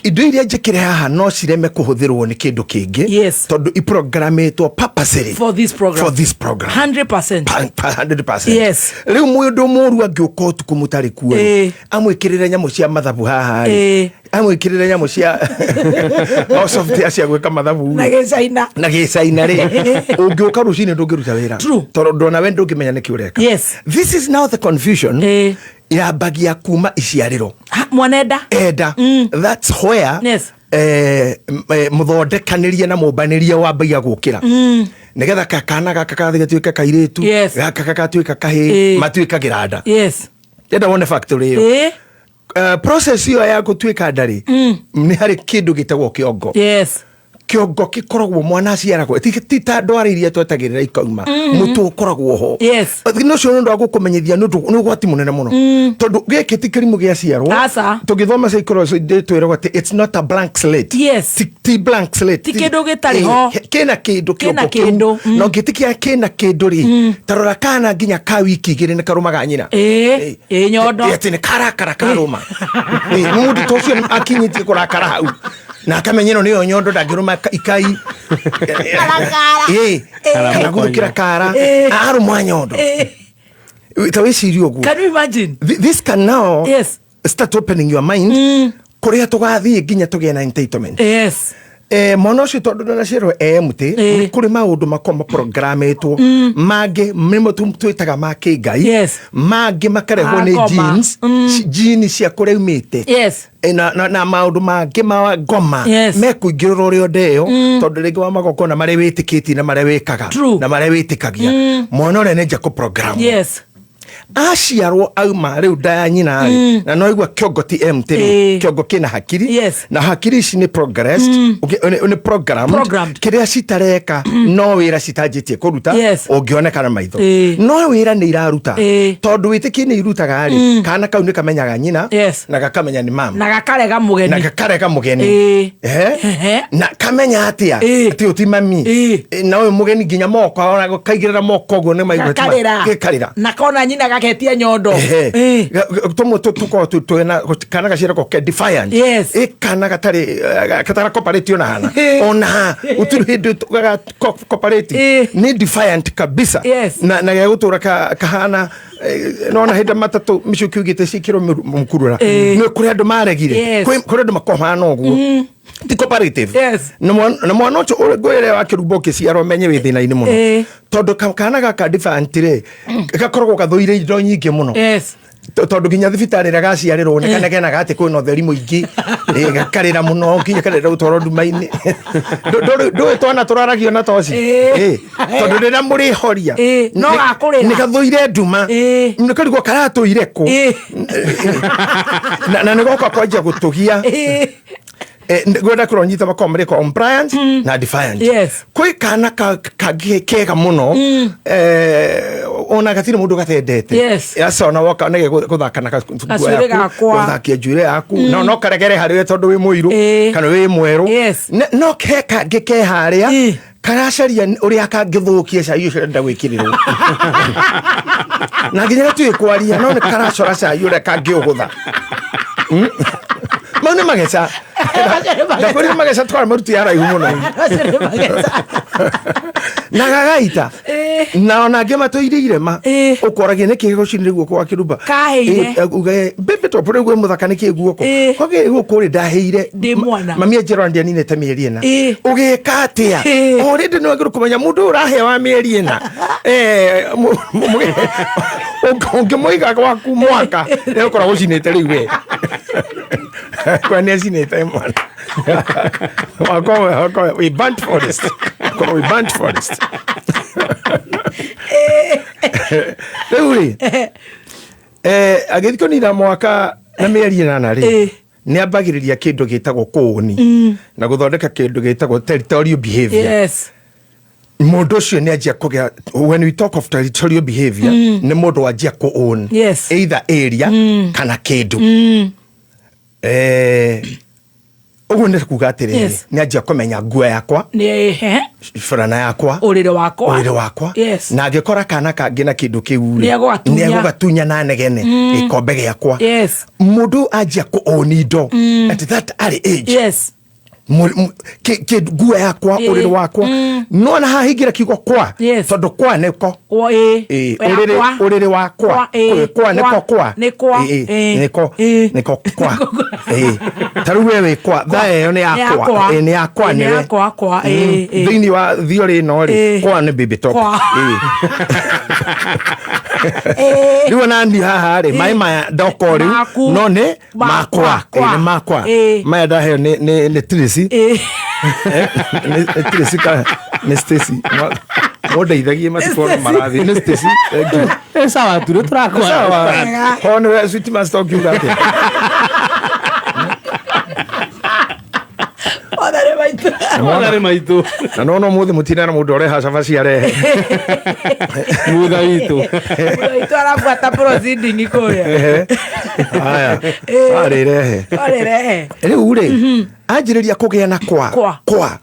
[SPEAKER 6] Indo iria njĩkĩre haha no cireme kũhũthĩrwo nĩ kĩndũ kĩngĩ.
[SPEAKER 10] Yes.
[SPEAKER 6] Tondũ iprogramitwo purposely
[SPEAKER 10] for this program.
[SPEAKER 6] For this program.
[SPEAKER 10] 100%.
[SPEAKER 6] 100%.
[SPEAKER 10] Yes.
[SPEAKER 6] Rĩu mũndũ mũru angĩũka ũtukũ mũtarĩ kuo rĩ, amwĩkĩrĩre nyamũ cia mathabu haha rĩ, amwĩkĩrĩre nyamũ cia o software cia gwĩka mathabu
[SPEAKER 10] Na
[SPEAKER 6] rĩ.
[SPEAKER 10] gĩcaina.
[SPEAKER 6] Na gĩcaina rĩ, ũngĩũka rũcinĩ ndũngĩruta wĩra.
[SPEAKER 10] True.
[SPEAKER 6] Tondũ onawe ndũngĩmenya nĩkĩ ũreka.
[SPEAKER 10] Yes.
[SPEAKER 6] This is now the confusion yambagia kuma iciarĩro.
[SPEAKER 10] Mwana enda.
[SPEAKER 6] Enda. That's where
[SPEAKER 10] Yes.
[SPEAKER 6] Mũthondekanĩrie na mũmbanĩrie wambagia gũkĩra nĩgetha kana gaka gathi gatuĩke kairĩtu.
[SPEAKER 10] Yes.
[SPEAKER 6] Gaka gagatuĩka kahĩĩ, matuĩkagĩra nda.
[SPEAKER 10] Yes.
[SPEAKER 6] Enda wone factory ĩyo. Process ĩyo ya gũtuĩka nda rĩ, nĩ harĩ kĩndũ gĩtagwo kĩongo.
[SPEAKER 10] Yes.
[SPEAKER 6] Kĩongo gĩkoragwo mwana aciaragwo ti ta ndwara iria twetagĩrĩra ikauma. Mũtwe ũkoragwo ho.
[SPEAKER 10] Yes.
[SPEAKER 6] No ũcio nĩ ũndũ wa gũkũmenyithia nĩ ũndũ nĩ ũgwati mũnene mũno, tondũ gĩkĩ ti kĩrimũ gĩaciarwo.
[SPEAKER 10] Aca.
[SPEAKER 6] Tũgĩthoma psychology twĩragwo atĩ it's not a blank slate.
[SPEAKER 10] Yes.
[SPEAKER 6] Ti blank slate.
[SPEAKER 10] Ti kĩndũ gĩtarĩ ho.
[SPEAKER 6] Kĩna kĩndũ.
[SPEAKER 10] Kĩna
[SPEAKER 6] Kĩongo kĩu.
[SPEAKER 10] kĩndũ.
[SPEAKER 6] Na ũngĩtĩkia kĩna kĩndũ rĩ, ta rora kana nginya ka wiki 2 nĩ karũmaga nyina.
[SPEAKER 10] Ĩ nyondo.
[SPEAKER 6] Atĩ nĩ karakara karũma. Mũndũ ta ũcio akinyĩtie kũrakara hau na akamenya ĩno nĩyo nyondo, ndangĩrũma ikai. Kana gũthũkĩra kara arũmwa nyondo. Ta wĩcirie ũguo.
[SPEAKER 10] Can you imagine?
[SPEAKER 6] This can now
[SPEAKER 10] Yes.
[SPEAKER 6] start opening your mind kũrĩa tũgathiĩ nginya tũgĩe na entitlement.
[SPEAKER 10] Yes.
[SPEAKER 6] Mwana ũcio tondũ ndanaciarwo e mũtĩ, nĩ kũrĩ maũndũ makoragwo maprogramitwo mangĩ nĩmo twĩtaga ma kĩngai.
[SPEAKER 10] Yes.
[SPEAKER 6] Mangĩ makarehwo nĩ
[SPEAKER 10] Ma ngoma.
[SPEAKER 6] genes, gene cia kũrĩa umĩte.
[SPEAKER 10] Yes.
[SPEAKER 6] Na maũndũ mangĩ ma ngoma
[SPEAKER 10] Yes.
[SPEAKER 6] mekũingĩrĩra ũrĩa ndeo, tondũ rĩngĩ wa magongona marĩa wĩtĩkĩtie na marĩa wĩkaga
[SPEAKER 10] True.
[SPEAKER 6] na marĩa wĩtĩkagia, mwana ũrĩa nĩ nja kũprogram.
[SPEAKER 10] Yes.
[SPEAKER 6] Aciarwo auma rĩu nda ya nyina rĩ, na no igua kĩongo ti empty rĩ, kĩongo kĩna hakiri.
[SPEAKER 10] Yes.
[SPEAKER 6] Na hakiri ici nĩ progressed, nĩ programmed.
[SPEAKER 10] Programmed.
[SPEAKER 6] Kĩrĩa citareka no wĩra citanjĩtie kũruta.
[SPEAKER 10] Yes.
[SPEAKER 6] Ũngĩoneka na maitho, no wĩra nĩ iraruta, tondũ wĩtĩkie nĩ irutaga rĩ, kana kau nĩ kamenyaga nyina.
[SPEAKER 10] Yes.
[SPEAKER 6] Na gakamenya nĩ mama.
[SPEAKER 10] Na gakarega mũgeni.
[SPEAKER 6] Na gakarega mũgeni. Na kamenya atĩa atĩ ũti mami. Na ũyũ mũgeni nginya moko ona kaigĩrĩra moko ũguo nĩ maigua ti
[SPEAKER 10] Gakarĩra.
[SPEAKER 6] Gakarĩra.
[SPEAKER 10] Na kona nyina gaketia nyondo.
[SPEAKER 6] Tũmwe tũkoragwo twĩna kana gaciaragwo ke defiant.
[SPEAKER 10] Yes.
[SPEAKER 6] Ĩ kana gatarĩ gatara cooperate ona hana ona ha gũtirĩ hĩndĩ gaga cooperate, nĩ defiant kabisa.
[SPEAKER 10] Yes.
[SPEAKER 6] Na gĩgũtũra kahana nona hĩndĩ matatũ mĩcuki ugĩte ciĩkĩrwo mũkurura. Nĩ kũrĩ andũ maregire.
[SPEAKER 10] Yes.
[SPEAKER 6] Kũrĩ andũ makoragwo ũguo, ti cooperative.
[SPEAKER 10] Yes.
[SPEAKER 6] Na mwana ũcio ngwĩre wa kĩrumba ũkĩciarwo menye wĩ thĩna-inĩ mũno, tondũ kana gaka defiant rĩ, gakoragwo gathũire indo nyingĩ mũno.
[SPEAKER 10] Yes.
[SPEAKER 6] Tondũ nginya thibitarĩ ĩrĩa gaciarĩrwo nĩ kanegenaga atĩ kwĩna ũtheri mũingĩ. Gakarĩra mũno nginya karenda gũtwarwo nduma-inĩ. Ndũĩ twana tũraragio na toci. Tondũ rĩrĩa mũrĩhoria
[SPEAKER 10] No gakũrĩra.
[SPEAKER 6] Nĩ gathũire nduma, nĩ karigwo karatũire kũ. Na nĩ goka kwanjia gũtũgia. Ngwenda kũronyita makoragwo marĩ compliant na defiant.
[SPEAKER 10] Yes.
[SPEAKER 6] Kwĩ kana kangĩ kega mũno, ona gatirĩ mũndũ gatendete.
[SPEAKER 10] Yes.
[SPEAKER 6] Aca ona woka nĩ gũthaka na
[SPEAKER 10] Gacuĩrĩ gakwa.
[SPEAKER 6] Gũthakia njuĩrĩ yaku. No karegere harĩ we tondũ wĩ mũirũ kana wĩ mwerũ.
[SPEAKER 10] Yes.
[SPEAKER 6] No ke kangĩ ke harĩa karacaria ũrĩa kangĩthũkia cai ũcio ũrenda gwĩkĩrĩrwo, na nginya gatuĩ kwaria no nĩ karacora cai ũrĩa kangĩũgũtha. Mau nĩ mageca, ndakwĩrire mageca twara maruti ya raihu mũno na gagaita na ona angĩ matũire irema, ũkoragia nĩkĩ gũcinire guoko wa kĩrumba.
[SPEAKER 10] Kahĩire.
[SPEAKER 6] Uge bebe top rĩu gwĩ mũthaka nĩkĩ guoko kwagĩ guoko rĩ ndahĩire
[SPEAKER 10] Ndĩ mwana.
[SPEAKER 6] Mami anjĩra ndianinĩte mĩeri 4. Ũgĩka atĩa? Already nĩ wagĩrĩirwo kũmenya mũndũ ũyũ ũrahĩa wa mĩeri 4, ũngĩmũiga gwaku mwaka nĩ ũkoragwo ũcinĩte rĩu we kwa nĩ acinĩte mwana wakwa wakwa. We burnt forest. Wakwa we burnt forest. Rĩu rĩ, agĩthiĩ kũnina mwaka na mĩeri 8 rĩ, nĩ ambagĩrĩria kĩndũ gĩtagwo kũũni na gũthondeka kĩndũ gĩtagwo territorial behavior.
[SPEAKER 10] Yes.
[SPEAKER 6] Mũndũ ũcio nĩ anjia kũgĩa, when we talk of territorial behavior, nĩ mũndũ wanjia kũ own
[SPEAKER 10] Yes.
[SPEAKER 6] either area kana kĩndũ. Ũguo nĩ kuga atĩrĩrĩ,
[SPEAKER 10] Yes.
[SPEAKER 6] nĩ anjia kũmenya nguo yakwa,
[SPEAKER 10] Nĩ ehe.
[SPEAKER 6] burana yakwa,
[SPEAKER 10] Ũrĩrĩ wakwa.
[SPEAKER 6] Ũrĩrĩ wakwa.
[SPEAKER 10] Yes.
[SPEAKER 6] Na angĩkora kana kangĩ na kĩndũ kĩu rĩ,
[SPEAKER 10] Nĩ egũgatunya.
[SPEAKER 6] nĩ egũgatunya na negene gĩkombe gĩakwa.
[SPEAKER 10] Yes.
[SPEAKER 6] Mũndũ anjia kũ-own indo at that early age.
[SPEAKER 10] Yes.
[SPEAKER 6] Nguo yakwa, ũrĩrĩ wakwa, no na haha hingĩra kiugo kwa, tondũ kwa nĩko.
[SPEAKER 10] Kwa ĩ.
[SPEAKER 6] Ĩ,
[SPEAKER 10] Yakwa.
[SPEAKER 6] ũrĩrĩ wakwa.
[SPEAKER 10] Kwa, ĩ.
[SPEAKER 6] Kwa nĩko
[SPEAKER 10] Kwa.
[SPEAKER 6] kwa.
[SPEAKER 10] Nĩ kwa.
[SPEAKER 6] Ĩ,
[SPEAKER 10] Ĩ.
[SPEAKER 6] nĩko nĩko kwa. Ĩ. Ta rĩu we wĩ kwa thaa ĩyo nĩ
[SPEAKER 10] Nĩ
[SPEAKER 6] yakwa.
[SPEAKER 10] yakwa.
[SPEAKER 6] Ĩ, nĩ yakwa
[SPEAKER 10] Ĩ, nĩ
[SPEAKER 6] nĩwe.
[SPEAKER 10] yakwa, kwa. Ĩ, ĩ.
[SPEAKER 6] Thĩinĩ wa theory ĩno rĩ,
[SPEAKER 10] Ĩ.
[SPEAKER 6] kwa nĩ baby top.
[SPEAKER 10] Kwa.
[SPEAKER 6] Ĩ. Rĩu ona niĩ haha rĩ, maĩ maya ndoka o rĩu
[SPEAKER 10] Maku.
[SPEAKER 6] no nĩ
[SPEAKER 10] Makwa.
[SPEAKER 6] makwa.
[SPEAKER 10] Kwa.
[SPEAKER 6] Ĩ, nĩ makwa.
[SPEAKER 10] Ĩ.
[SPEAKER 6] Maya ndaheo nĩ Tracy.
[SPEAKER 10] Ĩ.
[SPEAKER 6] Nĩ Tracy kana nĩ Stacy? Mũndeithagie matukũ
[SPEAKER 10] Stacy.
[SPEAKER 6] marathiĩ. Nĩ Stacy, thank you.
[SPEAKER 14] Ĩ, sawa tu nĩ tũrakora.
[SPEAKER 6] Sawa. Ho nĩwe sweet master ũkiuga atĩa?
[SPEAKER 10] Mwathani maitũ.
[SPEAKER 14] Mwathani maitũ.
[SPEAKER 6] Na nona ũmũthĩ mũtinena mũndũ ũreha cabaci arehe.
[SPEAKER 14] Mutha witũ.
[SPEAKER 10] Mutha witũ arabuata proceeding kũrĩa.
[SPEAKER 6] Ehe. Haya.
[SPEAKER 10] Ĩ.
[SPEAKER 6] Warĩ rehe.
[SPEAKER 10] Warĩ rehe.
[SPEAKER 6] Rĩu rĩ, anjĩrĩria kũgĩa na kwa.
[SPEAKER 10] Kwa.
[SPEAKER 6] Kwa.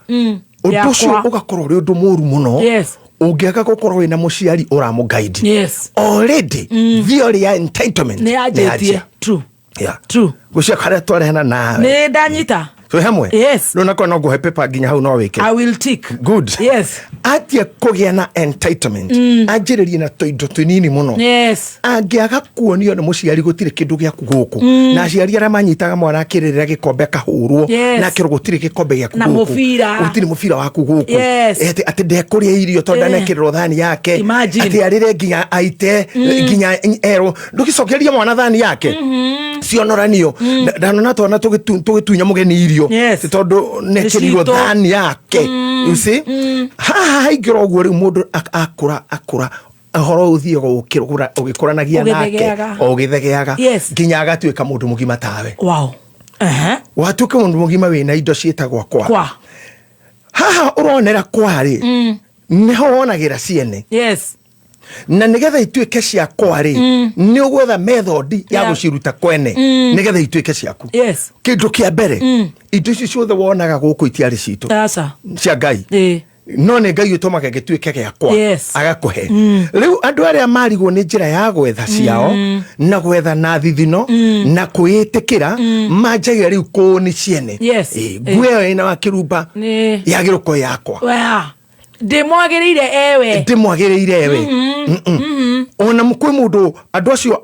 [SPEAKER 6] Ũndũ ũcio
[SPEAKER 10] Yakwa.
[SPEAKER 6] ũgakorwo ũrĩ ũndũ mũru mũno.
[SPEAKER 10] Yes.
[SPEAKER 6] Ũngĩaga gũkorwo wĩna mũciari ũramũguide.
[SPEAKER 10] Yes.
[SPEAKER 6] Already theory ya entitlement
[SPEAKER 10] Nĩ yanjĩtie.
[SPEAKER 6] yanjia.
[SPEAKER 10] True.
[SPEAKER 6] Yeah.
[SPEAKER 10] True.
[SPEAKER 6] Gũcia harĩa twarehana nawe.
[SPEAKER 10] Nĩ ndanyita.
[SPEAKER 6] Twĩ hamwe?
[SPEAKER 10] Yes.
[SPEAKER 6] Rĩu nakorwo no ngũhe paper nginya hau no wĩke.
[SPEAKER 10] I will tick.
[SPEAKER 6] Good.
[SPEAKER 10] Yes.
[SPEAKER 6] Atia kũgĩa na entitlement, anjĩrĩrie na tũindo tũnini mũno.
[SPEAKER 10] Yes.
[SPEAKER 6] Angĩaga kuonio nĩ mũciari gũtirĩ kĩndũ gĩaku gũkũ, na aciari arĩa manyitaga mwana akĩrĩrĩra gĩkombe akahũrwo,
[SPEAKER 10] Yes.
[SPEAKER 6] na akĩrwo gũtirĩ gĩkombe gĩaku
[SPEAKER 10] Na
[SPEAKER 6] gũkũ,
[SPEAKER 10] mũbira.
[SPEAKER 6] gũtirĩ mũbira waku gũkũ.
[SPEAKER 10] Yes.
[SPEAKER 6] Atĩ ndekũrĩa irio tondũ
[SPEAKER 10] Eh.
[SPEAKER 6] ndanekĩrĩrwo thani yake.
[SPEAKER 10] Imagine.
[SPEAKER 6] Atĩ arĩre nginya aite, nginya erwo ndũgĩcokeria mwana thani yake cionoranio. Ndanona twana tũgĩtunya mũgeni irio.
[SPEAKER 10] Yes.
[SPEAKER 6] Nĩ tondũ nekĩrirwo
[SPEAKER 10] Nĩ citũ.
[SPEAKER 6] thani yake. You see? Haha haingĩra ũguo rĩu mũndũ akũra akũra ũhoro ũthiaga ũgĩkũranagia nake,
[SPEAKER 10] Ũgĩthegeaga.
[SPEAKER 6] o ũgĩthegeaga,
[SPEAKER 10] Yes.
[SPEAKER 6] nginya agatuĩka mũndũ mũgima tawe.
[SPEAKER 10] Wow. Ehe.
[SPEAKER 6] Watuĩka mũndũ mũgima wĩna indo ciĩtagwo kwa.
[SPEAKER 10] Kwa.
[SPEAKER 6] Haha ũronera kwa rĩ, nĩho wonagĩra ciene.
[SPEAKER 10] Yes.
[SPEAKER 6] Na nĩgetha ituĩke cia kwa rĩ, nĩ ũgwetha method ya gũciruta kwene, nĩgetha ituĩke ciaku.
[SPEAKER 10] Yes.
[SPEAKER 6] Kĩndũ kĩa mbere, indo icio ciothe wonaga gũkũ itiarĩ citũ,
[SPEAKER 10] Aca.
[SPEAKER 6] cia Ngai.
[SPEAKER 10] Ĩ.
[SPEAKER 6] No nĩ Ngai ũtũmaga gĩtuĩke gĩakwa.
[SPEAKER 10] Yes.
[SPEAKER 6] Agakũhe. Rĩu andũ arĩa marigwo nĩ njĩra ya gwetha ciao, na gwetha na thithino, na kwĩĩtĩkĩra, manjagia rĩu kũũni ciene.
[SPEAKER 10] Yes.
[SPEAKER 6] Ĩ, nguo ĩyo ĩna wa kĩrumba
[SPEAKER 10] Nĩ.
[SPEAKER 6] yagĩrwo ko yakwa.
[SPEAKER 10] Wa. Ndĩmwagĩrĩire ewe.
[SPEAKER 6] Ndĩmwagĩrĩire ewe. Ona kwĩ mũndũ andũ acio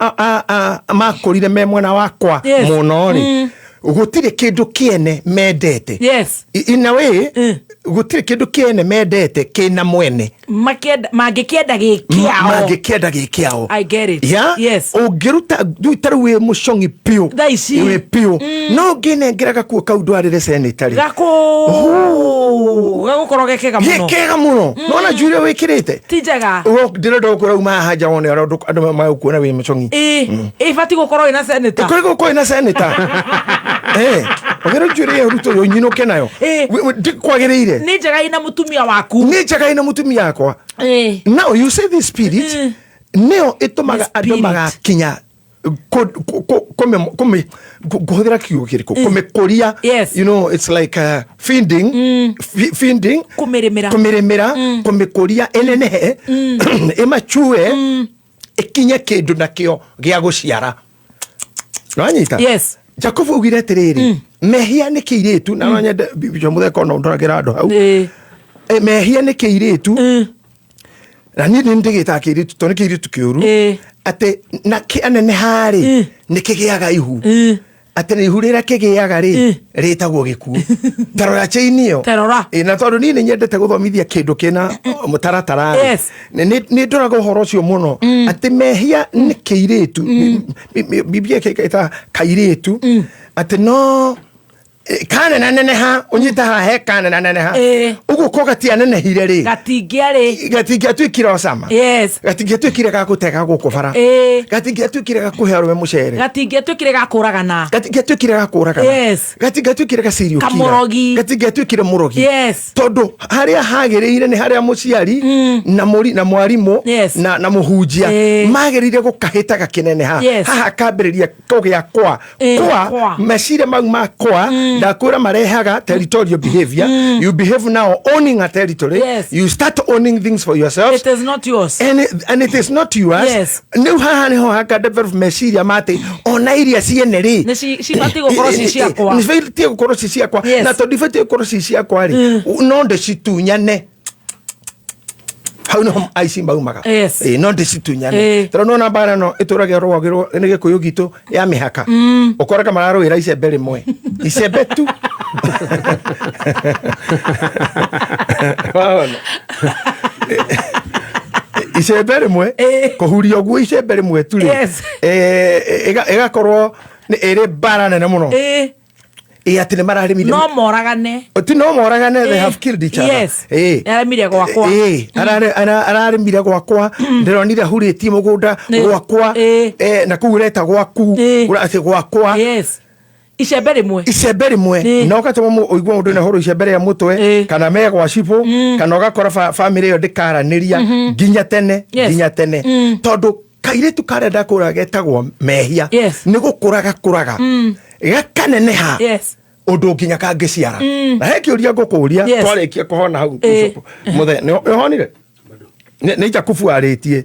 [SPEAKER 6] makũrire me mwena wakwa
[SPEAKER 10] Yes.
[SPEAKER 6] mũno rĩ, gũtirĩ kĩndũ kĩene mendete.
[SPEAKER 10] Yes.
[SPEAKER 6] In a way, gũtirĩ kĩndũ kĩene mendete kĩna mwene.
[SPEAKER 10] Makĩenda mangĩkĩenda gĩ kĩao.
[SPEAKER 6] Mangĩkĩenda gĩ kĩao.
[SPEAKER 10] I get it.
[SPEAKER 6] Ya?
[SPEAKER 10] Yes.
[SPEAKER 6] Ũngĩruta rĩu ta rĩu wĩ mũcong'i biũ,
[SPEAKER 10] Thaa ici.
[SPEAKER 6] wĩ biũ, no ũngĩnengera gakuo kau ndwarĩre seneta rĩ,
[SPEAKER 10] Gakũ. Gagũkorwo ge kega mũno.
[SPEAKER 6] gĩ kega mũno. Nona njuĩrĩ wĩkĩrĩte.
[SPEAKER 10] Ti njega.
[SPEAKER 6] Ndĩrenda gũkwĩra uma haha nja wone ũrĩa andũ magũkuona wĩ mũcong'i.
[SPEAKER 10] Ĩ. Ĩbatiĩ gũkorwo ĩna senator.
[SPEAKER 6] Ĩkorwo gũkorwo ĩna seneta. Ogera njuĩrĩ ĩyo rutwo ũnyinũke nayo.
[SPEAKER 10] Ĩ.
[SPEAKER 6] Ndikwagĩrĩire.
[SPEAKER 10] Nĩ njega ĩna mũtumia waku.
[SPEAKER 6] Nĩ njega ĩna mũtumia wakwa.
[SPEAKER 10] Ĩ.
[SPEAKER 6] Now you say this spirit nĩyo ĩtũmaga
[SPEAKER 10] The
[SPEAKER 6] andũ
[SPEAKER 10] spirit.
[SPEAKER 6] magakinya kũhũthĩra kiugo kĩrĩkũ, kũmĩkũria.
[SPEAKER 10] Yes.
[SPEAKER 6] You know, it's like feeding, feeding,
[SPEAKER 10] Kũmĩrĩmĩra.
[SPEAKER 6] kũmĩrĩmĩra, kũmĩkũria ĩnenehe, ĩmachue, ĩkinye kĩndũ nakĩo gĩa gũciara. Nĩwanyita?
[SPEAKER 10] Yes.
[SPEAKER 6] Jacob augire atĩrĩrĩ, mehia nĩ kĩirĩtu, na no nyende Bishop Mutheka ona ũndoragĩra andũ hau.
[SPEAKER 10] Ĩ.
[SPEAKER 6] Mehia nĩ kĩirĩtu, na niĩ nĩ ndĩgĩtaga kĩirĩtu tondũ nĩ kĩirĩtu kĩũru,
[SPEAKER 10] Ĩ.
[SPEAKER 6] atĩ na kĩaneneha rĩ, nĩ kĩgĩaga ihu, atĩ na ihu rĩrĩa kĩgĩaga rĩ, rĩtagwo gĩkuũ. Tarora chain ĩyo.
[SPEAKER 10] Tarora.
[SPEAKER 6] Ĩ, na tondũ niĩ nĩ nyendete gũthomithia kĩndũ kĩna mũtaratara rĩ,
[SPEAKER 10] Yes.
[SPEAKER 6] nĩ ndoraga ũhoro ũcio mũno, atĩ mehia nĩ kĩirĩtu. Biblia ĩtaga kairĩtu, atĩ no kanenaneneha ũnyite haha he kanenaneneha.
[SPEAKER 10] Ĩ.
[SPEAKER 6] Ũguo ko gatianenehire rĩ,
[SPEAKER 10] Gatingĩarĩ.
[SPEAKER 6] gatingĩatuĩkire Osama.
[SPEAKER 10] Yes.
[SPEAKER 6] Gatingĩatuĩkire ga gũtega gũkũ bara.
[SPEAKER 10] Ĩ.
[SPEAKER 6] Gatingĩatuĩkire ga kũhe arũme mũcere.
[SPEAKER 10] Gatingĩatuĩkire ga kũragana.
[SPEAKER 6] Gatingĩatuĩkire ga kũragana.
[SPEAKER 10] Yes.
[SPEAKER 6] Gatingĩatuĩkire ga serial killer.
[SPEAKER 10] Kamũrogi.
[SPEAKER 6] Gatingĩatuĩkire mũrogi.
[SPEAKER 10] Yes.
[SPEAKER 6] Tondũ harĩa hagĩrĩire nĩ harĩa mũciari na mũri na mwarimũ
[SPEAKER 10] Yes.
[SPEAKER 6] na mũhunjia
[SPEAKER 10] Ĩ.
[SPEAKER 6] magĩrĩire gũkahĩta gakĩneneha.
[SPEAKER 10] Yes.
[SPEAKER 6] Haha kambĩrĩria kũgĩa kwa.
[SPEAKER 10] Ĩ,
[SPEAKER 6] Kwa
[SPEAKER 10] kwa.
[SPEAKER 6] meciria mau ma kwa. Ndakwĩra marehaga territorial behavior. You behave now owning a territory. You start owning things for yourself.
[SPEAKER 10] It is not yours.
[SPEAKER 6] And it is not yours. Rĩu haha nĩho haka develop meciria ma atĩ ona iria ciene rĩ,
[SPEAKER 10] Nĩ cibatiĩ gũkorwo ci ciakwa.
[SPEAKER 6] Nĩcibatiĩ gũkorwo ci ciakwa. Na tondũ ibatiĩ gũkorwo ci ciakwa rĩ, no ndĩcitunyane. Hau nĩho aici maumaga. Ĩĩ, no ndĩcitunyane. Tondũ nona mbara ĩno ĩtũraga ĩrũagĩrwo nĩ gĩkũyũ gitũ ya mĩhaka, ũkoraga mararũĩra icembe rĩmwe, icembe tu. Wahona icembe rĩmwe kũhuria ũguo, icembe rĩmwe tu rĩ, ĩgakorwo nĩ ĩrĩ mbara nene mũno, ĩ atĩ nĩ mararĩmire.
[SPEAKER 10] No moragane.
[SPEAKER 6] Ti no moragane, they have killed each other.
[SPEAKER 10] Ararĩmire gwakwa.
[SPEAKER 6] Ĩ, ararĩmire gwakwa, ndĩronire hurĩtie mũgũnda gwakwa. Na kũu ũreta gwaku, atĩ gwakwa.
[SPEAKER 10] Icembe rĩmwe.
[SPEAKER 6] Icembe rĩmwe, na ũgatũma ũigue mũndũ nĩ ahũrwo icembe rĩa mũtwe kana me gwa cibũ, kana ũgakora bamĩrĩ ĩyo ndĩkaranĩria nginya tene, nginya tene, tondũ kairĩtu karenda kũra getagwo mehia nĩ gũkũra gakũraga, gakaneneha ũndũ nginya kangĩciara. Na he kĩũria ngũkũria. Twarĩkia kũhona hau, Bishop Mũthee, nĩ ũhonire? Nĩ Jakubu arĩtie.